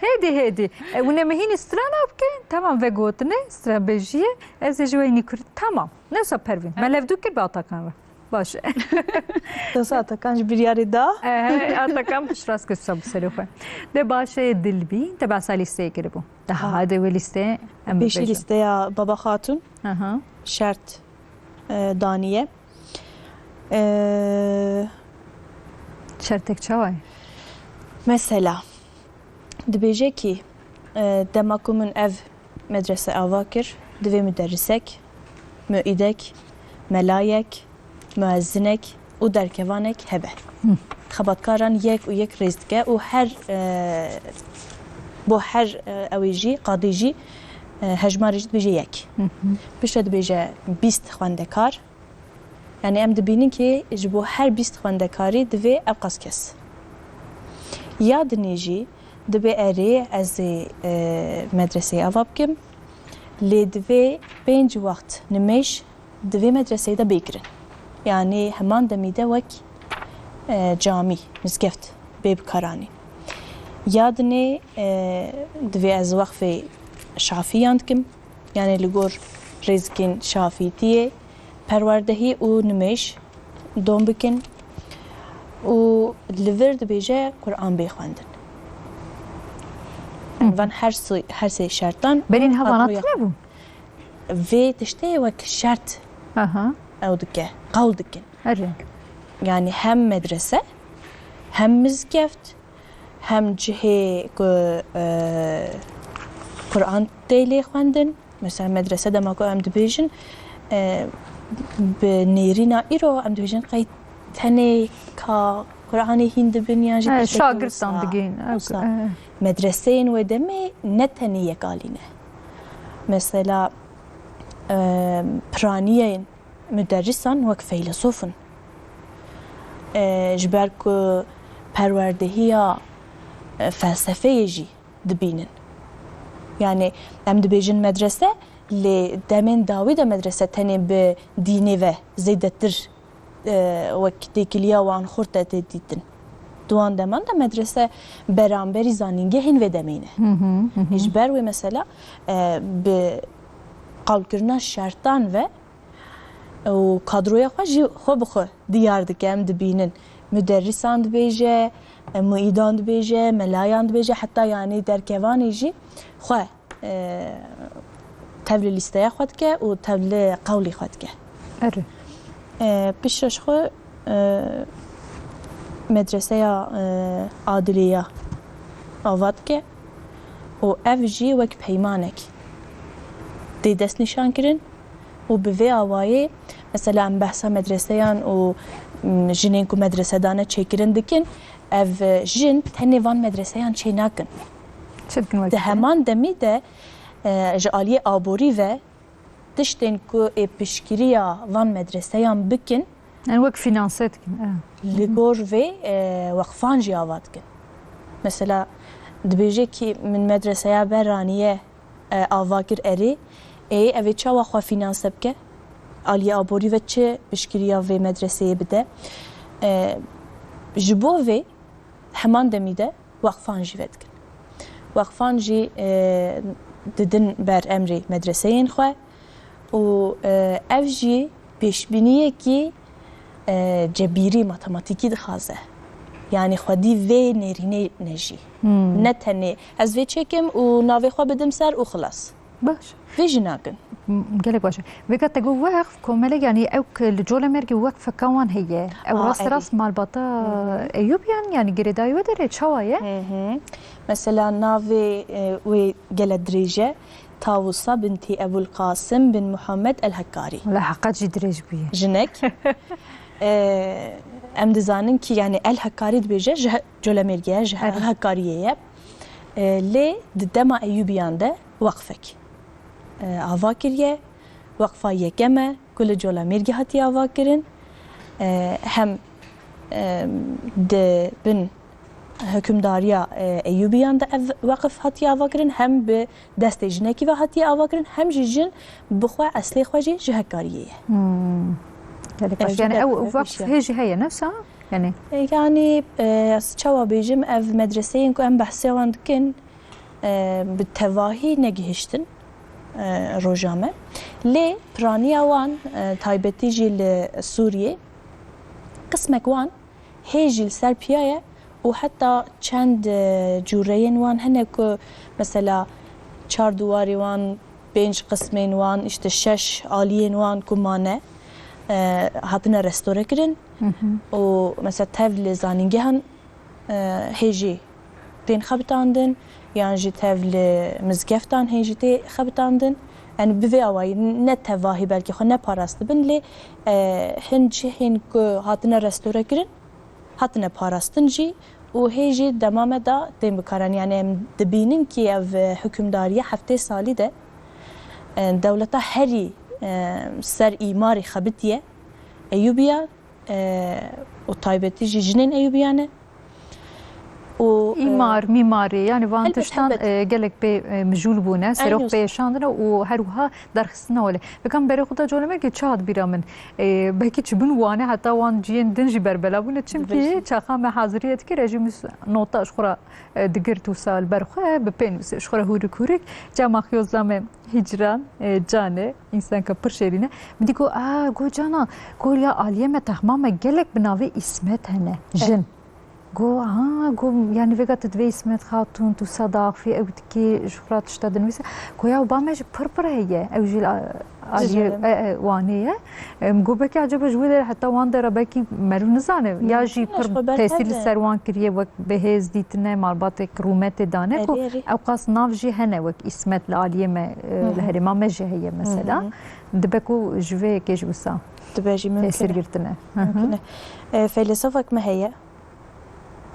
Hêdî, hêdî. E, hûn ê me hînî strana bikin, tamam, vegotine, stran bêjiye, ez ê ji we hînî kurdî, tamam. Newsa Pervîn, me lev dû kir bi Atakan re. Baş e. Newsa Atakan ji biryarê da. Eh, Atakan piştrast kir, wisa bi serê xwe. De baş e, Dilbîn, te behsa lîsteyê kiribû. Daha Ha. de wê lîsteyê em Pêşî bibêjin. Lîsteya Baba Xatun. Aha. Şert, e, daniye. E, Şertek çawa ye? Mesela, dibêje kî, e, dema ku min ev medrese ava kir, divê muderrisek, muîdek, melayek, muezzinek û derkevanek hebe. Hı. Xebatkaran yek û yek rêz dike û her, e, bo her, e, ew ê jî, qadî jî, e, hejmarê jî dibêje yek. Hı hı. Piştre dibêje bîst xwendekar. Yani em dibînin ki ji bo her bîst xwendekarî divê ev qas kes. Ya dinê jî dibê erê ez ê, e, medreseyê ava bikim. Lê divê pênc wext nimêj di vê medreseyê de bê kirin. Yani heman demî de wek, e, camî, mizgeft bê bikaranîn. Ya dinê, e, divê ez wexfê şafiyan dikim. Yani li gor rêzikên şafîtiyê, perwerdehî û nimêj dom bikin û li vir dibêje Quran bê xwendin. Hı. Yani van her sê, her sê şertan Berîn hev ana hatûya tune bû? Vê tiştê wek şert Aha. ew dike, qewl dikin. Erê. Yani hem medrese, hem mizgeft, hem cihê ku, e, Quran tê lê xwendin. Mesela medrese dema ku em dibêjin, e, bi nêrîna îro em dibêjin qey tenê ka Quranê hîn dibin yan jî He, tiştekî şagirtan wisa. Digihîn. Wisa. He. Medreseyên wê demê ne tenê yekalî ne. Mesela, e, piraniyên muderrisan wek feylesof in. E, ji ber ku perwerdehiya, e, felsefeyê jî dibînin. Yani em dibêjin medrese, Lê demên dawî de medrese tenê bi dînê ve zêdetir, e, wek têkiliya wan xurt de tê dîtin. Di wan deman de medrese beramberî zanîngehên vê demê ne. Hı hı, hı hı. Ji ber wê mesela, e, bi qawlkirina şertan ve û kadroya xwe jî xwe bi xwe diyar dike, em dibînin. Muderrisan dibêje, e, muîdan dibêje, melayan dibêje, heta yanî derkevanê jî xwe, e, tev li lîsteya xwe dike û tev li qewlê xwe dike. Erê. E, piştre ji xwe, e, medreseya, e, Adilêya ava dike û ev jî wek peymanek tê destnîşankirin û bi vê awayê, mesela, em behsa medreseyan û, m, jinên ku medrese dane çêkirin dikin, ev, e, jin tenê van medreseyan çê nakin. Çi dikin wek Di heman demî de, e, ji aliyê aborî ve tiştên ku ê piştgiriya van medreseyan bikin, Em wek finanse dikin. E. Li gor vê, e, weqfan jî ava dikin. Mesela, dibêje kî min medreseya Beraniye, e, ava kir erê, ê, ev ê çawa xwe finanse bike? Aliyê aborî ve çi piştgiriya vê medreseyê bide? E, ji bo vê heman demî de weqfan jî vedikin. Weqfan jî, e, didin ber emrê medreseyên xwe û, e, ev jî pêşbîniyekî, e, cebîrî, matematîkî dixwaze. Yanî xwedî vê nêrînê ne jî. Hmm. Ne tenê ez vê çêkim û navê xwe bidim ser û xilas. Baş. Vê jî nakin. M-, gelek baş e. Vêga te got weqf, komelek, yanî ew k-, li Colemêrgê weqfeka wan heye. Ew A, rast erê. rast malbata Hı hı. Eyûbiyan, yanî girêdayî we derê çawa ye? Hı hı. Mesela navê, e, wê gele dirêj e. Tawusa bintî Ebul Qasim bin Muhammed El Hekkarî. Wala heqet jî dirêj bûye. Jinek. E, em dizanin kî, yanî El Hekkarî dibêje, ji he-, Colemêrgê ye, ji he-, Erê. Hekkariyê ye. E, lê di dema Eyûbiyan de weqfek, e, ava kiriye. Weqfa yekem e ku li Colemêrgê hatiye ava kirin. E, hem, e, di bin hukimdariya, e, Eyûbiyan de ev weqf hatiye ava kirin, hem bi destê jinekî ve hatiye ava kirin, hem jî jin bi xwe eslê xwe jî ji Hekkariyê ye. Hmm. Gelek E, baş. ji Yani ev ew weqf hê jî heye, ne wisa? Yani E, yanî, e, ez çawa bêjim, ev medreseyên ku em behsê wan dikin, e, bi tevahî negihiştin, e, roja me. Lê piraniya wan, e, taybetî jî li Sûriyê, qismek wan hê jî li ser piya ye û heta çend, e, cûreyên wan hene ku mesela çar diwarê wan, pênc qismên wan, işte şeş aliyên wan ku mane, e, hatine restore kirin Hı hı. û mesela tev li zanîngehan, e, hê jî tên xebitandin, yan jî tev li mizgeftan hê jî tê xebitandin. Yani bi vê awayî ne tevahî belkî xwe ne parastibin, lê, e, hin cihên ku hatine restore kirin, hatine parastin jî û hê jî dema me da tên bikaran. Yani em dibînin kî ev, e, hukimdariye heftê salî de, e, dewleta herî, e, ser îmarî xebitiye Eyûbiya, e, û taybetî jî jinên Eyûbiyan e. Û, e, Îmar, mîmarî, yani van Helbet, tiştan, helbet. e, gelek pê, e, mijûl bûne, Eynî serok wisa. pê şandine û her wiha derxistina welê. Vêga min berê xwe da Colemêrgê çi hat bîra min. E, belkî çi bin wane heta wan ciyên din jî berbela bûne. Çimkî Dibêjin. çaxa me haziriyê dikir, ez jî mis-, nota ji xwe re, e, digirt wisa li ber xwe bi pê nivîsê. Ji xwe re hûrik hûrik. Cema xiyozla me Hicran, e, Can e, însanka pir şêrîn e. Min dî got, "A, got Cana, got ya aliyê me texma me gelek bi navê Îsmet hene, jin." Got, "Ha," got, "yani vêga tu divê Îsmet Xatûn, tu wisa diaxivî, ew dikê, ji xwe re tişta dinivîse." Got, "Ya ba me jî pir pir heye, ew jî a-, aliyê, Dijî. e, e, Wanê ye." Em, got, "Belkî ecaba ji wê derê heta wan dera belkî meriv nizane." Ya jî Mümkün e, pir ji xwe tesîr li berhev e. ser wan kiriye, wek bi hêz dîtine, malbatek rûmetê dane ku Erê, erê. ew qas nav jî hene, wek Îsmet li aliyê me, e, Hı hı. li herêma me jî heye mesela. Hı hı. Dibe ku ji vê yekê jî wisa Dibe jî mümkün tesîr e. girtine. Hı hı. Mümkün e. E, feylesofek me heye.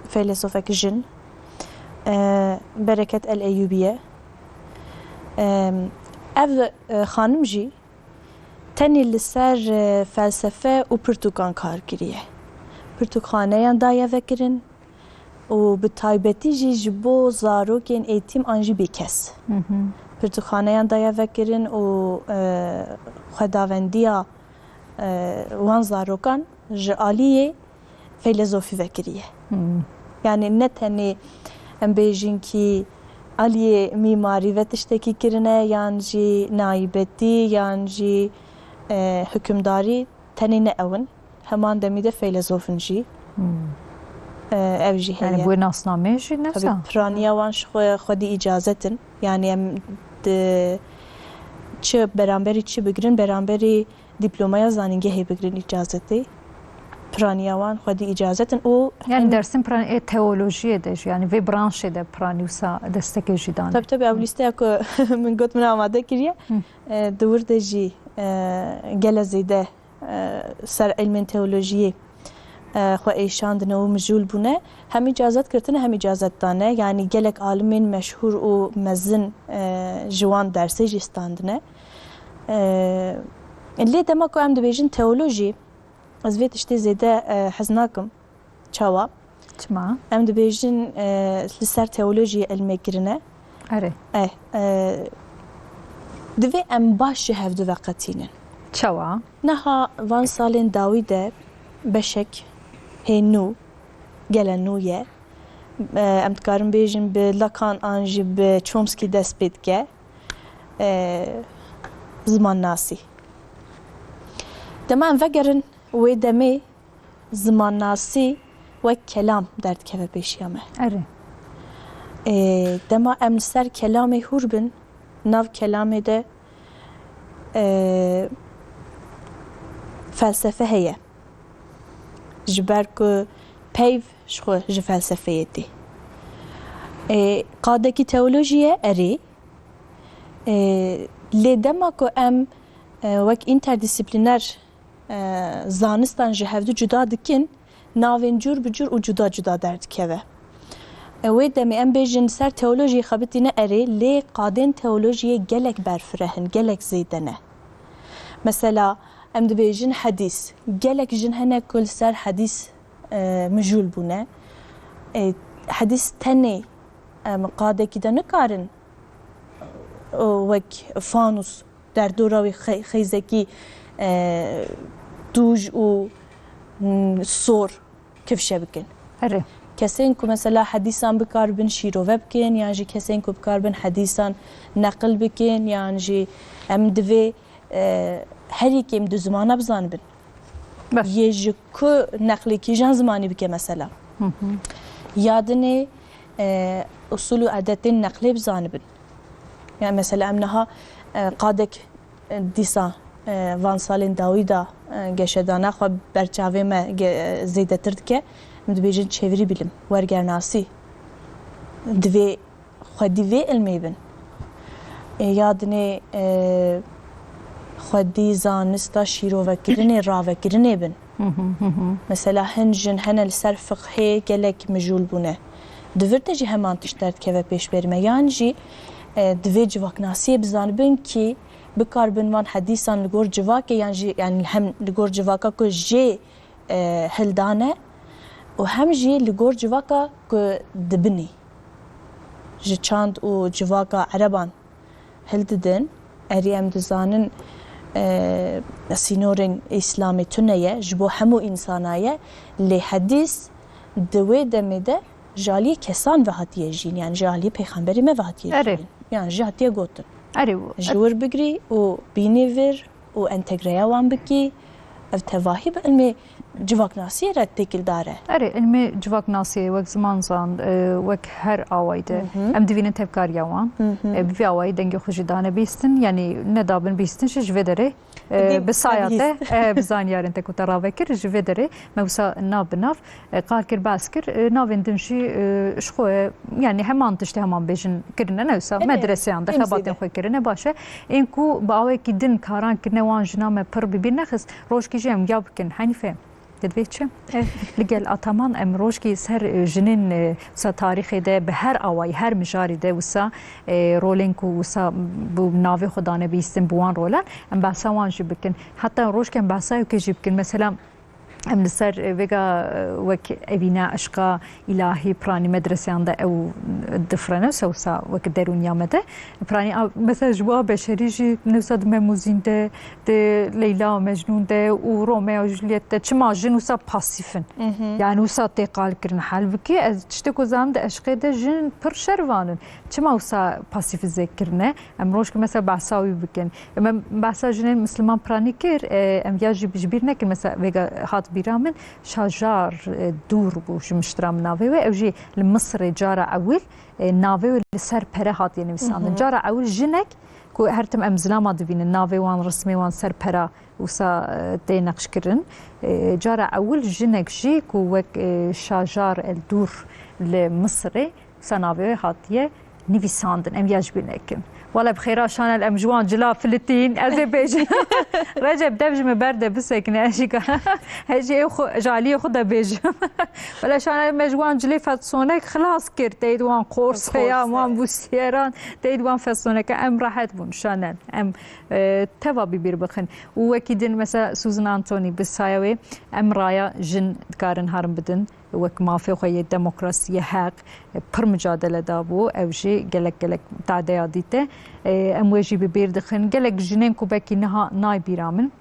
Feylesofek jin. E, Bereket El Eyûbî ye. E, ev, e, xanim jî tenê li ser, e, felsefe û pirtûkan kar kiriye. Pirtûkxaneyan daye vekirin û bi taybetî jî ji bo zarokên êtîm an jî bêkes. Hı hı. pirtûkxaneyan daye vekirin û, e, xwedavendiya, e, wan zarokan ji aliyê feylezofî vekiriye. Hmm. Yani ne tenê em bêjin kî aliyê mîmarî ve tiştekî kirine, yan jî naîbetî, yan jî, e, hukimdarî, tenê ne ew in. Heman demî de feylezof in jî. Hmm. E, ev jî heye. Yani bu nasnameyê jî ne wisa? Piraniya wan ji xwe, xwedî îcazet in. Yani em di çi beramberî çi bigirin, beramberî diplomaya zanîngehê bigirin îcazetê. Piraniya wan xwedî îcazet in û Yani dersin piran-, ê teolojiyê de jî, yani vê branşê de piranî wisa destekê jî dane. Tabii, tabii, ev lîsteya ku min got min amade kiriye. Hı. E, di wir de jî, e, gele zêde, e, ser ilmên teolojiyê, e, xwe êşandine û mijûl bûne. Hem îcazet girtine, hem îcazet dane. Yani gelek alimên meşhûr û mezin, e, ji wan dersê jî standine. E, lê dema ku em dibêjin teolojî, ez vê tiştê zêde, e, hez nakim. Çawa? Çima? Em dibêjin, e, li ser teolojiyê ilmê kirine. Erê. Eh, e, divê em baş ji hevdu veqetînin. Çawa? Niha van salên dawî de beşek hê nû, gele nû ye. E, em dikarin bêjin bi Lacan an jî bi Chomsky dest pê dike. E, zimannasî. Dema em vegerin wê demê, zimannasî wek kelam derdikeve pêşiya me. Erê. Ê, dema em li ser kelamê hûr bin, nav kelamê de, ê, felsefe heye. Ji ber ku peyv ji xwe ji felsefeyê tê. Ê, qadekî teolojî ye, erê. Ê, lê dema ku em, e, wek interdisiplîner e, zanistan ji hevdu cuda dikin, navên cûr bi cûr û cuda cuda derdikeve. E, wê demê em bêjin ser teolojiyê xebitîne erê, lê qadên teolojiyê gelek berfireh in, gelek zêde ne. Mesela, em dibêjin hedîs. Gelek jin hene ku li ser hedîs, e, mijûl bûne. E, hedîs tenê, em qadekî de nikarin, e, wek fanûs derdora wî xe-, xeyzekî, e, tûj û, m, sor kifşe bikin. Erê. Kesên ku mesela hedîsan bikaribin şîrove bikin, yan jî kesên ku bikaribin hedîsan neqil bikin, yan jî em divê, e, herî kêm du zimana bizanibin. Baş. Yê ji ku neqlê kîjan zimanî bike mesela? Hı hı. Ya dinê, e, usul û edetên neqlê bizanibin. Yani mesela em niha, e, qadek, e, dîsa, e, van salên dawî de, e, geşedana xwe ber çavê me ge-, e, zêdetir dike. Em dibêjin çevirî bilim, wergernasî. Divê xwedî vê ilmê bin. E, ya dinê, e, xwedî zanista şîrovekirinê, ravekirinê bin. Hı hı, hı hı. Mesela hin jin hene li ser fiqhê gelek mijûl bûne. Di vir de jî heman tişt derdikeve pêş berî me. Yan jî, e, divê civaknasiyê bizanibin kî bikaribin van hedîsan li gor civakê yan jî, yani hem li gor civaka ku jê, e, hildane û hem jî li gor civaka ku dibinî ji çand û civaka ereban hildidin. Erê em dizanin, e, sînorên Îslamê tune ye, ji bo hemû însana ye, lê hedîs di wê demê de ji aliyê kesan ve hatiye jîn, yani ji aliyê pêxemberê me ve hatiye Erê. jîn. Yani jî hatiye gotin. Erê, Ji wir bigirî û bînî vir û entegreya wan bikî, ev tevahî bi ilmê civaknasiyê re têkildar e. Erê, ilmê civaknasiyê wek ziman zan, e, wek her awayî de Hı hı. em divînin tevkariya wan. Hı hı. E, bi vî awayî dengê xwe jî dane bîstin, yanî nedabin bîstin jî ji vê derê, e, Dibî bi saya te, bihîst. e, bi zanyarên te ku te rave kir, ji vê derê me wisa nav bi nav, e, qal kir, behs kir, e, navên din jî, e, ji xwe, e, yanî heman tiştê heman bêjin kirine, ne wisa Erê, medreseyan de em xebatên zêde. xwe kirine, baş e. Ên ku bi awayekî din karan kirine wan jina me pir bi bîr nexist, rojkî jî em ya bikin, Henîfe. Te divê çi? Li gel Ataman em rojkî ser, e, jinên, e, wisa tarîxê de bi her awayî, her mijarî de wisa, e, rolên ku wisa bi navê xwe dane bihîstin bi wan rolan, em behsa wan jî bikin. Heta rojkê em behsa yekê jî bikin. Mesela, Em li ser, e, vêga, e, wek evîna eşqa îlahî piranî medreseyan de ew difrene, sewsa wek derûniya me de. Piranî a, mesela ji bo a beşerî jî newsa di Memûzîn de, di Leyla û Mecnûn de û Romeo û Juliet de çima jin wisa pasîf in? Hı hı. Yani wisa tê qal kirin. Halbukî ez tiştê ku zanim di eşqê de jin pir şervan in. Çima wisa pasîfize kirine? Em rojkê mesela behsa wî bikin. Em, em behsa jinên misliman piranî kir, e, em ya jî ji bîr nekin, mesela vêga hat bîra min, Şajar, e, Dûr bû ji miştira min navê wê. Ew jî li Misirê cara ewil, e, navê wê li ser pere hatiye nivîsandin. Hı hı. Cara ewil jinek ku her tim em zilama dibînin, navê wan, rismê wan ser pera wisa, e, tê neqşkirin. E, cara ewil jinek jî ku wek, e, Şajar el Dûr li Misirê, wisa navê wê hatiye nivîsandin. Em ya ji bîr nekin. Wele bi xêra Şanel em ji wan cila filitîn. Ez ê bêjim. Recep, dev ji min berde bisekine. Ez jî ka-, ez jî ê xwe, ji aliyê xwe de bêjim. Wele Şanel me ji wan cilê fetsonek xilas kir. Teyid wan qors heya, wan bûsiyeran. Teyid wan fetsoneke em rehet bûn Şanel. Em, e, teva bîbîr bixin. Û wekî din mesela Susan Anthony bi saya wê em raya jin dikarin herin bidin. Wek mafê xwe yê demokrasiyê, heq, pir micadele dabû. Ew jî gelek, gelek tadeya dîte. Em wê jî bi bîr dixin. Gelek jinên ku belkî niha nayê bîra min.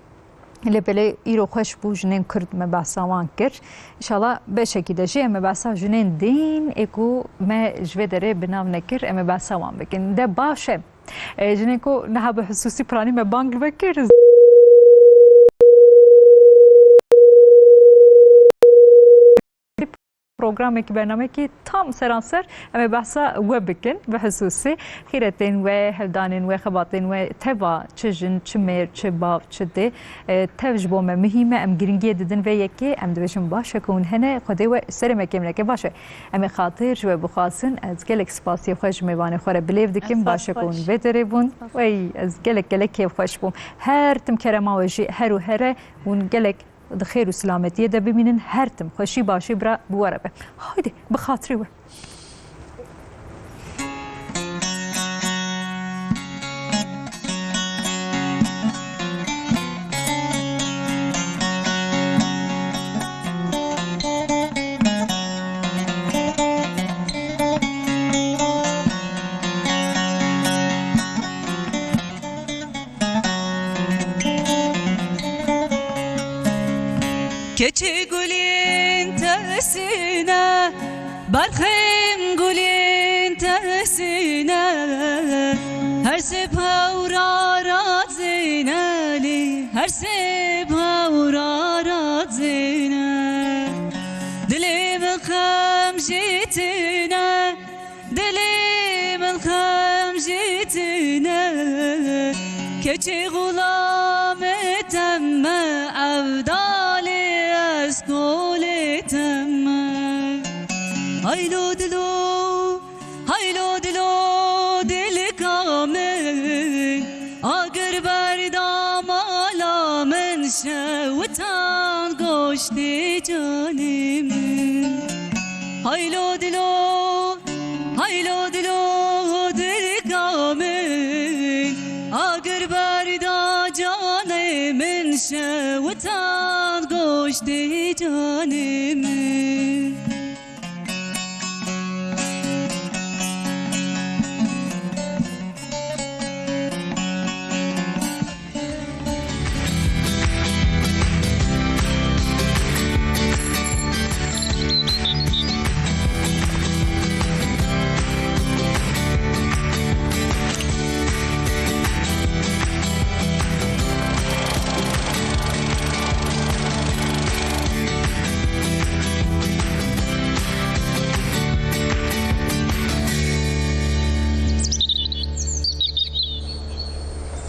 Lê belê îro xweş bû, jinên Kurd me behsa wan kir. Înşallah beşekî de jî em ê behsa jinên din ê ku me ji vê derê bi nav nekir, em ê behsa wan bikin. De baş e. E, jinên ku niha bi xisûsî piranî me bang vekir. Programekî, bernamekî tam seranser em ê behsa we bikin, bi xisûsî xîretên we, hevdanên we, xebatên we, teva çi jin, çi mêr, çi bav, çi dê, e, tev ji bo me muhîm e. Em giringiyê didin vê yekê, em dibêjin baş e ku hûn hene, Xwedê we serê me kêm neke. Baş e. Em ê xatir ji we bixwazin. Ez gelek spasiyê xwe ji mêvanê xwe re bilêv dikim. Baş e ku hûn vê derê bûn. Wey, ez gelek, gelek kêfxweş bûm. Her tim kerema we jî her û here hûn gelek di xêr û silametiyê de bimînin. Her tim xweşî başî bira bi we re be. Haydi, bi xatirê we. Keçê gulên tesîne, berxên gulên tesîne, her sê hewra razîne lê, her sê hewra razîne. Dilê min xem jî tune, Dilê min xem jî tune, keçê xulamê teme, evdalê ez kolê teme. Haylo dilo, haylo dilo, dilka min, agir berda mala min, şewitan goştê canê min. Haylo dilo, Haylo dilo, dilka min, agir berda canê min, şewitan goştê canê min.